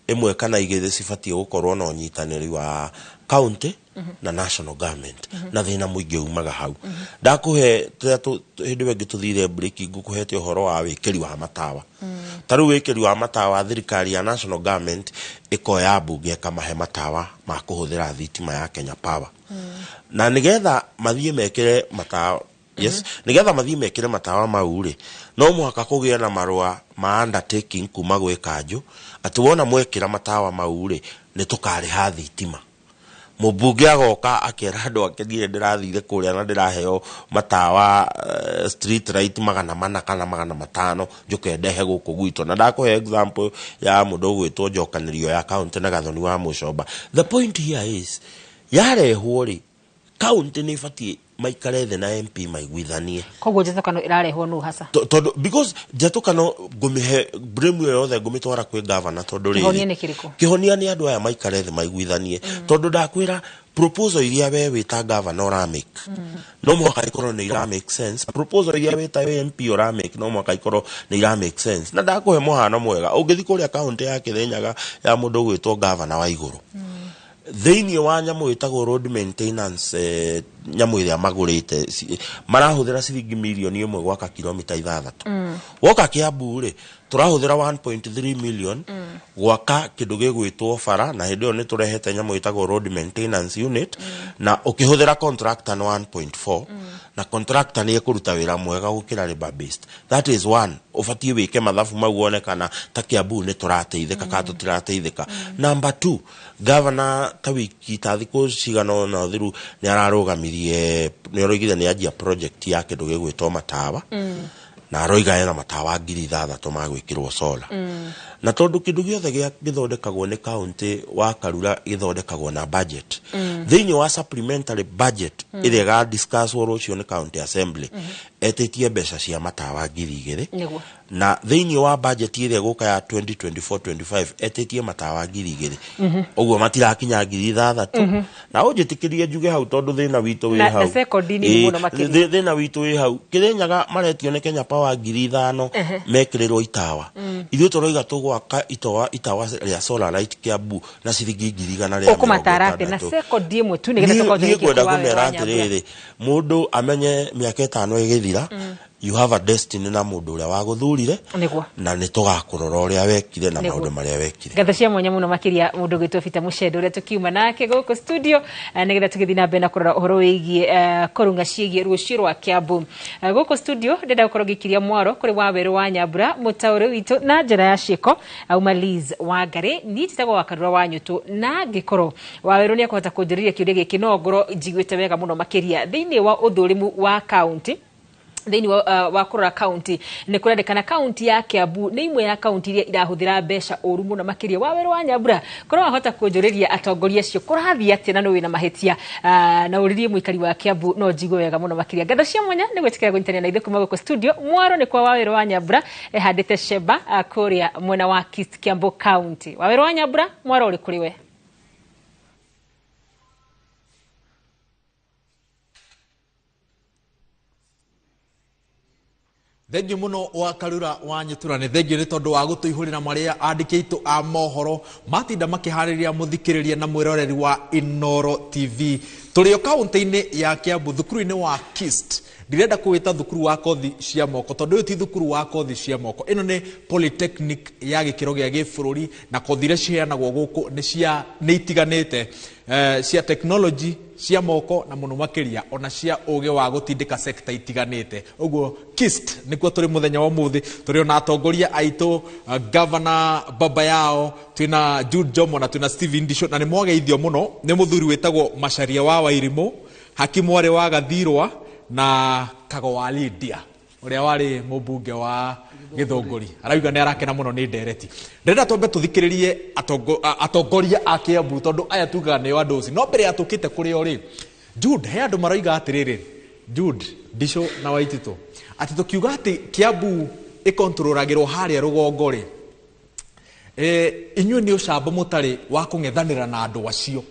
Speaker 13: ĩmwe kana igĩrĩ cibatiĩ gũkorwo na ũnyitanĩri wa county na national government, na thĩna mũingĩ umaga hau. Ndakũhe tũrĩa hĩndĩ ĩyo ĩngĩ tũthire break, ngũkũhete ũhoro wa wĩkĩri wa matawa. Ta rĩu wĩkĩri wa matawa, thirikari ya national government ĩkoya mbunge ĩkamahe matawa ma kũhũthĩra thitima ya Kenya Power, na nĩgetha mathiĩ mekĩre matawa, yes, nĩgetha mathiĩ mekĩre matawa mau rĩ, no mũhaka kũgĩe na marũa ma undertaking kuma gwĩ kanjũ atĩ wona mwekĩra matawa mau rĩ, nĩ tũkarĩha thitima. Mũmbunge agoka akera andũ ake, niĩ ndĩrathire kũrĩa na ndĩraheo matawa street light 400 kana 500, njũke ndehe gũkũ gwitũ. Na ndakũhe example ya mũndũ ũgwĩtwo njokanĩrio ya county na Gathoni wa Mũcomba. The point here is, yarehwo rĩ, county nĩ ĩbatiĩ maikare thĩ na MP maiguithanie.
Speaker 2: Koguo njatũkano ĩrarehwo nũ hasa?
Speaker 13: Tondũ because njatũkano ngũmĩhe blame ĩyo yothe ngũmĩtwara kwĩ gavana, tondũ rĩrĩ,
Speaker 2: Kĩhonia nĩ kĩrĩkũ?
Speaker 13: Kĩhonia nĩ andũ aya maikare thĩ maiguithanie, tondũ ndakwĩra proposal iria we wĩta gavana ũramake no mũhaka ikorwo nĩ ira make sense. Proposal iria wĩta MP ũramake no mũhaka ikorwo nĩ ira make sense. Na ndakũhe mũhano mwega, ũngĩthiĩ kũrĩa kaunti ya Kĩrĩnyaga ya mũndũ ũgwĩtwo gavana wa igũrũ, thĩinĩ wa nyamũ ĩtagwo road maintenance, nyamũ ĩrĩa magũrĩte marahũthĩra ciringi mirioni 1 gwaka kilomita 6. Woka Kiambu rĩ, tũrahũthĩra 1.3 million gwaka kĩndũ gĩgwĩtwo bara, na hĩndĩ ĩyo nĩ tũrehete nyamũ ĩtagwo road maintenance unit, na ũkĩhũthĩra contractor nĩ 1.4, na contractor nĩ ekũruta wĩra mwega gũkĩra labor based. That is one. Ũbatiĩ wĩke mathabu mau wone kana ta Kiambu nĩ tũrateithĩka kana tũtirateithĩka. Number two, governor ta wiki ta thikũ cigana ũna thiru nĩ ararũgamirie, nĩ aroigire nĩ anjia project ya kĩndũ gĩgwĩtwo matawa, na aroiga ena matawa 6,000 ma gwĩkĩrwo solar. Na tondũ kĩndũ gĩothe gĩthondekagwo nĩ county wa Karura gĩthondekagwo na budget, thĩinĩ wa supplementary budget ĩrĩa ĩgadiscusswo rũciũ nĩ county assembly, etĩtie mbeca cia matawa 2,000. Na thĩinĩ wa budget ĩrĩa ĩgũka ya 2024-25 etĩtie matawa 2,000. Ũguo matirakinya 6,000. Na ũnjĩtĩkĩrie njuge hau, tondũ thĩna witũ wĩ
Speaker 2: Na
Speaker 13: hau.
Speaker 2: second nini mũno makĩria.
Speaker 13: Thĩna witũ wĩ hau. Kĩrĩnyaga maretio nĩ Kenya Power 5,000 mekĩrĩrwo itawa. Ithuĩ tũroiga tũgwaka itawa rĩa solar light Kiambu na ciringi 160,000.
Speaker 2: Ũkũmatara atĩa na sekondi ĩmwe tu nĩgetha tũkorwo
Speaker 13: Niĩ
Speaker 2: tũgĩkia
Speaker 13: ngwenda
Speaker 2: kwa
Speaker 13: kũmera
Speaker 2: Wawerũ wa Nyambura.
Speaker 13: atĩrĩrĩ, mũndũ amenye mĩaka 5 ĩgĩthira, you have a destiny na mũndũ ũrĩa wagũthurire,
Speaker 2: Nĩguo.
Speaker 13: na nĩ tũgakũrora ũrĩa wekire na
Speaker 2: Nĩguo.
Speaker 13: maũndũ marĩa wekire.
Speaker 2: Ngatho cia mwanya mũno makĩria mũndũ gwĩtwo Peter Mushendo ũrĩa tũkiuma nake gũkũ studio, nĩgetha tũgĩthiĩ na mbere na kũrora ũhoro wĩgiĩ kũrung'a ciĩgiĩ rũciũ rwa Kiambu. Gũkũ studio ndĩrenda gũkorwo ngĩkiria mwaro kũrĩ Wawerũ wa Nyambura, mũtaũri witũ na njĩra ya ciĩko auma Liz Wangari. Niĩ njĩtagwo Wakarura wa Nyũtũ, na ngĩkorwo Wawerũ nĩ ekũhota kũnjũrĩria kĩũria gĩkĩ no ngorwo njiguĩte wega mũno makĩria thĩinĩ wa ũthũrimu wa kaunti. Thĩinĩ wa kũrora kaunti nĩ kũrendekana kaunti ya Kiambu nĩ imwe ya kaunti iria irahũthĩra mbeca ũru mũno makĩria. Wawerũ wa Nyambura, korwo wahota kũnjũrĩria atongoria acio kũrathiĩ atĩa na nĩ wĩna mahĩtia, na ũrĩrie mũikari wa Kiambu no njigue wega mũno makĩria. Ngatho cia mwanya nĩ gwĩtĩkĩra kũnyitanĩra na ithuĩ kuma gũkũ studio. Mwaro nĩ kwa Wawerũ wa Nyambura ehandĩte Sheba, kũrĩa mwena wa East Kiambu County. Wawerũ wa Nyambura, mwaro ũrĩ kũrĩ we.
Speaker 15: Thengiũ mũno wa Karura wa Nyĩtura, nĩ thengiũ nĩ tondũ wa gũtũihũrĩra marĩa andĩki aitũ a mohoro matinda makĩharĩria mũthikĩrĩria na mwĩroreri wa Inooro TV. Tũrĩ o kaũntĩ-inĩ ya Kiambu, thukuru-inĩ wa KIST. Ndirenda kũwĩta thukuru wa kothi cia moko tondũ ũyũ ti thukuru wa kothi cia moko, ĩno nĩ polytechnic ya gĩkĩro gĩa gĩbũrũri, na kothi iria ciheanagwo gũkũ nĩ itiganĩte, cia technology, cia moko na mũno makĩria ona cia ũgĩ wa gũtindĩka sekta itiganĩte. Ũguo KIST nĩkuo tũrĩ mũthenya wa ũmũthĩ, tũrĩ ona atongoria aitũ, Governor Baba Yao, twĩna Jude Jomo na twĩna Stephen Ndisho, na nĩ mwageithio mũno nĩ mũthuri wĩtagwo Macharia wa Wairimũ, hakimu warĩ wa Gathirwa na Kago wa Lydia ũrĩa warĩ mũmbunge wa Gĩthũngũri. Arauga nĩ arakena mũno nĩ ndereti. Ndĩrenda twambe tũthikĩrĩrie atongoria a Kiambu tondũ aya tugaga nĩo andũ ũcio. No mbere ya tũkĩte kũrĩ o rĩ, Jude, he andũ maroiga atĩrĩrĩ, Jude Ndisho na Waititũ, atĩ tũkiuga atĩ Kiambu ĩkontrolagĩrwo harĩa rũgongo rĩ, inyuĩ nĩ ũcamba mũtarĩ wa kũng'ethanĩra na andũ acio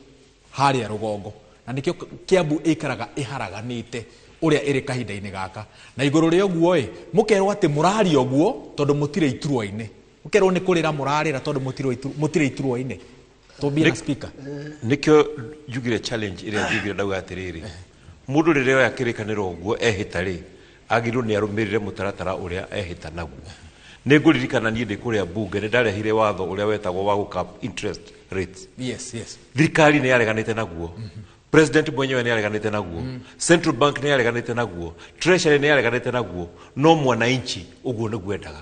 Speaker 15: harĩa rũgongo, na nĩkĩo Kiambu ĩikaraga ĩharaganĩte ũrĩa ĩrĩ kahinda-inĩ gaka. Na igũrũ rĩa ũguo ĩ, mũkerwo atĩ mũraria ũguo tondũ mũtirĩ iturwa-inĩ, mũkerwo nĩ kũrĩra mũrarĩra tondũ mũtirĩ iturwa-inĩ. Tũmbie na speaker.
Speaker 16: Nĩkĩo njugire challenge ĩrĩa njugire ndauga atĩrĩrĩ, mũndũ rĩrĩa oya kĩrĩkanĩro ũguo ehĩta rĩ, agĩrĩirwo nĩ arũmĩrĩre mũtaratara ũrĩa ehĩta naguo. Nĩ ngũririkana niĩ ndĩ kũrĩa mbunge nĩ ndarehire watho ũrĩa wetagwo wa gũ cap interest rates.
Speaker 15: Yes, yes.
Speaker 16: Thirikari nĩ yareganĩte naguo. President mwenyewe nĩ areganĩte naguo. Central Bank nĩ yareganĩte naguo. Treasury nĩ yareganĩte naguo. No mwananchi ũguo nĩguo endaga.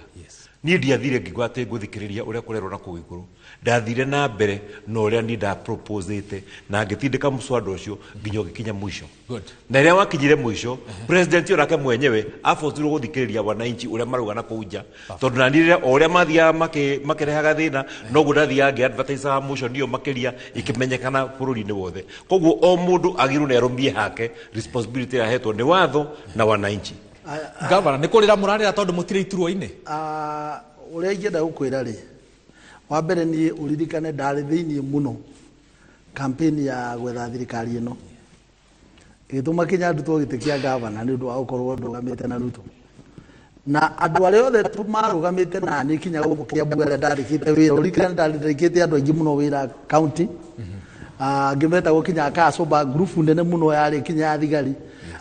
Speaker 16: Niĩ ndiathire ngĩigua atĩ ngũthikĩrĩria ũrĩa kũrerwo na kũu igũrũ. Ndathire na mbere na ũrĩa niĩ ndaproposĩte na ngĩtindĩka mũswada ũcio nginya ũgĩkinya mũico.
Speaker 15: Good.
Speaker 16: Na rĩrĩa wakinyire mũico, president onake mwenyewe abotirwo gũthikĩrĩria wananchi ũrĩa marauga na kũu nja. Tondũ na niĩ rĩrĩa o ũrĩa mathiaga makĩrehaga thĩna, noguo ndathiaga ngĩ-advertisaga motion ĩyo makĩria ĩkĩmenyekana bũrũri-inĩ wothe. Koguo o mũndũ agĩrĩirwo nĩ arũmie hake responsibility ĩrĩa ahetwo nĩ watho na wananchi.
Speaker 15: Governor, nĩ kũrĩra mũrarĩra tondũ mũtirĩ iturwa-inĩ?
Speaker 17: Ũrĩa ingĩenda gũkwĩra rĩ, wa mbere niĩ ũririkane ndarĩ thĩiniĩ mũno campaign ya gwetha thirikari ĩno, ĩgĩtũma kinya ndutwo gĩtĩ kĩa gavana nĩ ũndũ wa gũkorwo ndũgamĩte na Ruto. Na andũ arĩa othe marũgamĩte na niĩ kinya gũkũ Kiambu arĩa ndarĩkĩte wĩra, ũririkane ndarĩkĩte andũ aingĩ mũno wĩra county, angĩ metagwo kinya Kasũmba, ngurubu nene mũno yarĩ kinya ya thigari.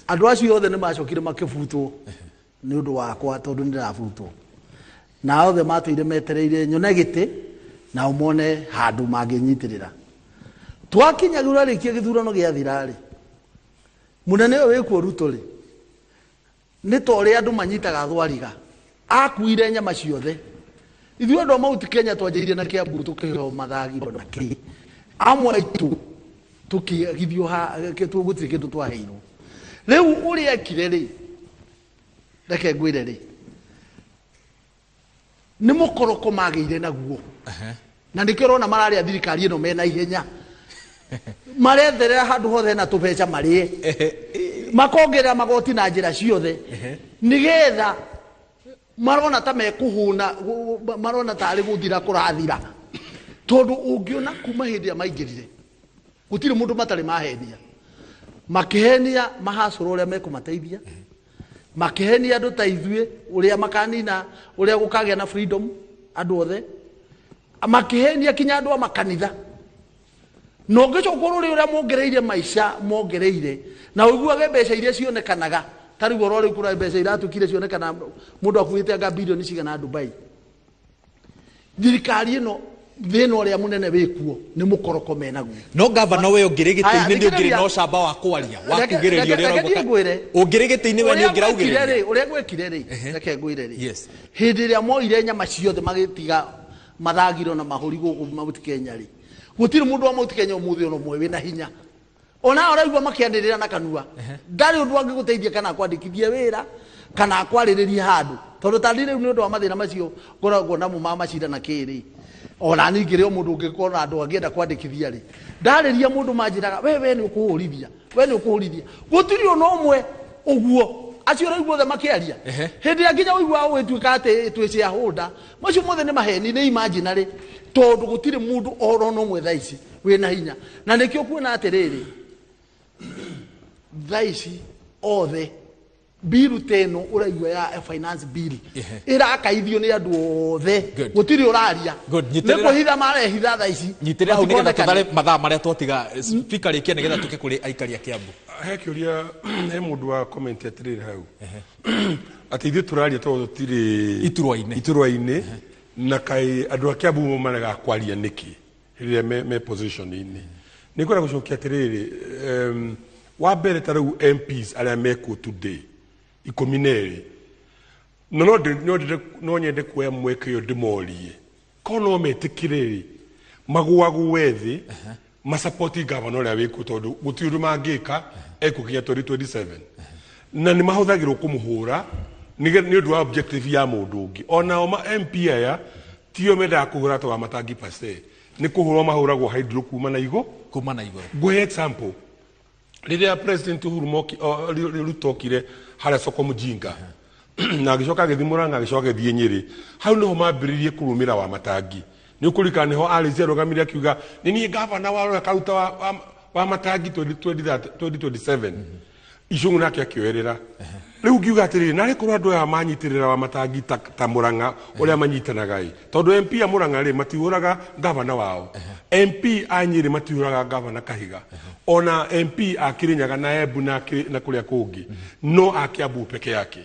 Speaker 17: Andũ acio othe nĩ macokire makĩbutwo nĩ ũndũ wakwa tondũ nĩ ndĩrabutwo. Na othe matũire metereire nyone gĩtĩ nao mone handũ mangĩnyitĩrĩra. Twakinya rĩkia gĩthurano gĩathira rĩ, mũnene ũyũ wĩkuo Ruto rĩ, nĩ ta ũrĩa andũ manyitaga thwariga, akuire nyama ciothe. Ithuĩ andũ a Mount Kenya twanjĩrĩirie na Kiambu tũkĩheo mathagiro na kĩ, amwe aitũ tũkĩagithio gũtirĩ kĩndũ twaheirwo. Rĩu ũrĩa ekire rĩ, reke ngwĩre rĩ, nĩ mũkoroko magĩire naguo. Na nĩkĩo ũrona mararĩa thirikari ĩno mena ihenya. Maretherera handũ hothe na tũbeca marĩe. Makongerera magoti na njĩra ciothe. Nĩgetha marona ta mekũhũna, marona tarĩ gũthira kũrathira. Tondũ ũngĩona kuma hĩndĩ ĩrĩa maingĩrire, gũtirĩ mũndũ matarĩ mahenia. Makĩhenia mahacũra ũrĩa mekũmateithia, makĩhenia andũ ta ithuĩ ũrĩa makanina, ũrĩa gũkagĩa na freedom. Andũ othe makĩhenia kinya andũ a makanitha. Na ũngĩcoka ũrore ũrĩa mongereire maica mongereire na ũiguage mbeca iria cionekanaga ta rĩu oro rĩu kũrĩ mbeca iratukire cionekana mũndũ akuĩte anga bilioni cigana Dubai. Thirikari ĩno thĩna ũrĩa mũnene wĩkuo nĩ mũkoroko menaguo.
Speaker 15: No gavana we ũngĩrĩ gĩtĩ-inĩ nĩ ũngĩrĩ na ũcamba wa kwaria wa kugĩrĩria ũrĩa ũrauga. Ũngĩrĩ gĩtĩ-inĩ we nĩ ũngĩraugĩrĩria.
Speaker 17: Ũrĩa gwekire rĩ, reke ngwĩre rĩ. Hĩndĩ ĩrĩa moire nyama ciothe magĩtiga mathagiro na mahũri gũkũ Mount Kenya rĩ, gũtirĩ mũndũ wa Mount Kenya ũmũthĩ ona ũmwe wĩna hinya. Ona ũraigua makĩanĩrĩra na kanua ndarĩ ũndũ angĩgũteithia kana akwandĩkithie wĩra kana akwarĩrĩrie handũ, tondũ ta rĩu nĩ ũndũ wa mathĩna macio ngoragwo namo ma macira na kĩrĩ. Ona ningĩ rĩo mũndũ ũngĩkorwo na andũ angĩenda kwandĩkithia rĩ, ndarĩria mũndũ manjĩraga we nĩ ũkũhũrithia, we nĩ ũkũhũrithia. Gũtirĩ ona ũmwe ũguo acio ũraigua othe makĩaria. Hĩndĩ ĩrĩa nginya ũiguaga ũgĩtuĩka atĩ twĩ shareholder, macio mothe nĩ maheni, nĩ imaginary, tondũ gũtirĩ mũndũ oro na ũmwe thaa ici wĩna hinya. Na nĩkĩo kuona atĩrĩrĩ, thaa ici othe bill ta ĩno ũraigua ya finance bill ĩrakaithio nĩ andũ othe, gũtirĩ ũraria, nĩ kwĩhitha marehitha thaa ici.
Speaker 15: Nyitĩrĩra hau nĩgetha tũthare mathaa marĩa twatiga. Speaker rĩkia nĩgetha tũke kũrĩ aikari a Kiambu.
Speaker 18: He kĩũria, he mũndũ wa comment atĩrĩrĩ hau atĩ ithuĩ tũraria tondũ tũtirĩ iturwa-inĩ, na kaĩ andũ a Kiambu maregaga kwaria nĩkĩ rĩrĩa me position-inĩ. Nĩ ngwenda gũcokia atĩrĩrĩ, wa mbere ta rĩu MPs arĩa mekuo today 12, no nyende kuoya mweke ũyũ ndĩmorie korwo no metĩkĩre rĩ, magũagũe thĩ masapoti gavana ũrĩa wĩkuo, tondũ gũtirĩ ũndũ mangĩka ekũkinya 2027, na nĩ mahũthagĩrwo kũmũhũra nĩ ũndũ wa objective ya mũndũ ũngĩ. Onao ma MP aya tio mendaga kũhũra ta wa Matangi pase, nĩ kũhũrwo mahũragwo hydro kuma na igũrũ. Ngũhe example, rĩrĩa President Uhuru Ruto okire harĩa soko Mjinga na agĩcoka agĩthiĩ Murang'a, agĩcoka agĩthiĩ Nyĩrĩ, hau nĩho mambĩrĩirie kũrũmĩra wa Matangi. Nĩ ũkũririkana nĩho Alice arũgamire akiuga nĩ niĩ gavana wa ũrĩa karuta wa Matangi 2027. Icũng'ũ nake akĩoerera. Rĩu ngiuga atĩrĩrĩ, narĩ korwo andũ aya manyitĩrĩra wa Matangi ta Murang'a ũrĩa manyitanaga ĩ, tondũ MP a Murang'a rĩ matihũraga gavana wao, MP a Nyĩrĩ matihũraga gavana Kahiga, ona MP a Kirinyaga na Embu na kũrĩa kũngĩ, no a Kiambu peke yake.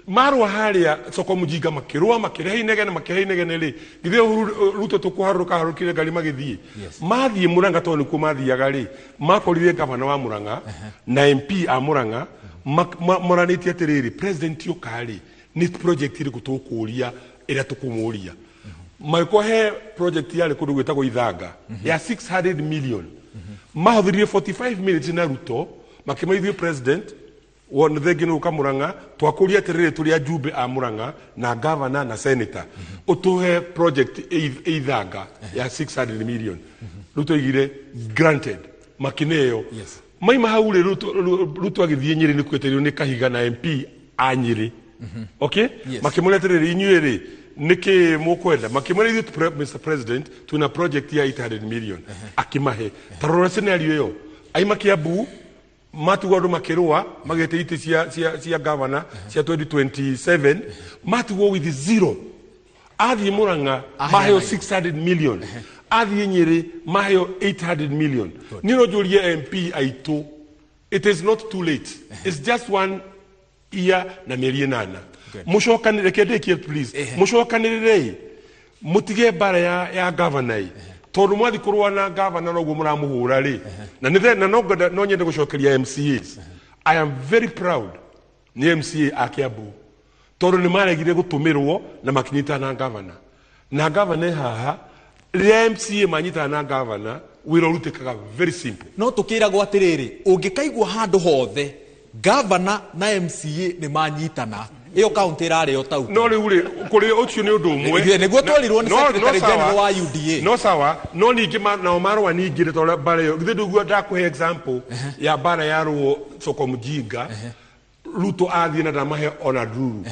Speaker 18: Marũa harĩa soko Mjinga makĩrũa makĩrehe inegene makĩrehe inegene rĩ, githĩ Uhuru Ruto tũkũharũrũka harũrũkire ngari magĩthiĩ. Mathiĩ Murang'a tondũ nĩkuo mathiaga rĩ, makorire gavana wa Murang'a na MP a Murang'a moranĩtie atĩrĩrĩ, president ũka rĩ, nĩ project ĩrĩkũ tũkũria ĩrĩa tũkũmũria. Magĩkorwo he project yarĩ kũndũ gwĩtagwo Ithanga ya 600 million. Mahũthĩrire 45 minutes na Ruto makĩmaithio president wona thengi nĩ ũka Murang'a, twakũria atĩrĩrĩ tũrĩ ajumbe a Murang'a na gavana na senator, ũtũhe project Ithanga ya 600 million. Ruto oigire granted, makĩneo. Maima hau rĩ, Ruto agĩthiĩ Nyĩrĩ nĩ kwetereirwo nĩ Kahiga na MP a Nyĩrĩ. Okay? Makĩmũria atĩrĩrĩ, inyuĩ rĩ nĩkĩ mũkwenda? Makĩmũria ithuĩ Mr President twĩna project ya 800 million. Akĩmahe. Ta rora scenario ĩyo, aima Kiambu matigwo andũ makĩrũa magĩte itĩ cia gavana cia 2027, matigwo with zero. Athiĩ Murang'a maheo 600 million, athiĩ Nyĩrĩ maheo 800 million. Niĩ no njũrie MP aitũ, it is not too late, it's just 1 year na mĩeri 8. Mũcokanĩrĩre, reke ndĩkie please, mũcokanĩrĩrei mũtige mbara ya gavana ĩ, tondũ mwathi kũrũa na gavana noguo mũramũhũra rĩ. Na no nyende gũcokeria MCAs. I am very proud nĩ MCA a Kiambu, tondũ nĩ maregire gũtũmĩrwo na makĩnyitana na gavana. Na gavana haha, rĩrĩa MCA manyitana na gavana, wĩra ũrutĩkaga very simple.
Speaker 15: No tũkĩragwo atĩrĩrĩ, ũngĩkaigua handũ hothe gavana na MCA nĩ manyitana, ĩyo kaunti ĩrarĩo tau.
Speaker 18: No rĩu rĩ, kũrĩ ũcio nĩ ũndũ ũmwe.
Speaker 15: Nĩguo twerirwo nĩ Secretary General wa UDA.
Speaker 18: No sawa, no ningĩ nao marũa ningĩ tondũ mbara ĩyo, githĩ ndũiguo ndakũhe example ya mbara ya rũo soko Mjinga, Ruto athiĩ na ndamahe ona ndururu.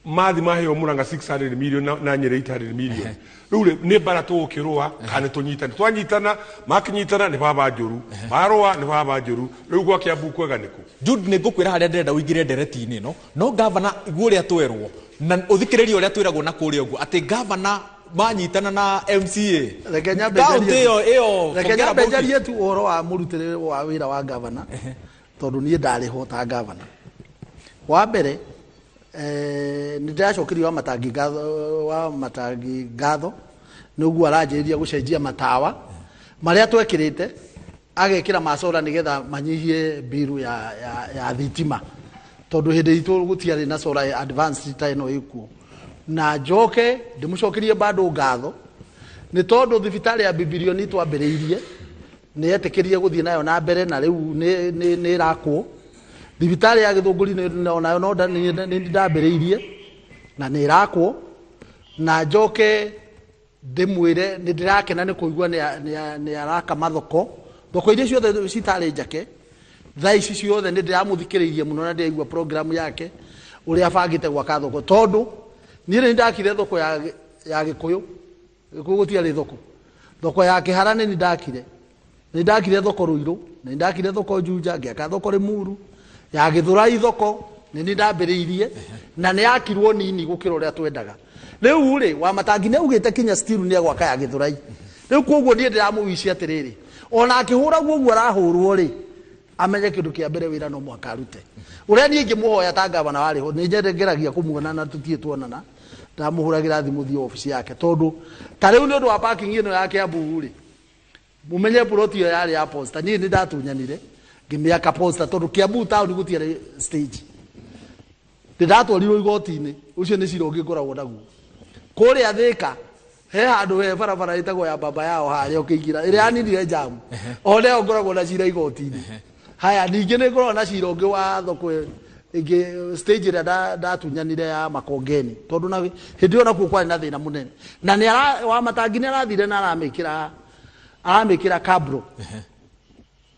Speaker 18: Mathi maheo Murang'a 600 million na Nyĩrĩ 800 million. Rĩu rĩ, nĩ mbara tũgũkĩrũa kana nĩ tũnyitane? Twanyitana, makĩnyitana nĩ baba njũru, marũa nĩ baba njũru. Rĩu gwa Kiambu kwega nĩkũ?
Speaker 15: Jude, nĩ ngũkwĩra harĩa ndĩrenda ũingĩre ndereti-inĩ ĩno, no gavana guo ũrĩa twerwo na ũthikĩrĩrie ũrĩa twĩragwo na kũrĩa ũguo atĩ gavana manyitana na MCA.
Speaker 17: Reke nyambe
Speaker 15: Kaunti
Speaker 17: njarie
Speaker 15: ĩyo ĩyo
Speaker 17: reke
Speaker 15: forget
Speaker 17: nyambe
Speaker 15: about it.
Speaker 17: njarie tu ũhoro wa mũrutĩre wa wĩra wa gavana, tondũ niĩ ndarĩ ho ta gavana. Wa mbere nĩ ndĩracokerio wa Matangi ngatho, wa Matangi ngatho nĩ ũguo aranjĩrĩria gũcenjia matawa marĩa twekĩrĩte agekĩra macora nĩgetha manyihie mbiru ya thitima, tondũ hĩndĩ itũ gũtiarĩ na solar advanced ta ĩno ĩkuo. Na njoke ndĩmũcokerie bado ngatho nĩ tondũ thibitarĩ ya Bibilioni twambĩrĩirie nĩ yetĩkĩrie gũthiĩ nayo na mbere, na rĩu nĩ ĩrakwo. Thibitarĩ ya Gĩthũngũri onayo no nĩ ndambĩrĩirie na nĩ ĩrakwo. Na njoke ndĩmwĩre nĩ ndĩrakena nĩ kũigua nĩ araka mathoko, thoko iria ciothe citarĩ njake thaa ici ciothe nĩ ndĩramũthikĩrĩirie mũno na ndĩraigua program yake ũrĩa abangĩte gwaka thoko, tondũ niĩ nĩ ndakire thoko ya Gĩkũyũ. Gĩkũyũ gũtiarĩ thoko. Thoko ya Kĩhara nĩ ndakire, nĩ ndakire thoko Ruiru, nĩ ndakire thoko Juja, ngĩaka thoko Limuru, ya Gĩthũrai thoko nĩ ndambĩrĩirie na nĩ yakirwo nini gũkĩra ũrĩa twendaga. Rĩu rĩ wa Matangi nĩ augĩte kinya still nĩ egwaka ya Gĩthũrai. Rĩu koguo niĩ ndĩramũwicia atĩrĩrĩ, ona akĩhũragwo ũguo arahũrwo rĩ, amenye kĩndũ kĩa mbere wĩra no mũhaka arute. Ũrĩa niĩ ingĩmũhoya ta gavana warĩ ho, nĩ ngeragia kũmuona na tũtirĩ tuonana, ndamũhũragĩra thimũ thiĩ obici yake, tondũ ta rĩu nĩ ũndũ wa parking ĩno ya Kiambu rĩ, mũmenye plot ĩyo yarĩ ya posta, niĩ nĩ ndatunyanire ngĩmĩaka posta, tondũ Kiambu town gũtiarĩ stage. Nĩ ndatwarirwo igoti-inĩ, ũcio nĩ cira ũngĩ ngoragwo naguo. Kũrĩa Thĩka he handũ he barabara ĩtagwo ya baba yao harĩa ũkĩingĩra, ĩrĩa yaninire jamu, o nayo ngoragwo na cira igoti-inĩ. Haya, ningĩ nĩ ngoragwo na cira ũngĩ wa thoko ĩngĩ, stage ĩrĩa ndatunyanire ya Makongeni, tondũ na hĩndĩ ĩyo nakuo kwarĩ na thĩna mũnene. Na nĩ wa Matangi nĩ arathire na aramĩkĩra kabro,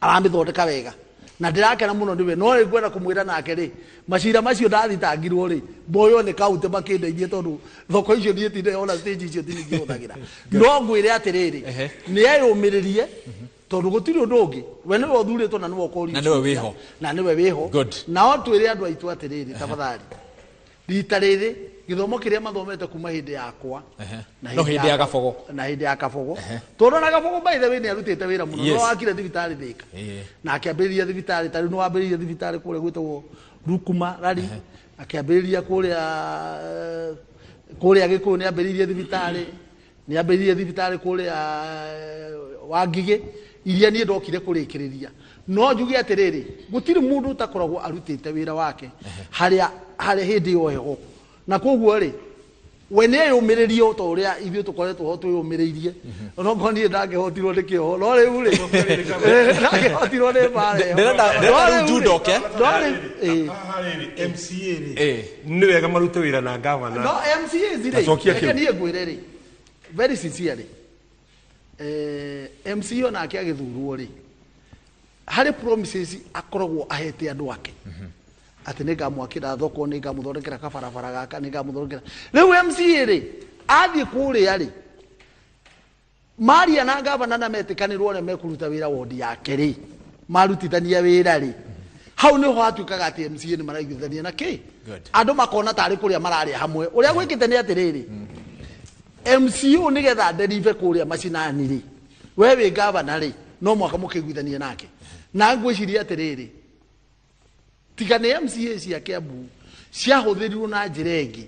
Speaker 17: aramĩthondeka wega, na ndĩrakena mũno nĩwe. No rĩ ngwenda kũmwĩra nake rĩ, macira macio ndathitangirwo rĩ, moywo nĩ kaunti makĩndeithie, tondũ thoko icio niĩ tinde ona stage icio tini ngĩhũthagĩra. No ngwĩre atĩrĩrĩ, nĩ eyũmĩrĩrie, tondũ gũtirĩ ũndũ ũngĩ, we nĩwe ũthurĩtwo na nĩwe ũkorio
Speaker 15: Na nĩwe wĩho.
Speaker 17: Na nĩwe wĩho. Nao twĩre andũ aitũ atĩrĩrĩ, tafadhali, rita rĩrĩ gĩthomo kĩrĩa mathomete kuma hĩndĩ yakwa na
Speaker 15: No hĩndĩ ya Gabogo,
Speaker 17: na hĩndĩ ya Kabogo, tondũ na Kabogo by the way nĩ arutĩte wĩra mũno. No wakire thibitarĩ Thĩka na akĩambĩrĩria thibitarĩ, ta rĩu nĩ wambĩrĩirie thibitarĩ kũrĩa gwĩtagwo Rukuma Rari, akĩambĩrĩria kũrĩa Gĩkũyũ nĩ ambĩrĩirie thibitarĩ, nĩ ambĩrĩirie thibitarĩ kũrĩa Wangigĩ, iria niĩ ndokire kũrĩkĩrĩria. No njuge atĩrĩrĩ, gũtirĩ mũndũ ũtakoragwo arutĩte wĩra wake harĩa harĩa hĩndĩ ĩyo heho. Na koguo rĩ, we nĩ eyũmĩrĩrie ta ũrĩa ithuĩ tũkoretwo ho twĩyũmĩrĩirie. Onokorwo niĩ ndangĩhotirwo nĩ kĩoho, no rĩu rĩ ndangĩhotirwo nĩ mbara ĩyo.
Speaker 15: Ndĩrenda rĩu Jude oke.
Speaker 17: No rĩu
Speaker 18: MCA rĩ, nĩ wega marute wĩra na gavana.
Speaker 17: No MCA rĩ,
Speaker 18: Acokia
Speaker 17: reke
Speaker 18: kĩu.
Speaker 17: niĩ ngwĩre rĩ, very sincerely, MCA onake agĩthurwo rĩ, harĩ promises akoragwo ahete andũ ake atĩ nĩ ngamwakĩra thoko, nĩ ngamũthondekera kabarabara gaka, nĩ ngamũthondekera. Rĩu MCA rĩ, athiĩ kũrĩa rĩ, maria na gavana na metĩkanĩrwo ũrĩa mekũruta wĩra wodi yake rĩ, marutithania wĩra rĩ, hau nĩho hatuĩkaga atĩ MCA nĩ maraiguithania na kĩ, andũ makona tarĩ kũrĩa mararĩa hamwe. Ũrĩa gwĩkĩte nĩ atĩrĩrĩ, MCU nĩgetha deliver kũrĩa macinani rĩ, we wĩ gavana rĩ, no mwaka mũkĩiguithanie nake. Na ngwĩciria atĩrĩrĩ, tiga nĩ MCA cia Kiambu ciahũthĩrirwo na njĩra ĩngĩ,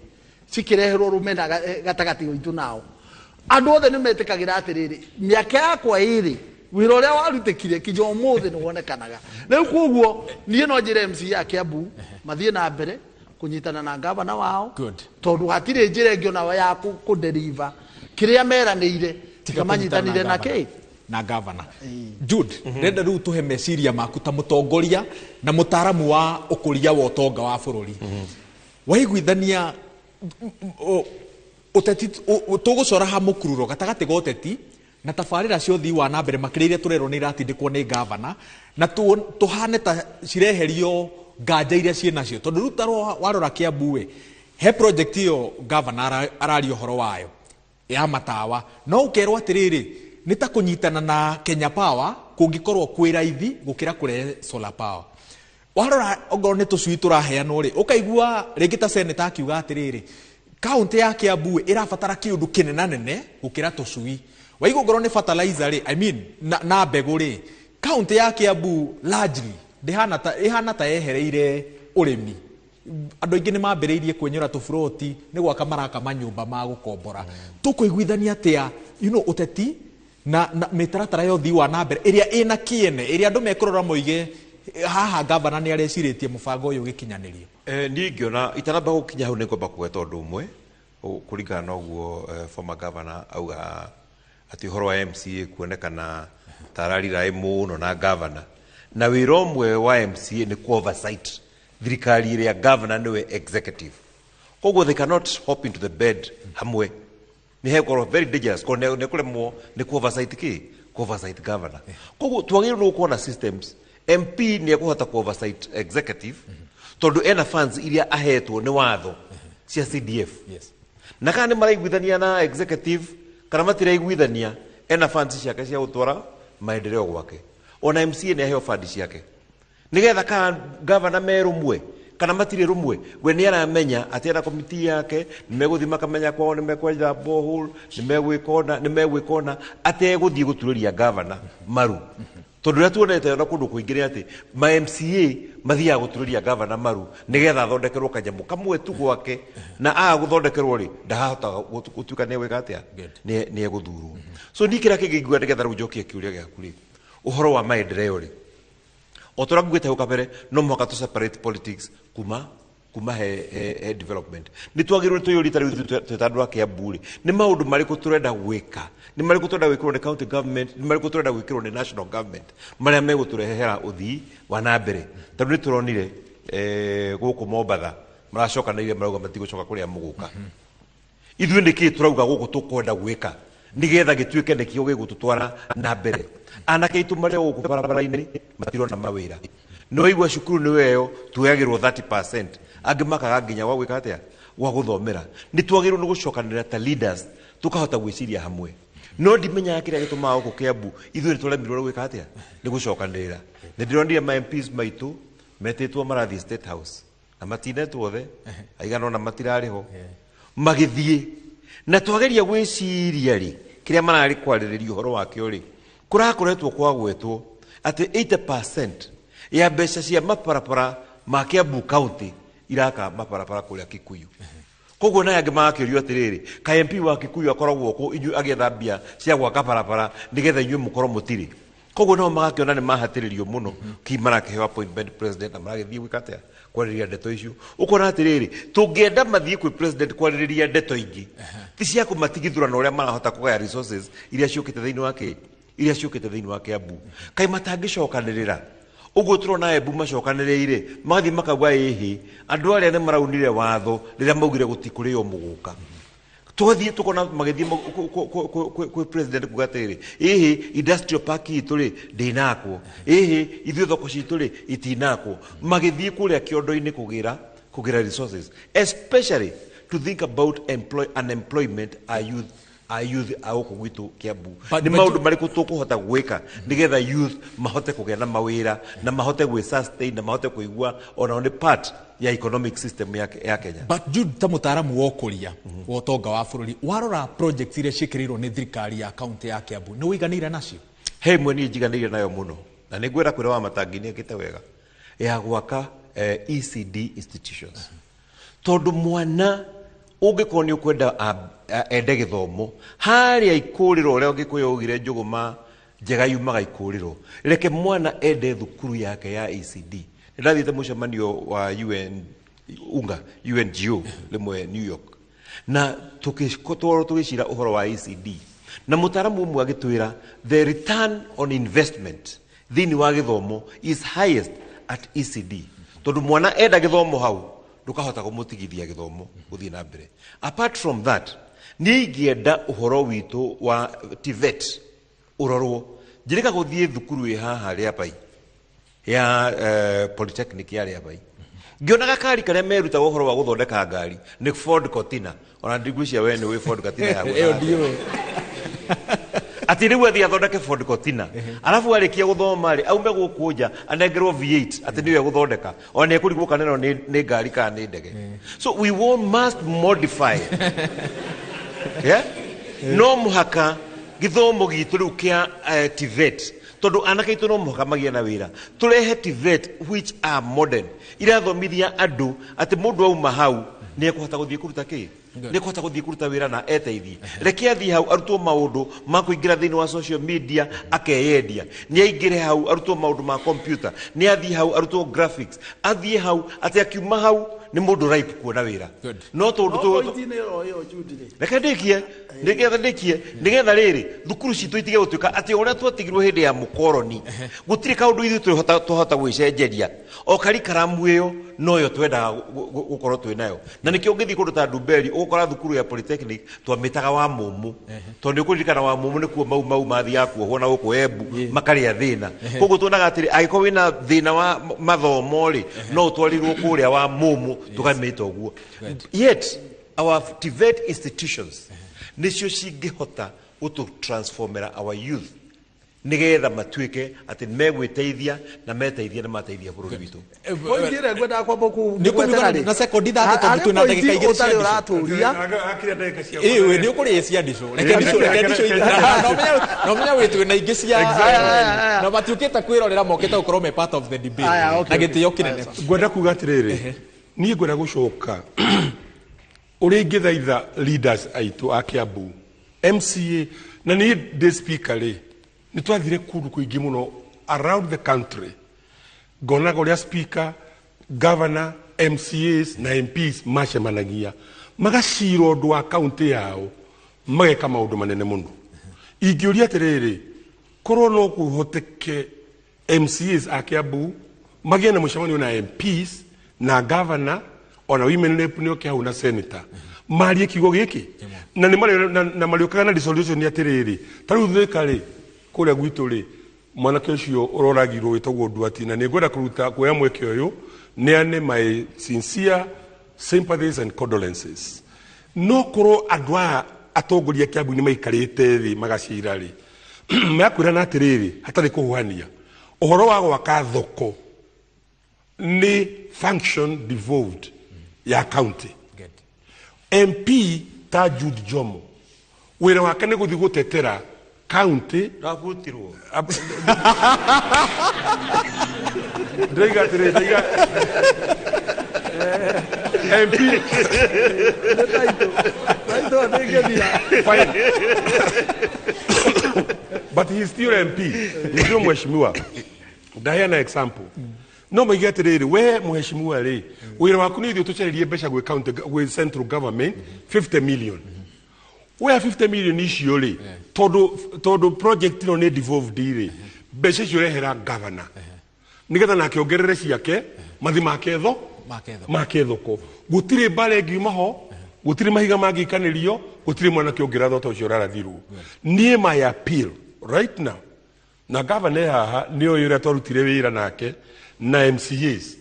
Speaker 17: cikĩreherwo rũmena gatagatĩ gaitũ nao, andũ othe nĩ metĩkagĩra atĩrĩrĩ, mĩaka yakwa ĩrĩ wĩra ũrĩa warutĩkire kinya ũmũthĩ nĩ wonekanaga. Rĩu koguo niĩ no njĩre MCA a Kiambu mathiĩ na mbere kũnyitana na gavana wao, tondũ hatirĩ njĩra ĩngĩ onao ya kũdeliver kĩrĩa meranĩire, tiga manyitanire na kĩ
Speaker 15: na gavana. Jude, ndĩrenda rĩu tũhe meciria maku ta mũtongoria na mũtaaramu wa ũkũria wa ũtonga wa bũrũri. Waiguithania ũteti, tũgũcora ha mũkururo gatagatĩ ga ũteti na tabarĩra cia ũthii wa na mbere makĩria iria tũrerwo nĩ iratindĩkwo nĩ gavana, na tũhane ta cireherio nganja iria ciĩ nacio, tondũ rĩu ta warora Kiambu ĩ, he project ĩyo gavana araria ũhoro wayo ya matawa, no ũkerwo atĩrĩrĩ, nĩ ta kũnyitana na Kenya Power kũngĩkorwo kwĩ raithi gũkĩra kũrehe solar power. Warora ongorwo nĩ tũcui tũraheanwo rĩ, ũkaigua rĩngĩ ta senator akiuga atĩrĩrĩ, Kaunti ya Kiambu ĩrabatara kĩũndũ kĩnenanene gũkĩra tũcui. Waigua ngorwo nĩ fertilizer rĩ, I mean, na mbegũ rĩ, kaunti ya Kiambu largely ndĩhana ta ĩhana ta yehereire ũrĩmi. Andũ aingĩ nĩ mambĩrĩirie kwenyũra tũburoti nĩ gwaka maraka manyũmba ma gũkombora. Tũkũiguithania atĩa ũteti na mĩtaratara ya ũthii wa na mbere ĩrĩa ĩna kĩene, ĩrĩa andũ mekũrora moige haha gavana nĩ arecirĩtie mũbango ũyũ ũgĩkinyanĩrio?
Speaker 16: Niĩ ingĩona itanamba gũkinya hau nĩ ngwamba kũgweta ũndũ ũmwe kũringana na ũguo former governor auga atĩ ũhoro wa MCA kuonekana ta arariraĩ mũno na governor, na wĩra ũmwe wa MCA nĩ ku oversight thirikari ĩrĩa governor nĩwe executive, koguo they cannot hop into the bed hamwe, nĩ hegũkorwo very dangerous koguo nĩ kũremwo nĩ ku oversight kĩ ku oversight governor. Koguo twagĩrĩirwo nĩ gũkorwo na systems. MP nĩ ekũhota ku oversight executive tondũ ena funds iria ahetwo nĩ watho cia CDF. Na kana nĩ maraiguithania na executive kana matiraiguithania, ena funds ciake cia gũtwara maendeleo gwake. Ona MCA nĩ aheo fund ciake nigetha kana governor me rũmwe kana matirĩ rũmwe, we nĩ aramenya atĩ ena komiti yake, nĩ megũthiĩ makamenya kwao, nĩ mekwenja borehole, nĩ megwĩka ũna, nĩ megwĩka ũna, ategũthiĩ gũturĩria governor maru. Tondũ ũrĩa tuonete ona kũndũ kũingĩ nĩ atĩ ma MCA mathiaga gũturĩria governor maru nĩgetha athondekerwo kanyamũ kamwe tu gwake, na aga gũthondekerwo rĩ ndahota gũtuĩka nĩ egwĩka atĩa, nĩ egũthurwo. So niĩ kĩrĩa kĩngĩ ingiuga nĩgetha rĩu njokie kĩũria gĩaku rĩ, ũhoro wa maendeleo rĩ, o ta ũrĩa ngugĩte hau kabere, no mũhaka tũ separate politics kuma he development. Nĩ twagĩrĩirwo nĩ twĩyũrie ta rĩu ithuĩ twĩ ta andũ a Kiambu rĩ, nĩ maũndũ marĩkũ tũrenda gwĩka, nĩ marĩkũ tũrenda gwĩkĩrwo nĩ county government, nĩ marĩkũ tũrenda gwĩkĩrwo nĩ national government, marĩa megũtũrehera ũthii wa na mbere. Tondũ nĩ tũronire gũkũ Mombatha maracokanĩrĩire marauga matigũcoka kũrĩa mũgũka. Ithuĩ nĩkĩĩ tũrauga gũkũ tũkwenda gwĩka nĩgetha gĩtuĩke nĩkĩo gĩgũtũtwara na mbere? Anake aitũ marĩa gũkũ barabara-inĩ matirona mawĩra. Nĩ waigua cukuru nĩ weyo tuoyagĩrwo 30%, angĩ makaga nginya gwa gwĩka atĩa, gwa gũthomera. Nĩ twagĩrĩirwo nĩ gũcokanĩrĩra ta leaders tũkahota gwĩciria hamwe. No ndimenyaga kĩrĩa gĩtũmaga gũkũ Kiambu ithuĩ nĩ tũremirwo nĩ gwĩka atĩa, nĩ gũcokanĩrĩra. Nĩ ndĩronire ma MPs maitũ metĩtwo marathiĩ State House na matinetwo othe, aigana ona matirarĩ ho, magĩthiĩ na twageria gwĩciria rĩ kĩrĩa mararĩ kwarĩrĩria ũhoro wakĩo rĩ, kũrakoretwo kwagwetwo atĩ 80% ya mbeca cia mabarabara ma Kiambu County iraka mabarabara kũrĩa Kikuyu. Koguo naye angĩ magakĩũrio atĩrĩrĩ, ka MP wa Kikuyu akoragwo kũ inyuĩ agĩetha mbia cia gwaka barabara nĩgetha inyuĩ mũkorwo mũtirĩ. Koguo nao magakĩona nĩ mahatĩrĩrio mũno ki marakĩheo appointment president na maragĩthiĩ gwĩka atĩa, kwarĩrĩria ndeto icio. Ũkona atĩrĩrĩ, tũngĩenda mathiĩ kwĩ president kwarĩrĩria ndeto ingĩ ti cia kũmatigithũra na ũrĩa marahota kũgaya resources iria ciũkĩte thĩinĩ wa kĩ, iria ciũkĩte thĩinĩ wa Kiambu. Kaĩ matangĩcokanĩrĩra ũguo tũrona Embu macokanĩrĩire magathiĩ makauga ĩhĩ andũ arĩa nĩ maraunire watho rĩrĩa maugire gũtikũrĩo mũgũka. Tũgathiĩ tũkona magĩthiĩ kwĩ president kuga atĩrĩrĩ, ĩhĩ industrial park itũ rĩ ndĩnakwo, ĩhĩ ithuĩ thoko citũ rĩ itinakwo, magĩthiĩ kũrĩa kĩondo-inĩ kũgĩra resources, especially to think about unemployment a youth a youth a gũkũ gwitũ Kiambu. Nĩ maũndũ marĩkũ tũkũhota gwĩka nĩgetha youth mahote kũgĩa na mawĩra na mahote gwĩ sustain na mahote kũigua onao nĩ part ya economic system ya Kenya.
Speaker 15: But Jude, ta mũtaaramu wa ũkũria wa ũtonga wa bũrũri, warora projects iria ciĩkĩrĩirwo nĩ thirikari ya kaunti ya Kiambu, nĩ ũiganĩire nacio?
Speaker 16: He imwe niĩ njiganĩire nayo mũno, na nĩ ngwenda kwĩra wa Matangi nĩ ekĩte wega ya gwaka ECD institutions. Tondũ mwana ũngĩkorwo nĩ ũkwenda ende gĩthomo harĩa ikũrĩro ũrĩa ũngĩkũyũ augire njũgũma njega yumaga ikũrĩro, reke mwana ende thukuru yake ya ECD. Nĩ ndathiĩte mũcemanio wa UN UNGA UNGO rĩmwe New York, na tũgĩcira ũhoro wa ECD, na mũtaaramu ũmwe agĩtwĩra the return on investment thĩinĩ wa gĩthomo is highest at ECD, tondũ mwana enda gĩthomo hau ndũkahota kũmũtigithia gĩthomo gũthiĩ na mbere. Apart from that, niĩ ingĩenda ũhoro witũ wa TVET ũrorwo. Njĩrĩga gũthiĩ thukuru ĩ haha Rĩabai ya Polytechnic ya Rĩabai, ngĩona gakari karĩa merutaga ũhoro wa gũthondeka ngari nĩ Ford Cortina. Ona ndigwĩciria we nĩ ũĩ Ford Cortina ya
Speaker 15: Ĩyo ndiũĩ.
Speaker 16: Atĩ rĩu athiĩ athondeke Ford Cortina, arabu arĩkia gũthoma rĩ, aume gũkũ nja anengerwo V8 atĩ nĩyo egũthondeka, ona nĩ ekũrigwo kana ĩno nĩ ngari kana nĩ ndege. So we all must modify, yeah? No mũhaka gĩthomo gitũ rĩu kĩa TVET, tondũ anake aitũ no mũhaka magĩe na wĩra, tũrehe TVET which are modern, irathomithia andũ atĩ mũndũ auma hau nĩ ekũhota gũthiĩ kũruta kĩ, nĩ ekũhota gũthiĩ kũruta wĩra na eteithie. Reke athiĩ hau arutwo maũndũ ma kũingĩra thĩinĩ wa social media akeyendia, nĩ aingĩre hau arutwo maũndũ ma computer, nĩ athiĩ hau arutwo graphics, athiĩ hau atĩ akiuma hau nĩ mũndũ ripe kuona wĩra. No tondũ
Speaker 17: Point-inĩ ĩyo ĩyo, Jude rĩ.
Speaker 16: Reke ndĩkie, nĩgetha ndĩkie, nĩgetha rĩrĩ thukuru citũ itige gũtuĩka atĩ ũrĩa twatigirwo hĩndĩ ya mũkoroni, gũtirĩ kaũndũ ithuĩ twahota gwĩcenjeria. O karikaramu ĩyo noyo twendaga gũkorwo twĩ nayo, na nĩkĩo ũngĩthiĩ kũndũ ta Ndumberi ũgũkora thukuru ya polytechnic twamĩtaga wa mũmũ, tondũ nĩ ũkũririkana wa mũmũ nĩkuo mau mau mathiaga kuohwo na gũkũ Embu makarĩa thĩna. Koguo tuonaga atĩrĩ, angĩkorwo wĩna thĩna wa mathomo rĩ, no ũtwarirwo kũrĩa wa mũmũ, tũkamĩta ũguo. Yet our TVET institutions nĩcio cingĩhota gũtũ transformera our youth, nĩgetha matuĩke atĩ megwĩteithia na meteithia nĩ mateithia bũrũri witũ.
Speaker 17: Point ĩrĩa ngwendaga kwamba
Speaker 15: Nĩ ũkũnyuga na sekondi 30 tondũ twĩna ndagĩka 2 cia
Speaker 17: ũtarĩ ũratũria.
Speaker 15: Ĩĩ, nĩ ũkũrĩa cia ndicũ, reke ndicũ, reke ndicũ, na ũmenya wĩ twĩna ingĩ cia na matiũkĩte kwĩrorera, mokĩte gũkorwo me part of the debate.
Speaker 17: Aya, okay,
Speaker 15: na gĩtĩo kĩnene.
Speaker 18: Ngwenda kuga atĩrĩrĩ, niĩ ngwenda gũcoka ũrĩa ingĩthaitha leaders aitũ a Kiambu, MCA, na niĩ ndĩ speaker rĩ, nĩ twathire kũndũ kũingĩ mũno around the country, ngonaga ũrĩa speaker, governor, MCAs na MPs macemanagia magacira ũndũ wa kaunti yao, mageka maũndũ manene mũno. Ingĩũria atĩrĩrĩ, korwo no kũhoteke MCAs a Kiambu magĩe na mũcemanio na MPs na governor, ona women rep nĩ oke hau na senator, marie kiugo gĩkĩ na nĩ na marĩũkaga na resolution atĩrĩrĩ, ta rĩu Thika rĩ, kũrĩa gwitũ rĩ, mwanake ũcio ũroragirwo wĩtagwo Nduati, na nĩ ngwenda kũruta kuoya mweke ũyũ neane my sincere sympathies and condolences. No korwo andũ aya atongoria Kiambu nĩ maikarĩte thĩ magacira rĩ, mekwĩrana atĩrĩrĩ, hatarĩ kũhuhania, ũhoro wa gwaka thoko nĩ function devolved ya county. MP ta Jude Jomo wĩra wake nĩ gũthiĩ gũtetera county.
Speaker 16: Ndabutirwo.
Speaker 18: Ndaiga atĩrĩ, ndaiga MP. Fine. But he's still MP. He's still mheshimiwa. Ndaheana example. No maige atĩrĩrĩ, we mheshimiwa rĩ, wĩra waku nĩ ithuĩ tũcaririe mbeca gwĩ county, gwĩ central government 50 million. Wea 50 million icio rĩ, tondũ project ĩno nĩ devolved rĩ, mbeca icio rehera governor, nĩgetha nake ongerere ciake mathi make tho make thoko. Gũtirĩ mbara ĩngiuma ho, gũtirĩ mahiga mangĩikanĩrio, gũtirĩ mwanake ũngĩratha ta ũcio ũrarathirwo. Niĩ my appeal right now, na governor haha nĩ oĩ ũrĩa twarutire wĩra nake na MCAs,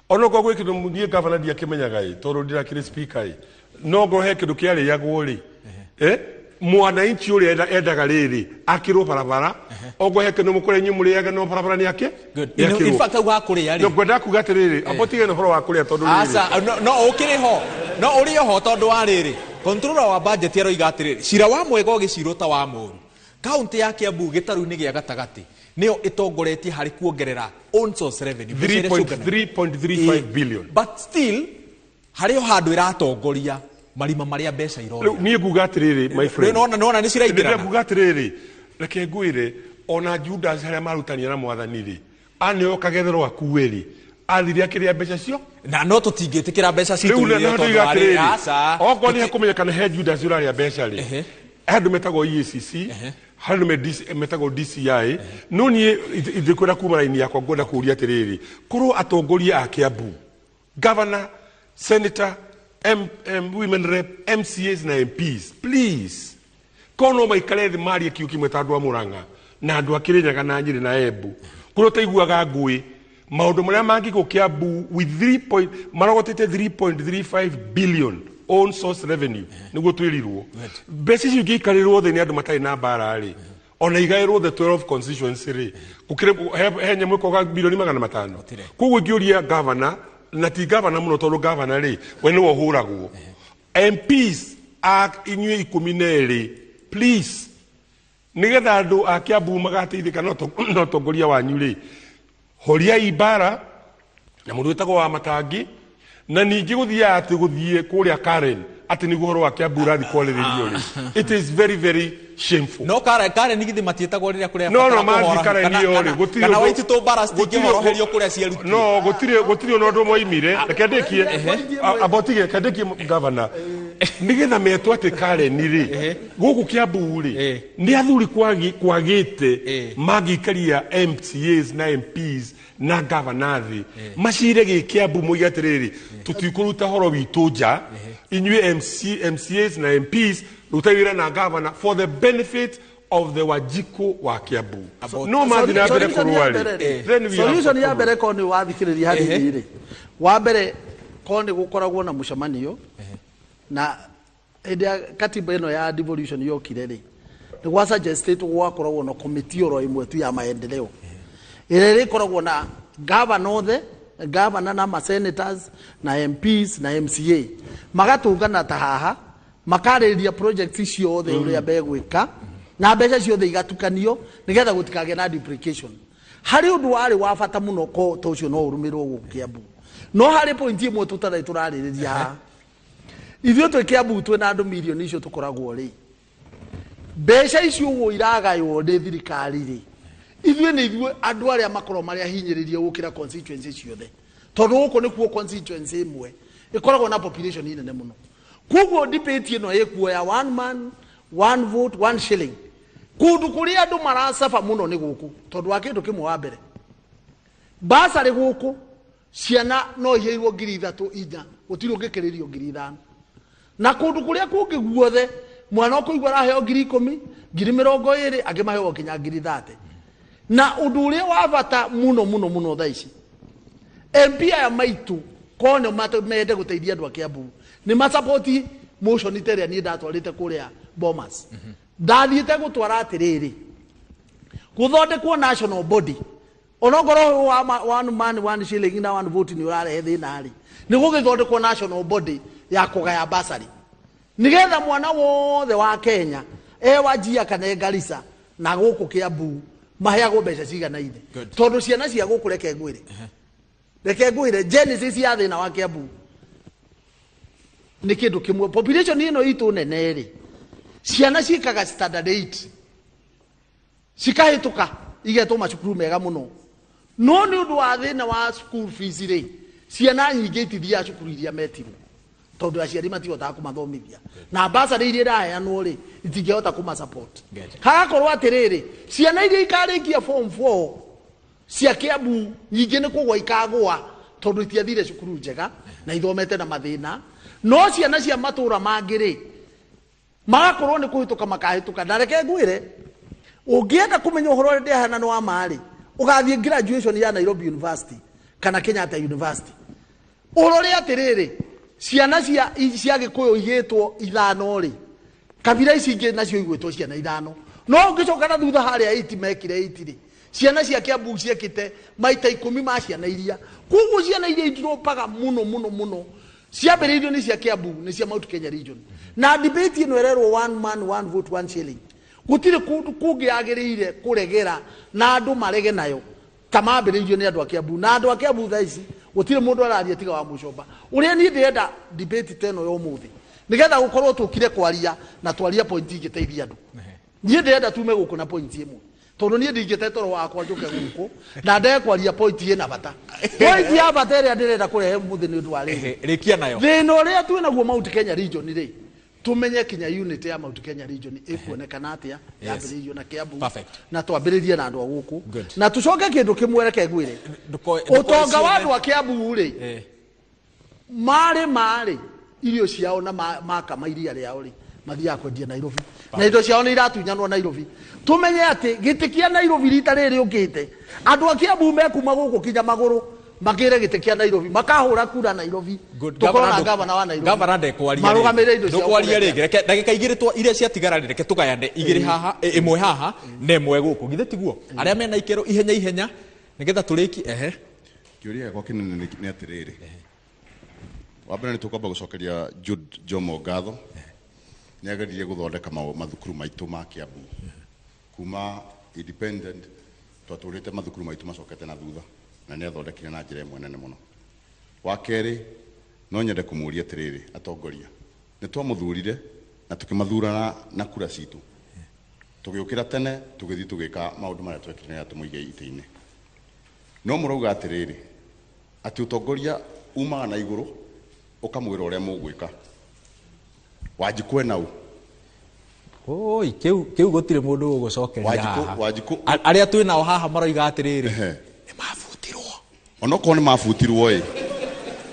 Speaker 18: onokorwo gwĩ kĩndũ niĩ governor ndiakĩmenyaga ĩ, tondũ ndirakĩrĩ speaker ĩ, no ngorwo he kĩndũ kĩarĩagwo rĩ, mwananchi ũrĩa endaga rĩrĩ akĩrwo barabara, okorwo he kĩndũ mũkũrĩa inyuĩ mũrĩaga, no barabara nĩ ake.
Speaker 15: In fact, hau hakũrĩa
Speaker 18: No
Speaker 15: rĩ,
Speaker 18: ngwenda kuga atĩrĩrĩ, amba ũtige na ũhoro wa kũrĩa tondũ rĩrĩ
Speaker 15: Aca, no ũkĩrĩ ho, no ũrĩ ho, tondũ wa rĩrĩ, controller wa budget aroiga atĩrĩrĩ, cira wa mwega ũgĩcirwo ta wa mũru, kaunti ya Kiambu gĩtarũ-inĩ gĩa gatagatĩ nĩyo ĩtongoretie harĩ kuongerera own source revenue, mbeca iria ciũnganaga.
Speaker 18: 3.35 billion.
Speaker 15: But still harĩ o handũ ĩratongoria marima marĩa mbeca
Speaker 18: Rĩu
Speaker 15: irorĩra.
Speaker 18: Niĩ nguga atĩrĩrĩ, my friend,
Speaker 15: Nĩwona nĩ ciraingĩrana?
Speaker 18: Nĩndĩrenda kuga atĩrĩrĩ, reke ngwĩre, ona Judas harĩa marutania na mwathani rĩ, aneo kagethero akue rĩ, athire akĩrĩa mbeca cio.
Speaker 15: Na no tũtingĩtĩkĩra mbeca citũ
Speaker 18: Rĩu
Speaker 15: irĩo
Speaker 18: na
Speaker 15: tondũ
Speaker 18: ndoiga
Speaker 15: warĩ
Speaker 18: atĩrĩrĩ,
Speaker 15: aca.
Speaker 18: Okorwo nĩ hekũmenyekana he Judas ũrarĩa mbeca rĩ, he andũ metagwo EACC, harĩ andũ metagwo DCI. No niĩ ingĩkwĩra kuma raini yakwa, ngwenda kũũria atĩrĩrĩ, korwo atongoria a Kiambu, governor, senator, women rep, MCAs na MPs, please, korwo no maikare thĩ marie kiugo kĩmwe ta andũ a Mũrang'a na andũ a Kĩrĩnyaga na Nyĩrĩ na Embu, kũrĩa ũtaiguaga ngũĩ, maũndũ marĩa mangĩkwo Kiambu with 3 point, marogotete 3.35 billion own source revenue, nĩguo twĩrirwo, mbeca icio ingĩikarĩrwo thĩ nĩ andũ matarĩ na mbara rĩ, Ona igaĩrwo the 12 constituency rĩ, gũkĩrĩ he nyamũ ĩkoga bilioni 500. Koguo ingĩũria governor, na ti governor mũno, tondũ governor rĩ, we nĩwe ũhũragwo. MPs a inyuĩ 12, please, nigetha andũ a Kiambu magateithĩka na ũtongoria wanyu rĩ, horiai mbara na mũndũ wĩtagwo wa Matangi. Na ningĩ gũthiaga atĩ gũthiĩ kũrĩa Karen atĩ nĩguo ũhoro wa Kiambu ũrathiĩ kwarĩrĩrio rĩ, it is very very shameful.
Speaker 15: No Karen githĩ matiĩtagwo rĩrĩa kũrĩa
Speaker 18: No, mathiĩ Karen ĩyo rĩ, gũtirĩ
Speaker 15: kana Waititũ mbara citingĩhoroherio kũrĩa cierutire?
Speaker 18: No gũtirĩ ona ũndũ moimire. Reke ndĩkie, amba ũtige, reke ndĩkie, governor. Nĩgetha metwo atĩ Karen rĩ, gũkũ Kiambu rĩ, nĩ athuri kwagĩte mangĩikaria MCAs na MPs na governor thĩ, macire gĩ Kiambu, moige atĩrĩrĩ, tũtikũruta horo witũ nja. Inyuĩ MCAs na MPs, rutai wĩra na governor for the benefit of the Wanjikũ wa Kiambu. No mathiĩ na mbere kũrũa rĩ, then we have
Speaker 17: Solution
Speaker 18: a
Speaker 17: ya
Speaker 18: problem.
Speaker 17: mbere, ko nĩ wathikĩrĩria hanini rĩ, wa mbere ko nĩ gũkoragwo na mũcemanio. Na hĩndĩ ya katiba ĩno ya devolution yokire rĩ, nĩ gwa suggestĩtwo gwakoragwo na komiti oro ĩmwe tu ya maendeleo, ĩrĩa ĩrĩkoragwo na gavana othe, gavana na ma senators na MPs na MCA, magatũngana ta haha, makarĩrĩria projects ciothe ũrĩa begwĩka, na mbeca ciothe igatukanio nĩgetha gũtikagĩe na duplication. Harĩ ũndũ warĩ wa bata mũno ko ta ũcio no ũrũmĩrĩrwo gũkũ Kiambu. No harĩ point ĩmwe tũtarĩ tũrarĩrĩria haha. Ithuĩ twĩ Kiambu twĩna andũ mirioni icio tũkoragwo rĩ, mbeca icio ũguo iragaywo nĩ thirikari rĩ, ithuĩ nĩ ithuĩ andũ arĩa makoragwo marĩ ahinyĩrĩrie gũkĩra constituency ciothe, tondũ gũkũ nĩkuo constituency ĩmwe ĩkoragwo na population nene mũno. Koguo debate ĩno ĩkuo ya one man, one vote, one shilling, kũndũ kũrĩa andũ maracaba mũno nĩ gũkũ, tondũ wa kĩndũ kĩmwe. Wa mbere, basarĩ gũkũ ciana no iheirwo 3,000, 4,000, gũtirĩ ũngĩkĩrĩrio 5,000. Na kũndũ kũrĩa kũngĩ guothe mwana ũkũigua araheo 10,000, 20,000, angĩ maheo nginya 30,000. Na ũndũ ũrĩa wa bata mũno mũno mũno thaa ici, MP aya maitũ ko nĩ mende gũteithia andũ a Kiambu, nĩ masapoti motion ta ĩrĩa niĩ ndatwarĩte kũrĩa Bomas. Ndathiĩte gũtwara atĩrĩrĩ, gũthondekwo national body. Onokorwo wa one man, one shilling na one vote nĩ ũrarehe thĩna rĩ, nĩ gũgĩthondekwo national body ya kũgaya basarĩ, nigetha mwana wothe wa Kenya, e Wajia kana e Garissa na gũkũ Kiambu, maheagwo mbeca ciganaine. Tondũ ciana cia gũkũ, reke ngwĩre genesis ya thĩna wa Kiambu nĩ kĩndũ kĩmwe. Population ĩno itũ nene rĩ, ciana ciĩkaga standard 8, cikahĩtũka, igetwo macukuru mega mũno, no nĩ ũndũ wa thĩna wa school fees rĩ, ciana nyingĩ itithiaga cukuru iria metirwo, tondũ aciari matihotaga kũmathomithia, na basarĩ iria iraheanwo rĩ, itingĩhota kũmasupport. Hagakorwo atĩrĩrĩ, ciana iria ikarĩkia form 4 cia Kiambu nyingĩ nĩ kũgwa ikagũa, tondũ itiathire cukuru njega na ithomete na mathĩna. No ciana cia matũra mangĩ rĩ, magakorwo nĩ kũhĩtũka makahĩtũka. Na reke ngwĩre, ũngĩenda kũmenya ũhoro ũrĩa ndĩrahana nĩ wa ma rĩ, ũgathiĩ graduation ya Nairobi University kana Kenyatta University, ũrore atĩrĩrĩ, ciana cia Gĩkũyũ igĩtwo ithano rĩ, kabira ici ingĩ nacio igwĩtwo ciana ithano. No ũngĩcoka na thutha harĩa 8 mekire 8 rĩ, ciana cia Kiambu ciekĩte maita 10 ma ciana iria. Koguo ciana iria idropaga mũno mũno mũno ciambĩrĩirio nĩ cia Kiambu, nĩ cia Mount Kenya region. Na debate ĩno ĩrerwo one man, one vote, one shilling, gũtirĩ kũndũ kũngĩ yagĩrĩire kũregera na andũ marege nayo ta mambĩrĩirio nĩ andũ a Kiambu. Na andũ a Kiambu thaa ici gũtirĩ mũndũ araria tiga wa mũcomba. Ũrĩa niĩ ndĩrenda debate ta ĩno ya ũmũthĩ, nĩgetha gũkorwo tũkire kwaria na twaria point ingĩteithia andũ. Niĩ ndĩrenda tume gũkũ na point ĩmwe, tondũ niĩ ndingĩte toro wakwa njũke gũkũ na ndege kwaria point ĩna bata. Point ya bata ĩrĩa ndĩrenda kũrehe ũmũthĩ nĩ ũndũ wa rĩrĩ:
Speaker 15: Rĩkia nayo.
Speaker 17: Thĩna ũrĩa twĩ naguo Mount Kenya region rĩ, tumenye kinya unit ya Mount Kenya region ĩkuonekana atĩa, yambĩrĩirio na Kiambu, na twambĩrĩrie na andũ a gũkũ, na tũcoke kĩndũ kĩmwe, reke ngwĩre, ũtonga wa andũ a Kiambu rĩ, marĩ irio ciao na makama iria rĩao rĩ, mathiaga kwendia Nairobi, na indo ciao nĩ iratunyanwo Nairobi. Tumenye atĩ gĩtĩ kĩa Nairobi rita rĩrĩ rĩũkĩte, andũ a Kiambu mekuma gũkũ kinya magũrũ. Makĩre gĩtĩ kĩa Nairobi, makahũra kura Nairobi. Tũkorwo na gavana wa Nairobi.
Speaker 15: Gavana ndekwaria.
Speaker 17: Marũgamĩrĩre indo ciao.
Speaker 15: Ndũkwaria rĩngĩ. Reke ndagĩka igĩrĩ twa iria ciatigara rĩ, reke tũgayane igĩrĩ haha, ĩmwe haha na ĩmwe gũkũ. Githĩ tiguo? Arĩa mena ikĩro ihenya ihenya nĩgetha tũrĩkie ehe.
Speaker 12: Kĩũria gĩakwa kĩnene nĩ atĩrĩrĩ, wa mbere nĩ tũkwamba gũcokeria Jude Jomo ngatho, nĩ ageririe gũthondeka mathukuru maitũ ma Kiambu. Kuma independent twatũrĩte mathukuru maitũ macokete na thutha, na nĩ athondekire na njĩra ĩmwe nene mũno. Wa kerĩ, no nyende kũmũria atĩrĩrĩ, atongoria nĩ twamũthurire na tũkĩmathura na kura citũ, tũgĩũkĩra tene tũgĩthiĩ tũgĩka maũndũ marĩa twekire nĩgetha tũmũige itĩ-inĩ. No mũrauga atĩrĩrĩ, atĩ ũtongoria umaga na igũrũ ũkamwĩra ũrĩa mũgwĩka. Wanjikũ ena ũ?
Speaker 15: Oi, kĩu gũtirĩ mũndũ ũgũcokeria haha.
Speaker 12: Wanjikũ
Speaker 15: Arĩa twĩ nao haha maroiga atĩrĩrĩ,
Speaker 12: onokorwo nĩ mabutirwo ĩ,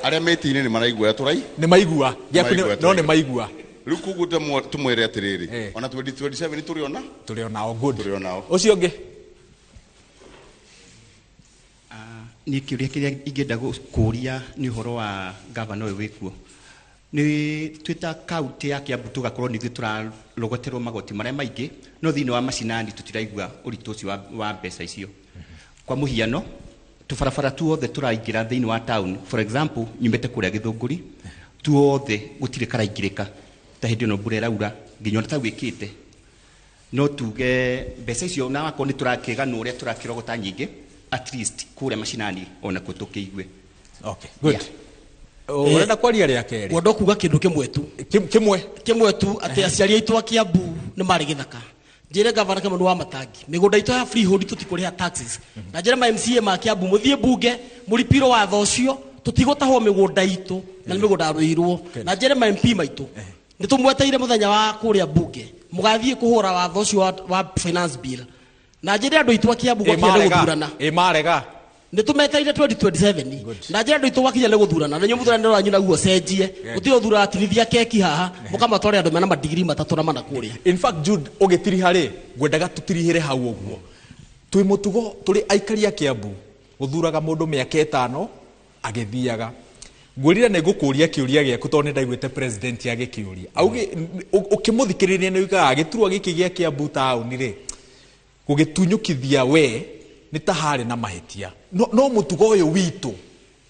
Speaker 12: arĩa mĩtĩ-inĩ nĩ maraigua ũrĩa tũrai?
Speaker 15: Nĩ maigua. Gĩaku
Speaker 12: Nĩ maigua
Speaker 15: no nĩ maigua.
Speaker 12: Rĩu koguo tũmwĩre atĩrĩrĩ, ona 2027 tũrĩ ona?
Speaker 15: Tũrĩ onao, good.
Speaker 12: Tũrĩ onao.
Speaker 15: Ũcio ũngĩ?
Speaker 19: Niĩ kĩũria kĩrĩa ingĩenda kũũria nĩ ũhoro wa gavana ũyũ wĩkuo. Nĩ twĩ ta kaunti ya Kiambu tũgakorwo nĩ ithuĩ tũrarogoterwo magoti marĩa maingĩ, no thĩinĩ wa macinani tũtiraigua ũritũ ũcio wa mbeca icio. Kwa mũhiano, tũbarabara tuothe tũraingĩra thĩinĩ wa town, for example, nyumĩte kũrĩa Gĩthũngũri, tuothe gũtirĩ karaingĩrĩka ta hĩndĩ ĩno mbura ĩraura nginya ona ta gwĩkĩte. No tuge mbeca icio na wakorwo nĩ tũrakĩganwo ũrĩa tũrakĩrogota nyingĩ, at least kũrĩa macinani ona kuo tũkĩigue.
Speaker 15: Okay, good. Ũrenda kwaria rĩa kerĩ?
Speaker 20: Ngwenda kuga kĩndũ kĩmwe tu.
Speaker 15: Kĩmwe?
Speaker 20: Kĩmwe tu, atĩ aciari aitũ a Kiambu nĩ marĩ gĩthaka. Njĩre gavana Kĩmani wa Matangi, mĩgũnda itũ ya freehold tũtikũrĩha taxes. Na njĩre ma MCA ma Kiambu, mũthiĩ mbunge, mũripirwo watho ũcio, tũtigũtahwo mĩgũnda itũ, na nĩ mĩgũnda ya rũirwo. Na njĩre ma MP maitũ, nĩ tũmweteire mũthenya wa kũrĩa mbunge, mũgathiĩ kũhũra watho ũcio wa finance bill. Na njĩre andũ aitũ a Kiambu gwakinya nĩ gũthurana.
Speaker 15: Ĩ marega.
Speaker 20: Nĩ tũmeteire 2027. Na njĩre andũ aitũ gwakinya nĩ gũthurana, na inyuĩ mũthuranĩre wanyu naguo ũcenjie. Gũtirĩ ũthuraga atinithia keki haha, mũkamatware andũ mena madigiri 3 na 4 kũrĩa.
Speaker 15: In fact, Jude, ũgĩtiriha rĩ, ngwendaga tũtirihĩre hau ũguo. Twĩ mũtugo tũrĩ aikari a Kiambu, gũthuraga mũndũ mĩaka 5 agĩthiaga. Ngwĩrire nĩ ngũkũria kĩũria gĩaku tondũ nĩ ndaiguĩte president agĩkĩũria. Auge ũkĩmũthikĩrĩria nĩ ugaga gĩturwa gĩkĩ gĩa Kiambu taũni rĩ, gũgĩtunyũkithia we nĩ ta harĩ na mahĩtia. No mũtugo ũyũ witũ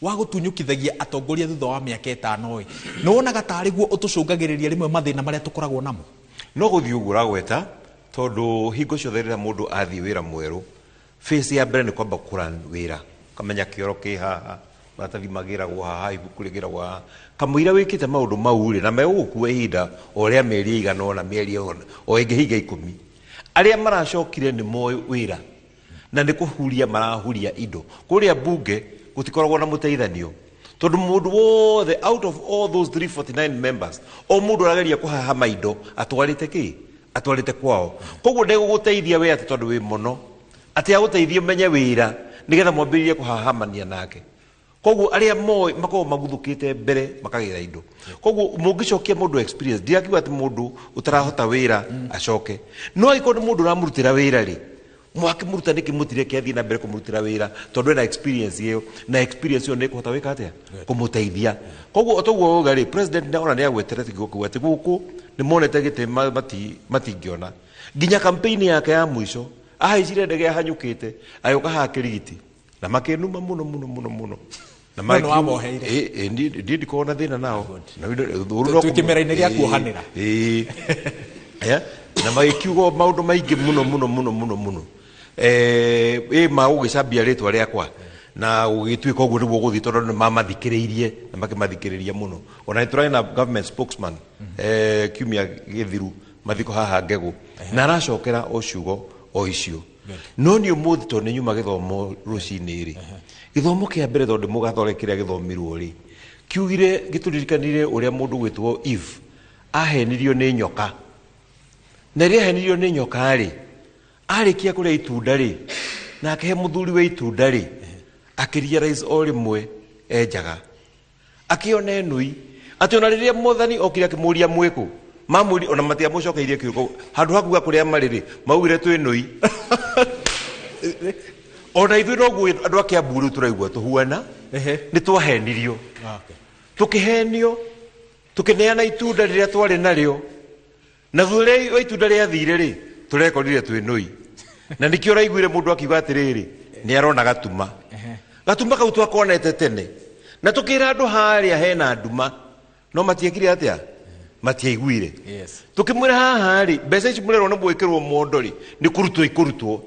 Speaker 15: wa gũtunyũkithagia atongoria thutha wa mĩaka 5 ĩ, nĩ wonaga tarĩ guo ũtũcũngagĩrĩria rĩmwe mathĩna marĩa tũkoragwo namo?
Speaker 16: No gũthiĩ ũguo ũragweta, tondũ hingo ciothe rĩrĩa mũndũ athiĩ wĩra mwerũ, phase ya mbere nĩ kwamba kũrun wĩra, ũkamenya kĩoro kĩ haha, maratathi magĩragwo haha, ibuku rĩgĩragwo haha. Kamũira wĩkĩte maũndũ mau rĩ, na megũgũkua ihinda o rĩa mĩeri ĩigana ũna, mĩeri o ĩngĩhinga 10. Arĩa maracokire nĩ moĩ wĩra na nĩ kũhuria marahuria indo. Kũrĩa mbunge gũtikoragwo na mũteithanio, tondũ mũndũ wothe out of all those 349 members, o mũndũ arageria kũhahama indo atwarĩte kĩ? Atwarĩte kwao. Koguo ndegũgũteithia we atĩ tondũ wĩ mũno, atĩ agũteithie ũmenye wĩra nĩgetha mwambĩrĩrie kũhahamania nake. Koguo arĩa moĩ makoragwo maguthũkĩte mbere makagĩra indo. Koguo mũngĩcokia mũndũ experience, ndirakiuga atĩ mũndũ ũtarahota wĩra acoke, no angĩkorwo nĩ mũndũ ũramũrutĩra wĩra rĩ, mwakĩmũruta nĩkĩ mũtireke athiĩ na mbere kũmũrutĩra wĩra, tondũ ena experience ĩyo, na experience ĩyo nĩ ĩkũhota gwĩka atĩa? Kũmũteithia. Koguo o toguo wauga rĩ, president ona nĩ agweterete kiugo kĩu atĩ gũkũ nĩ monete gĩtĩ matingĩona. Nginya campaign yake ya mũico ahaicire ndege ahanyũkĩte agĩũka haha Kĩrigiti na makĩnuma mũno mũno mũno mũno. Na
Speaker 15: No, no wamoheire.
Speaker 16: Ndiĩ ndikoragwo na thĩna nao. Na
Speaker 15: Twĩ kĩmera-inĩ gĩa kuohanĩra.
Speaker 16: Na magĩkiuga maũndũ maingĩ mũno mũno mũno mũno mũno. Ma gũgĩcambia rĩtwa rĩakwa na gũgĩtuĩka ũguo nĩguo gũthiĩ, tondũ nĩ mamathikĩrĩirie na makĩmathikĩrĩria mũno. Ona nĩ tũrarĩ na government spokesman, kiumia gĩthiru mathiko haha Ngegũ, na aracokera o ciugo o icio. No nĩ ũmũthĩ tondũ nĩ nyuma gĩthomo rũcinĩ rĩ, gĩthomo kĩa mbere tondũ mũgathore kĩrĩa gĩthomirwo rĩ, kiugire gĩtũririkanire ũrĩa mũndũ gwĩtwo Eve ahenirio nĩ nyoka. Na rĩrĩa ahenirio nĩ nyoka rĩ, arĩkia kũrĩa itunda rĩ, na akĩhe mũthuri wa itunda rĩ, akĩrealize o rĩmwe enjaga, akĩona ĩnũi atĩ ona rĩrĩa mwathani okire akĩmũria mwĩkũ, mamũri ona matiamũcokeirie kiugo, handũ ha kuga kũrĩa marĩ rĩ, maugire twĩ nũi. Ona ithuĩ noguo andũ a Kiambu rĩu tũraigua tũhuana Nĩ twahenirio. Tũkĩhenio, tũkĩneana itunda rĩrĩa twarĩ narĩo. Na thutha wa itunda rĩathire rĩ, tũrekorire twĩ nũi. Na nĩkĩo ũraiguire mũndũ akiuga atĩrĩrĩ, nĩ arona gatuma. Gatuma kau twakonete tene. Na tũkĩra andũ harĩa hena nduma, no matiekire atĩa? Matiaiguire. Tukimwira haha rĩ, mbeca ici mũrerwo nĩ gwĩkĩrwo mondo rĩ, nĩ kũrutwo ikũrutwo.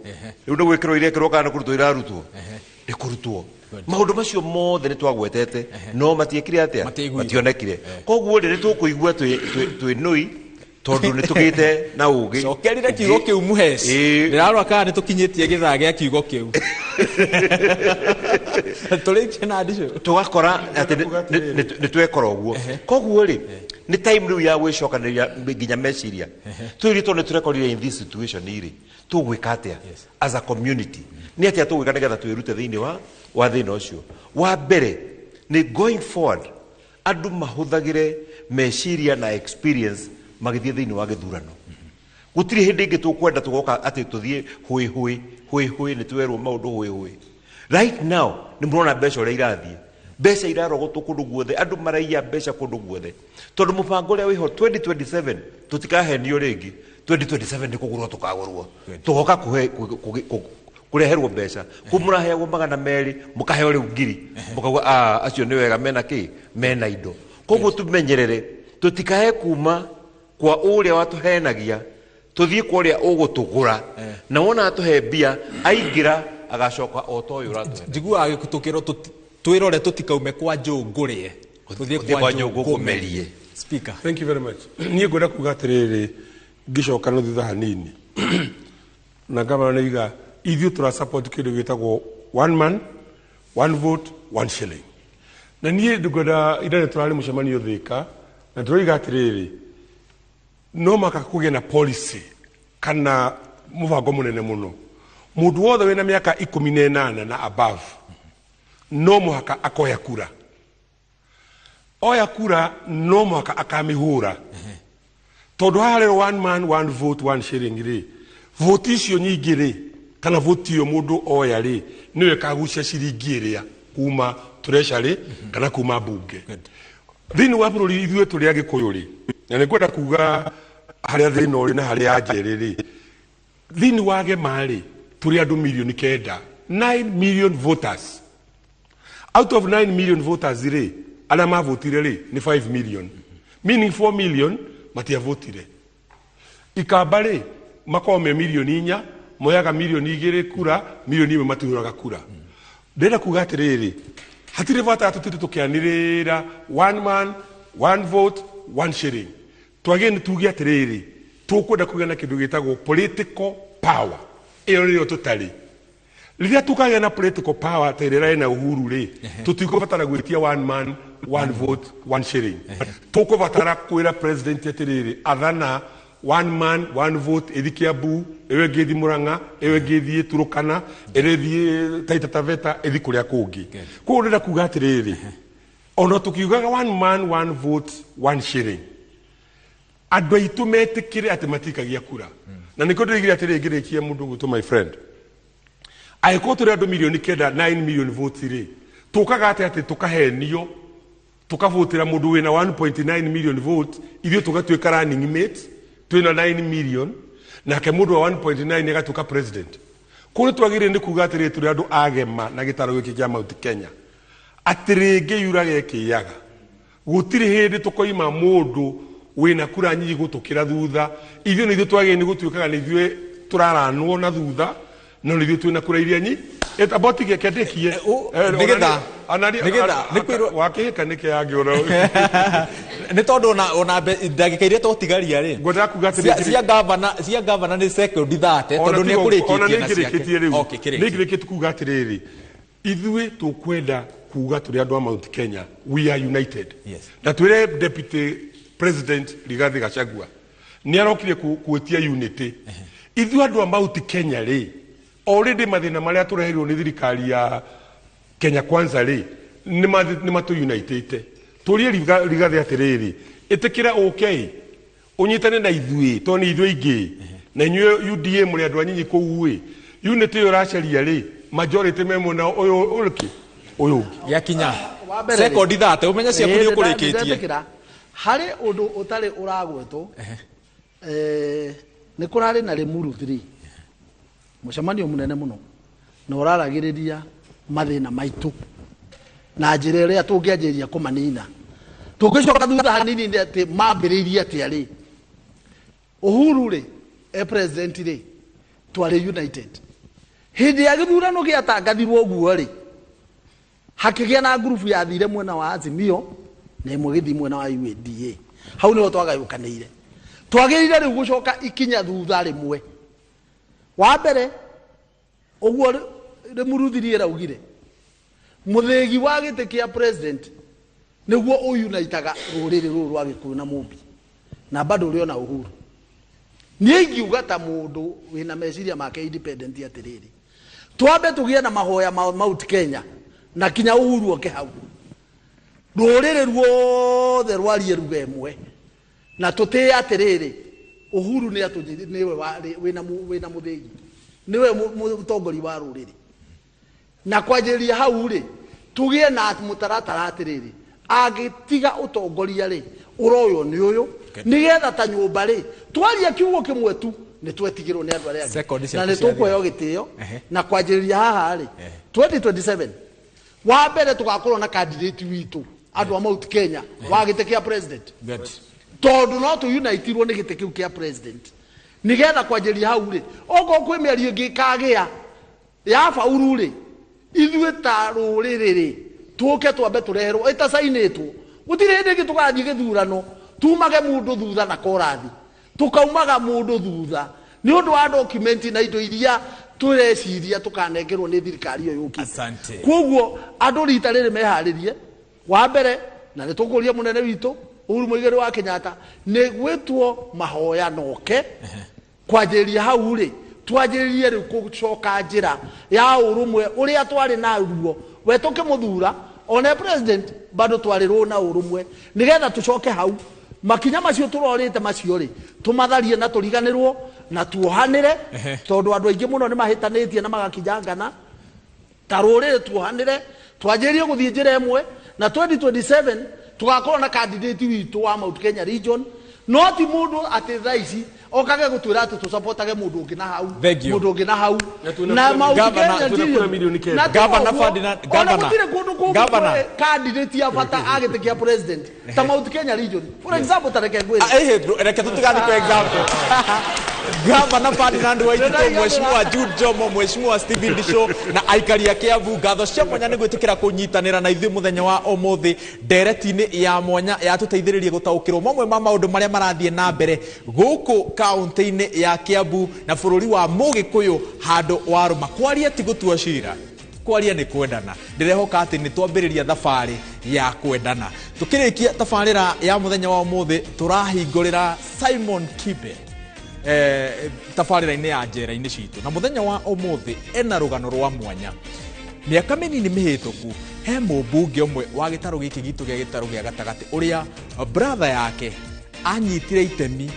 Speaker 16: Rĩu nĩ gwĩkĩrwo irekĩrwo kana nĩ kũrutwo irarutwo? Nĩ kũrutwo. Maũndũ macio mothe nĩ twagwetete, no matiekire atĩa? Mationekire. Koguo rĩ, nĩ tũkũigua twĩ nũi, tondũ nĩ tũgĩte na ũgĩ.
Speaker 15: Cokerire kiugo kĩu Mũheci. Ndĩrarora kana nĩ tũkinyĩtie gĩthaa gĩa kiugo kĩu. Tũrĩkie na ndicũ.
Speaker 16: Tũgakora atĩ nĩ twekora ũguo. Koguo rĩ, nĩ time rĩu ya gwĩcokanĩrĩria nginya meciria. Tũirie tondũ nĩ tũrekorire in this situation rĩ, tũgwĩka atĩa as a community? Nĩ atĩa tũgwĩka nĩgetha twĩrute thĩinĩ wa thĩna ũcio? Wa mbere nĩ going forward, andũ mahũthagĩre meciria na experience magĩthiĩ thĩinĩ wa gĩthurano. Gũtirĩ hĩndĩ ĩngĩ tũkwenda tũgoka atĩ tũthiĩ hũĩ hũĩ hũĩ hũĩ, nĩ twerwo maũndũ hũĩ hũĩ. Right now nĩ mũrona mbeca ũrĩa irathiĩ. Mbeca irarogotwo kũndũ guothe, andũ maraiya mbeca kũndũ guothe. Tondũ mũbango ũrĩa wĩho 2027 tũtikahenio rĩngĩ. 2027 nĩ kũgũrwo tũkagũrwo. Tũgoka kũreherwo mbeca. Kũu mũraheagwo 200, mũkaheo rĩu 1000. Mũkauga, acio nĩ wega mena kĩ? Mena indo. Koguo tũmenyerere, tũtikae kuma kwa ũrĩa watũhenagia, tũthiĩ kwa ũrĩa ũgũtũgũra. Na wona atũhe mbia, aingĩra agacoka o ta ũyũ ũratũhe.
Speaker 15: Njiguaga gĩtũkĩrwo twĩrore tũtikaume kwa njũngũrĩe, tũthiĩ kwa njũngũmerie. Speaker.
Speaker 18: Thank you very much. Niĩ ngwenda kuga atĩrĩrĩ, ngĩcoka na thutha hanini. Na gavana nĩiga ithuĩ tũra support kĩndũ gĩtagwo one man, one vote, one shilling. Na niĩ ngwenda ira nĩ tũrarĩ mũcemanio Thĩka, na tũroiga atĩrĩrĩ, no maka kũgĩe na policy kana mũbango mũnene mũno. Mũndũ wothe wĩna mĩaka 18 na above no mũhaka akoya kura. Oya kura no mũhaka akamĩhũra. Tondũ haha rĩrĩ one man, one vote, one shilling rĩ, vote icio nyingĩ rĩ, kana vote ĩyo mũndũ oya rĩ, nĩyo ĩkagucia ciringi ĩrĩa kuma treasury kana kuma bunge. Thĩinĩ wa bũrũri ithuĩ tũrĩ Agĩkũyũ rĩ, na nĩngwenda kuga harĩa thĩna ũrĩ na harĩa njerĩ rĩ, thĩinĩ wa Gema rĩ, tũrĩ andũ milioni 9, 9 million voters. Out of 9 million voters rĩ, arĩa mavotire rĩ nĩ 5 million. Meaning 4 million matiavotire. Ikamba rĩ, makoragwo me milioni 4, moyaga milioni 2 kura, milioni 1 matihũraga kura. Ndĩrenda kuga atĩrĩrĩ, hatirĩ bata tũtinde tũkĩanĩrĩra one man, one vote, one shilling. Twagĩrĩire nĩ tuge atĩrĩrĩ, tũkwenda kũgĩa na kĩndũ gĩtagwo political power. Ĩyo nĩyo tũtarĩ. Rĩrĩa tũkagĩa na political power ta ĩrĩa ĩna Uhuru rĩ, tũtikũbatara gwĩtia one man, one vote, one shilling. Tũkũbatara kwĩra president atĩrĩrĩ, athana one man, one vote, ĩthi Kiambu, ĩyo ĩngĩ ĩthi Murang'a, ĩyo ĩngĩ ĩthiĩ Turukana, ĩrĩa ĩthiĩ Taita Taveta, ĩthi kũrĩa kũngĩ. Koguo ndĩrenda kuga atĩrĩrĩ, ona tũkiugaga one man, one vote, one shilling, andũ aitũ metĩkĩre atĩ matikagia kura. Na nĩkĩo ndĩroigire atĩrĩrĩ, ngĩrĩkia mũndũ ũgwĩtwo my friend, angĩkorwo tũrĩ andũ milioni 9, 9 million votes rĩ, tũkaga atĩ atĩ tũkahenio, tũkavotera mũndũ wĩna 1.9 million votes, ithuĩ tũgatuĩka running mate, twĩna 9 million, nake mũndũ wa 1.9 agatuĩka president. Koguo nĩtwagĩrĩire nĩ kuga atĩrĩrĩ, tũrĩ andũ agema na gĩtaro gĩkĩ kĩa Mount Kenya, atĩ rĩngĩ yuraga ĩkĩaga. Gũtirĩ hĩndĩ tũkoima mũndũ wĩna kura nyingĩ gũtũkĩra thutha. Ithuĩ nĩ ithuĩ twagĩrĩire nĩ gũtuĩkaga nĩ ithuĩ tũraranwo na thutha, no nĩ ithuĩ twĩna kura iria nyingĩ. About gĩake ndĩkie.
Speaker 15: Nĩgetha, nĩ
Speaker 18: wakĩhĩka nĩkĩ yangĩona.
Speaker 15: Nĩ tondũ ona ndagĩka iria twatigaria rĩ,
Speaker 18: Ngwendaga kuga atĩrĩrĩ,
Speaker 15: cia gavana nĩ sekondi 30, tondũ nĩ ekũrĩkĩtie na ciake.
Speaker 18: Rĩu.
Speaker 15: Okay, kĩrĩkie.
Speaker 18: Nĩ ngĩrĩkĩtie kuga atĩrĩrĩ, ithuĩ tũkwenda kuga tũrĩ andũ a Mount Kenya, we are united. Na twĩre Deputy President Rigathi Gachagua nĩ arokire gwĩtia unity. Ithuĩ andũ a Mount Kenya rĩ, already mathĩna marĩa tũreheirwo nĩ thirikari ya Kenya Kwanza rĩ, nĩ matũ-unitĩte. Tũrie Rigathi atĩrĩrĩ, ĩtĩkĩra ũke ũnyitane na ithuĩ, tondũ nĩ ithuĩ aingĩ. Na inyuĩ UDA mũrĩ andũ anyinyi kũu ĩ. Unity ĩyo ũracaria rĩ, majority me mwena ũyũ ũrĩkĩ?
Speaker 15: Ũyũ ũngĩ gĩakinya sekondi 30 ũmenye ciaku nĩ ũkũrĩkĩtie.
Speaker 17: Harĩ ũndũ ũtarĩ ũragwetwo, nĩ kũrarĩ na Limuru 3 mũcemanio mũnene mũno na ũraragĩrĩria mathĩna maitũ na njĩra ĩrĩa tũngĩanjĩrĩria kũmanina. Tũngĩcoka thutha hanini nĩ atĩ mambĩrĩirie atĩa rĩ, Uhuru rĩ e president rĩ twarĩ united. Hĩndĩ ya gĩthurano gĩatangathirwo ũguo rĩ, hakĩgĩa na ngurubu yathire mwena wa Azimio na ĩmwe gĩthiĩ mwena wa UDA. Hau nĩho twagayũkanĩire. Twagĩrĩire rĩu gũcoka ikinya thutha rĩmwe. Wa mbere ũguo Limuru 3 ĩraugire mũthĩgi wa gĩtĩ kĩa president nĩguo ũyunaitaga rũrĩrĩ rũrũ rwa Gĩkũyũ na Mũmbi na bado ũrĩ ona Uhuru. Niĩ ingiuga ta mũndũ wĩna meciria make independent atĩrĩrĩ, twambe tũgĩe na mahoya ma Mount Kenya na kinya Uhuru oke hau, rũrĩrĩ ruothe rwarie ruga ĩmwe na tũtĩe atĩrĩrĩ, Uhuru nĩ nĩwe wĩna mũthĩgi, nĩwe mũtongoria wa rũrĩrĩ. Na kwanjĩrĩria hau rĩ, tũgĩe na mũtaratara atĩrĩrĩ, angĩtiga ũtongoria rĩ, ũroywo nĩ ũyũ, nĩgetha ta nyũmba rĩ, twaria kiugo kĩmwe tu nĩ twetigĩrwo nĩ andũ arĩa angĩ na nĩ tũkũheo gĩtĩo. Na kwanjĩrĩria haha rĩ, 2027 wa mbere tũgakorwo na candidate witũ andũ a Mount Kenya wa gĩtĩ kĩa president, tondũ no tũunitirwo nĩ gĩtĩ kĩu kĩa president. Nĩgetha kwanjĩrĩria hau rĩ, okorwo kwĩ mĩario ĩngĩ ĩkagĩa ya bauru rĩ, ithuĩ ta rũrĩrĩ rĩ tũke twambe tũreherwo ĩtacainĩtwo. Gũtirĩ hĩndĩ ĩngĩ tũgathiĩ gĩthurano tumage mũndũ thutha na korathi, tũkaumaga mũndũ thutha nĩ ũndũ wa document na indo iria tũreciria tũkanengerwo nĩ thirikari ĩyo yũkĩte. Koguo andũ rita rĩrĩ meharĩrie, wa mbere na nĩ tũkũria mũnene witũ Uhuru Muigai wa Kenyatta nĩ gwĩtwo mahoya noke. Kwanjĩrĩria hau rĩ, twanjĩrĩrie rĩu gũcoka njĩra ya ũrũmwe ũrĩa twarĩ naruo we tũkĩmũthura one president bado twarĩ na ũrũmwe, nĩgetha tũcoke hau makinya macio tũrorĩte macio rĩ tũmatharie na tũriganĩrwo na tuohanĩre, tondũ andũ aingĩ mũno nĩ mahĩtanĩtie na magakinyangana. Ta rũrĩrĩ tuohanĩre, twanjĩrĩrie gũthiĩ njĩra ĩmwe na 2027 tũgakorwo na candidate witũ wa Mount Kenya region, no ti mũndũ atĩ thaa ici okage gũtwĩra atĩ tũcapotage mũndũ ũngĩ na hau, mũndũ ũngĩ na hau na Mount Kenya region.
Speaker 15: Governor Ferdinand,
Speaker 17: Governor gũtirĩ kũndũ kũngĩ candidate ya bata a gĩtĩ kĩa president ta Mount Kenya region. For example, ta reke ngwĩre,
Speaker 15: reke tũtigathiĩ kwa example. Governor Ferdinand Waititũ, Mheshimiwa Jude Jomo, Mheshimiwa Stephen Ndisho na aikari a Kiambu, ngatho cia mwanya nĩ gwĩtĩkĩra kũnyitanĩra na ithuĩ mũthenya wa ũmũthĩ ndereti-inĩ ya mwanya ya tũteithĩrĩrie gũtaũkĩrwo mamwe ma maũndũ marĩa marathiĩ na mbere gũkũ kaũntĩ-inĩ ya Kiambu na bũrũri wa Mũgĩkũyũ handũ wa rũma. Kwaria ti gũtua cira, kwaria nĩ kwendana. Ndĩrehoka atĩ nĩ twambĩrĩria thabarĩ ya kwendana. Tũkĩrĩkia tabarĩra ya mũthenya wa ũmũthĩ tũrahingũrĩra Simon Kibe tabarĩra-inĩ ya njera-inĩ citũ, na mũthenya wa ũmũthĩ ena rũgano rwa mwanya. Mĩaka mĩnini mĩhĩtũku he mũmbunge ũmwe wa gĩtarũ gĩkĩ gitũ gĩa gĩtarũ gĩa gatagatĩ ũrĩa brother yake anyitire itemi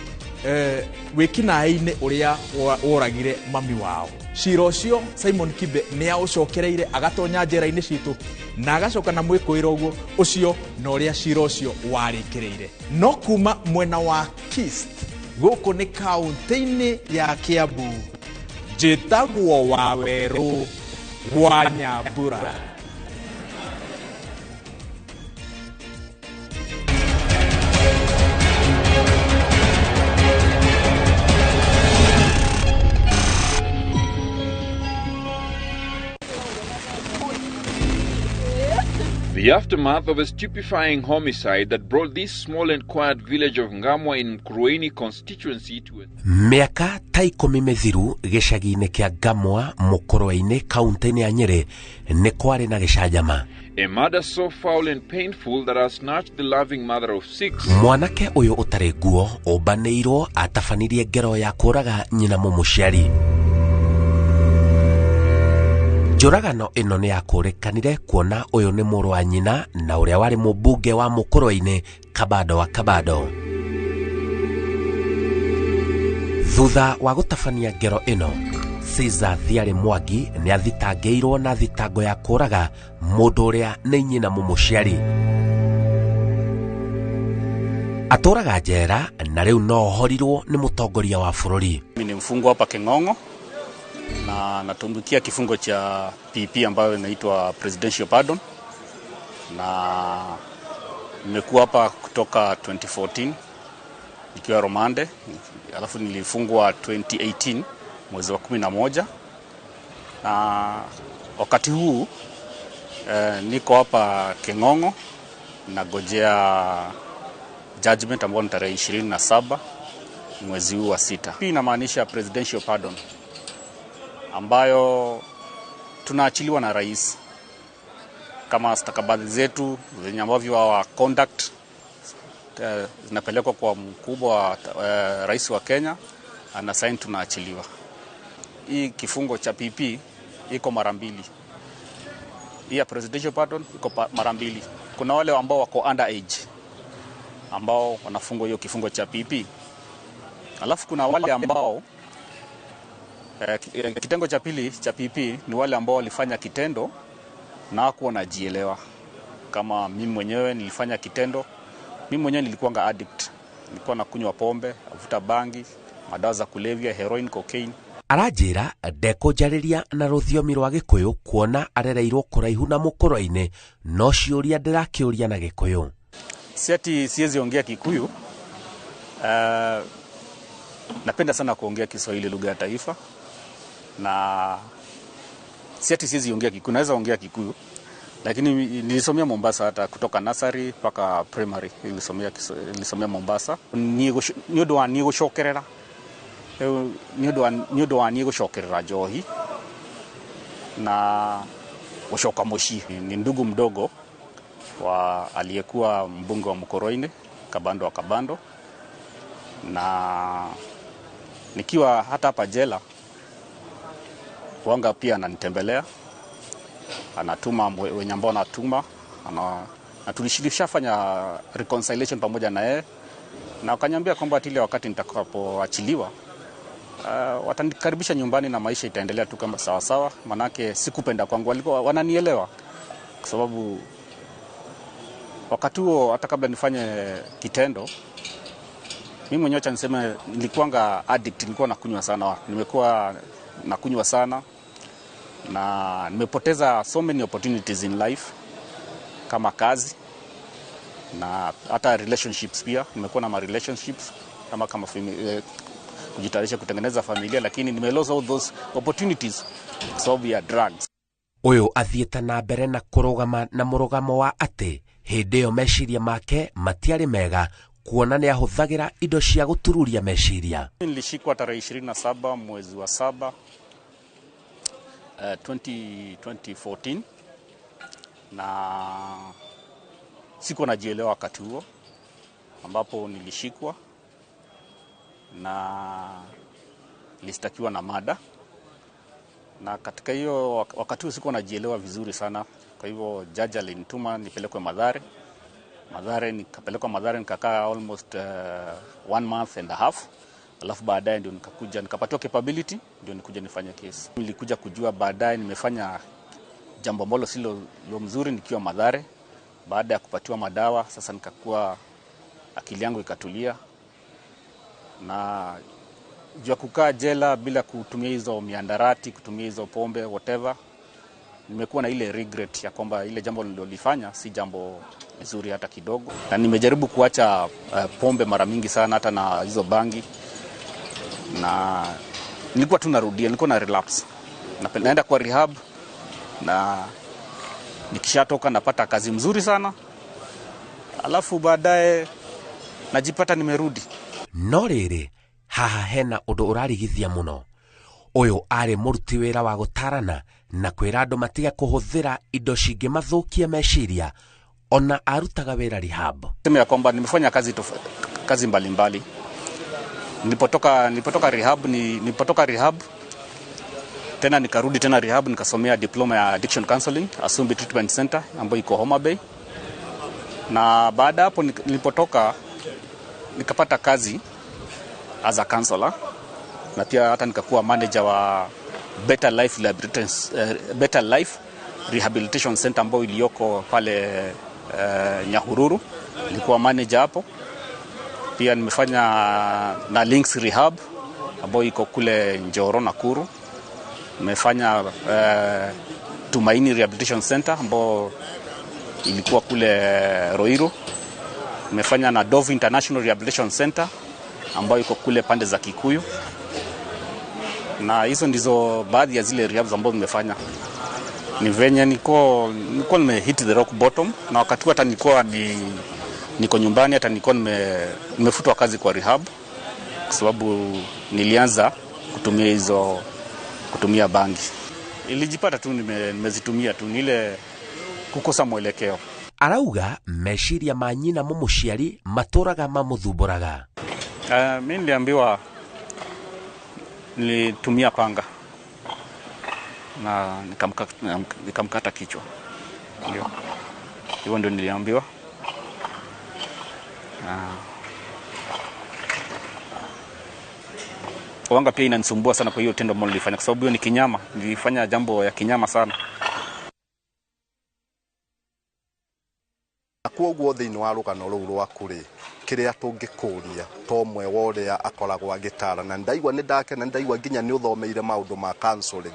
Speaker 15: wĩkinaĩ-inĩ ũrĩa woragire mami wao. Cira ũcio Simon Kibe nĩ aũcokereire agatonya njera-inĩ citũ na agacoka na mwĩkũĩro ũguo ũcio na ũrĩa cira ũcio warĩkĩrĩire. No kuma mwena wa Kist gũkũ nĩ kaũntĩ-inĩ ya Kiambu, njĩtagwo Wawerũ wa Nyambura.
Speaker 1: The aftermath of a stupefying homicide that brought this small and quiet village of Ngamwa in Mukurweini constituency to a...
Speaker 21: Mĩaka ta 10 mĩthiru gĩcagi-inĩ kĩa Ngamwa Mukurweini kaunti-inĩ ya Nyeri nĩ kwarĩ na gĩcanjama.
Speaker 1: A murder so foul and painful that has snatched the loving mother of 6.
Speaker 21: Mwanake ũyũ ũtarĩ nguo ũmbanĩirwo atabanirie ngero ya kũraga nyina mũmũciari. Njũragano ĩno nĩ yakũrĩkanire kuona ũyũ nĩ mũrũ wa nyina na ũrĩa warĩ mũmbunge wa Mukurweini Kabado wa Kabado. Thutha wa gũtabania ngero ĩno, Caesar Thiarĩ Mwangi nĩ athitangĩirwo na thitango ya kũraga mũndũ ũrĩa nĩ nyina mũmũciari. Atũraga njera na rĩu no ohorirwo nĩ mũtongoria wa bũrũri.
Speaker 3: Mimi ni mfungwa hapa King'ong'o na natumikia kifungo cha PP ambayo inaitwa presidential pardon, na nimekuwa hapa kutoka 2014 nikiwa romande, alafu nilifungwa 2018 mwezi wa 11, na wakati huu niko hapa King'ong'o nagojea judgment ambayo ni tarehe 27 mwezi huu wa 6. Hii inamaanisha presidential pardon ambayo tunaachiliwa na rais kama stakabadhi zetu zenye ambavyo wa conduct zinapelekwa kwa mkubwa wa rais wa Kenya, ana sign, tunaachiliwa. Hii kifungo cha PP iko mara mbili. Hii ya presidential pardon iko mara mbili. Kuna wale ambao wako under age ambao wanafungwa hiyo kifungo cha PP. Alafu kuna wale ambao kitengo cha pili cha PP ni wale ambao walifanya kitendo na hawakuwa wanajielewa. Kama mimi mwenyewe nilifanya kitendo, mimi mwenyewe nilikuwa addict. Nilikuwa nakunywa pombe, navuta bangi, madawa za kulevya, heroin, cocaine.
Speaker 21: Aranjĩra ndekũnjarĩria na rũthiomi rwa Gĩkũyũ kuona arereirwo kũraihu na mũkũrũ-inĩ, no ciũria ndĩrakĩũria na Gĩkũyũ.
Speaker 3: Si ati siwezi ongea Kikuyu. Napenda sana kuongea Kiswahili, lugha ya taifa. Na si ati siwezi ongea Kikuyu, naweza ongea Kikuyu. Lakini nilisomea Mombasa, hata kutoka nursery mpaka primary nilisomea Mombasa. Ni ũndũ wa niĩ gũcokerera. Nĩ ũndũ wa niĩ gũcokerera njohi na gũcoka mũciĩ. Ni ndugu mdogo wa aliyekuwa mbunge wa Mkoroini, Kabando wa Kabando, na nikiwa hata hapa jela wanga pia ananitembelea, anatuma wenye ambao anatuma, na tulishafanya reconciliation pamoja na yeye, na akaniambia kwamba ile wakati nitakapoachiliwa watanikaribisha nyumbani na maisha itaendelea tu kama sawa sawa. Manake sikupenda kwangu, walikuwa wananielewa kwa sababu wakati huo hata kabla nifanye kitendo, mimi mwenyewe acha niseme nilikuwanga addict, nilikuwa nakunywa sana. Nimekuwa nakunywa sana na nimepoteza so many opportunities in life, kama kazi na hata relationships pia. Nimekuwa na ma relationships kama kujitayarisha kutengeneza familia, lakini nime lose all those opportunities kwa sababu ya drugs.
Speaker 21: Ũyũ athiĩte na mbere na kũrũgama na mũrũgamo wa atĩ hĩndĩ ĩyo meciria make matiarĩ mega kuona nĩ ahũthagĩra indo cia gũtururia meciria.
Speaker 3: Nilishikwa tarehe 27 mwezi wa 7 2014, na sikuwa najielewa wakati huo ambapo nilishikwa na nilistakiwa na mada, na katika hiyo wakati huo sikuwa najielewa vizuri sana. Kwa hivyo jaji alinituma nipelekwe Mathare. Nikapelekwa Mathare, nikakaa almost 1 month and a half. Alafu baadaye ndio nikakuja nikapatiwa capability ndio nikuja nifanye kesi. Nilikuja kujua baadaye nimefanya jambo ambalo silo mzuri nikiwa Mathare. Baada ya kupatiwa madawa sasa nikakuwa akili yangu ikatulia, na jua kukaa jela bila kutumia hizo miandarati, kutumia hizo pombe whatever, nimekuwa na ile regret ya kwamba ile jambo nililofanya si jambo nzuri hata kidogo. Na nimejaribu kuacha pombe mara mingi sana, hata na hizo bangi, na nilikuwa tu narudia, nilikuwa na relapse. Naenda kwa rehab, na nikishatoka napata kazi mzuri sana, alafu baadaye najipata nimerudi.
Speaker 21: No rĩrĩ, haha hena ũndũ ũrarigithia mũno. Ũyũ arĩ mũruti wĩra wa gũtarana na kwĩra andũ matige kũhũthĩra indo cingĩmathũkia meciria, ona arutaga wĩra rehab.
Speaker 3: Sema ya kwamba nimefanya kazi mbalimbali. Nilipotoka rehab tena nikarudi tena rehab, nikasomea diploma ya addiction counseling Asumbi Treatment Center ambayo iko Homa Bay. Na baada hapo nilipotoka nikapata kazi as a counselor, na pia hata nikakuwa manager wa Better Life Rehabilitation, Better Life Rehabilitation Center ambayo iliyoko pale Nyahururu. Nilikuwa manager hapo. Pia nimefanya na Links Rehab ambayo iko kule Njoro, Nakuru. Nimefanya Tumaini Rehabilitation Center ambayo ilikuwa kule Roiro. Nimefanya na Dove International Rehabilitation Center ambayo iko kule pande za Kikuyu. Na hizo ndizo baadhi ya zile rehabs ambazo nimefanya. Ni venye niko nime hit the rock bottom, na wakati hata nilikuwa niko nyumbani, hata nilikuwa nimefutwa kazi kwa rehab kwa sababu nilianza kutumia bangi. Ilijipata tu nimezitumia tu, nile kukosa mwelekeo.
Speaker 21: Arauga meciria ma nyina mumuciari maturaga mamuthumburaga.
Speaker 3: Mimi niliambiwa nilitumia panga na nikamkata kichwa. Ndio. Hivyo ndio niliambiwa. Wanga pia inanisumbua sana kwa hiyo tendo ambalo nilifanya, kwa sababu hiyo ni kinyama. Nilifanya jambo ya kinyama sana.
Speaker 6: Koguo thiini wa rugano ruu rwaku ri kiria tungikuria to mwe wa uria akoragwo agitara na ndaigua ni ndakena ndaigua nginya ni uthomeire maundu ma counseling.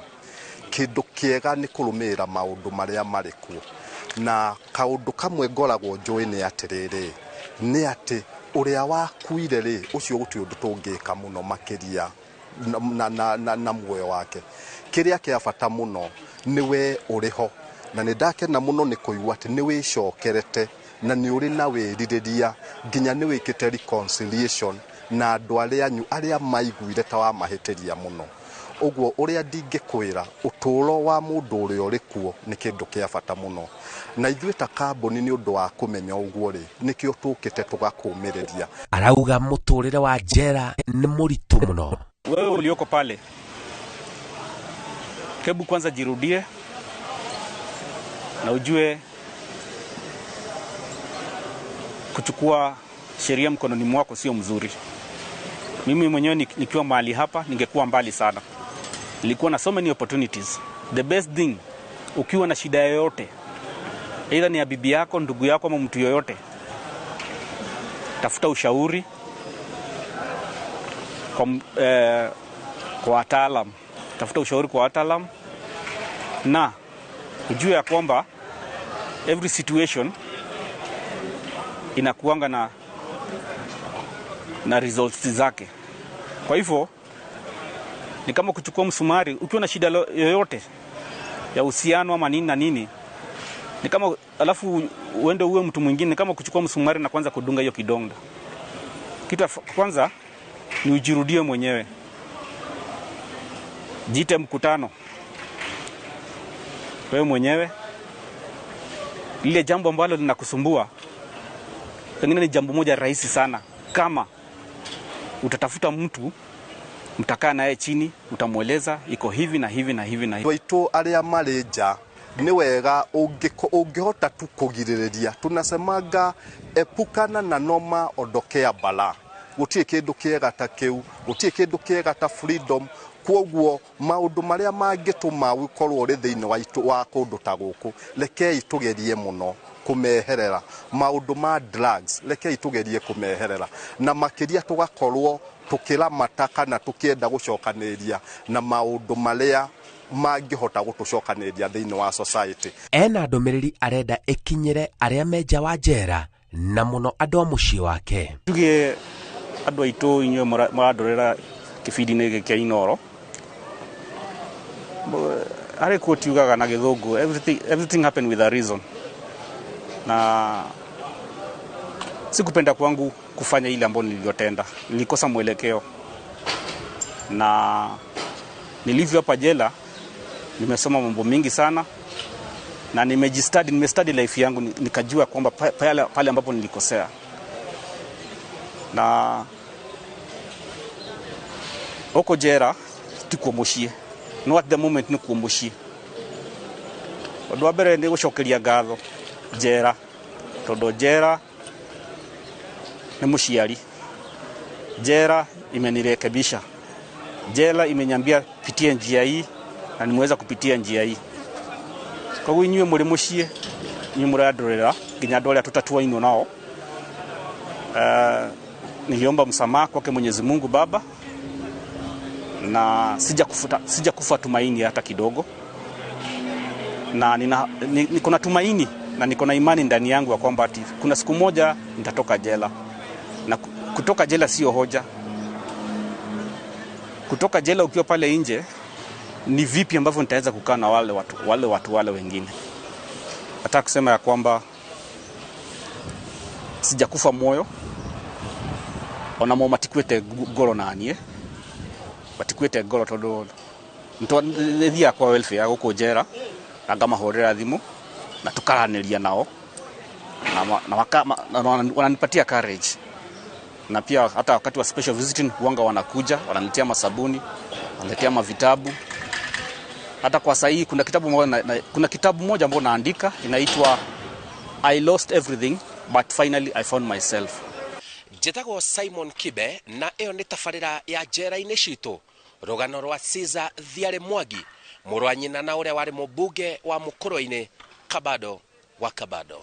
Speaker 6: Kindu kiega ni kurumirira maundu maria mari kuo, na kaundu kamwe ngoragwo njui ni atiriri ni ati uria wakuire ri ucio guti undu tungika muno makiria na muoyo wake. Kiria kia bata muno ni we uriho, na ni ndakena muno ni kuigua ati ni wicokerete na ni uri na wiririria nginya ni wikite reconciliation na andu aria anyu aria maiguire ta wa mahitiria muno. Uguo uria ndingikwira uturo wa mundu uria uri kuo ni kindu kia bata muno, na ithuĩ ta kambuni ni undu wa kumenya uguo ri nikio tukite tugakumiriria.
Speaker 21: Arauga muturire wa jera ni muritu muno.
Speaker 3: Wewe ulioko pale, hebu kwanza jirudie na ujue kuchukua sheria mkononi mwako sio mzuri. Mimi mwenyewe nikiwa mahali hapa ningekuwa mbali sana. Nilikuwa na so many opportunities. The best thing, ukiwa na shida yoyote, either ni ya bibi yako, ndugu yako ama mtu yoyote, tafuta ushauri kwa wataalam. Tafuta ushauri kwa wataalam, na ujue ya kwamba every situation inakuanga na results zake. Kwa hivyo ni kama kuchukua msumari. Ukiwa na shida yoyote ya uhusiano ama nini na nini, ni kama alafu uende uwe mtu mwingine, ni kama kuchukua msumari na kwanza kudunga hiyo kidonda. Kitu kwanza ni ujirudie mwenyewe. Jite mkutano wewe mwenyewe. Lile jambo ambalo linakusumbua pengine ni jambo moja rahisi sana. Kama utatafuta mtu, mtakaa naye chini, utamueleza iko hivi na hivi na hivi na hivi.
Speaker 6: Waitu aria marĩ nja ni wega ũngĩhota tu kũgirĩrĩria. Tunasemaga epukana na noma, ondokea balaa. Gũtirĩ kĩndũ kĩega ta kĩu, gũtirĩ kĩndũ kĩega ta freedom. Kwoguo maũndũ marĩa mangĩtũma ũkorwo ũrĩ thĩinĩ wa kũndũ ta gũkũ, rekei tũgerie mũno kũmeherera. Maũndũ ma drugs, rekei tũgerie kũmeherera, na makĩria tũgakorwo tũkĩramata kana tũkĩenda gũcokanĩrĩria na maũndũ marĩa mangĩhota gũtũcokanĩrĩria thĩinĩ wa society.
Speaker 21: Ena ndũmĩrĩri arenda ĩkinyĩre arĩa menja wa njera na mũno andũ a mũciĩ wake.
Speaker 3: Tuge andũ aitũ inyuĩ mũrandorera kĩbindi-inĩ gĩkĩ kĩa Inooro, harĩ quote yugaga na Gĩthũngũ, everything happen with a reason. Na sikupenda kwangu kufanya ile ambayo niliyotenda. Nilikosa mwelekeo. Na nilivyo hapa jela nimesoma mambo mingi sana, na nimestudy life yangu, nikajua kwamba pale ambapo nilikosea. Na huko jera tikuomoshie. No at the moment ni kuomoshie. Undu wa mbere ni gucokeria ngatho jera, tondu jera ni muciari. Jera imenirekebisha. Jela imenyambia pitie njia hii Na nimeweza kupitia njia hii. Koguo inyuĩ mũrĩ mũciĩ, inyuĩ mũrandorera nginya andũ arĩa tũtatuainwo nao, niliomba msamaha kwake Mwenyezi Mungu Baba na sijakufa tumaini hata kidogo, na niko na tumaini na niko na imani ndani yangu ya kwamba ati kuna siku moja nitatoka jela. Na kutoka jela sio hoja. Kutoka jela ukiwa pale nje ni vipi ambavyo nitaweza kukaa na wale watu wale wengine. Nataka kusema ya kwamba sijakufa moyo, ona mo matikwete ngoro nanie, matikwete ngoro tondu nithiaga kwa welfare gũkũ njera na ngamahũrĩra thimũ na tukaranĩria nao na wananipatia courage, na pia hata wakati wa special visiting huanga wanakuja, wananiletea masabuni, wananiletea mavitabu. Hata kwa sahii kuna kitabu moja ambao naandika inaitwa "I Lost Everything but Finally I Found Myself".
Speaker 21: Njĩtagwo Simon Kibe na ĩyo nĩ tabarĩra ya njera-inĩ citũ, rũgano rwa Caesar Thiarĩ Mwangi, mũrũ wa nyina na ũrĩa warĩ mũmbunge wa Mũkũrwe-inĩ, Kabado wa Kabado.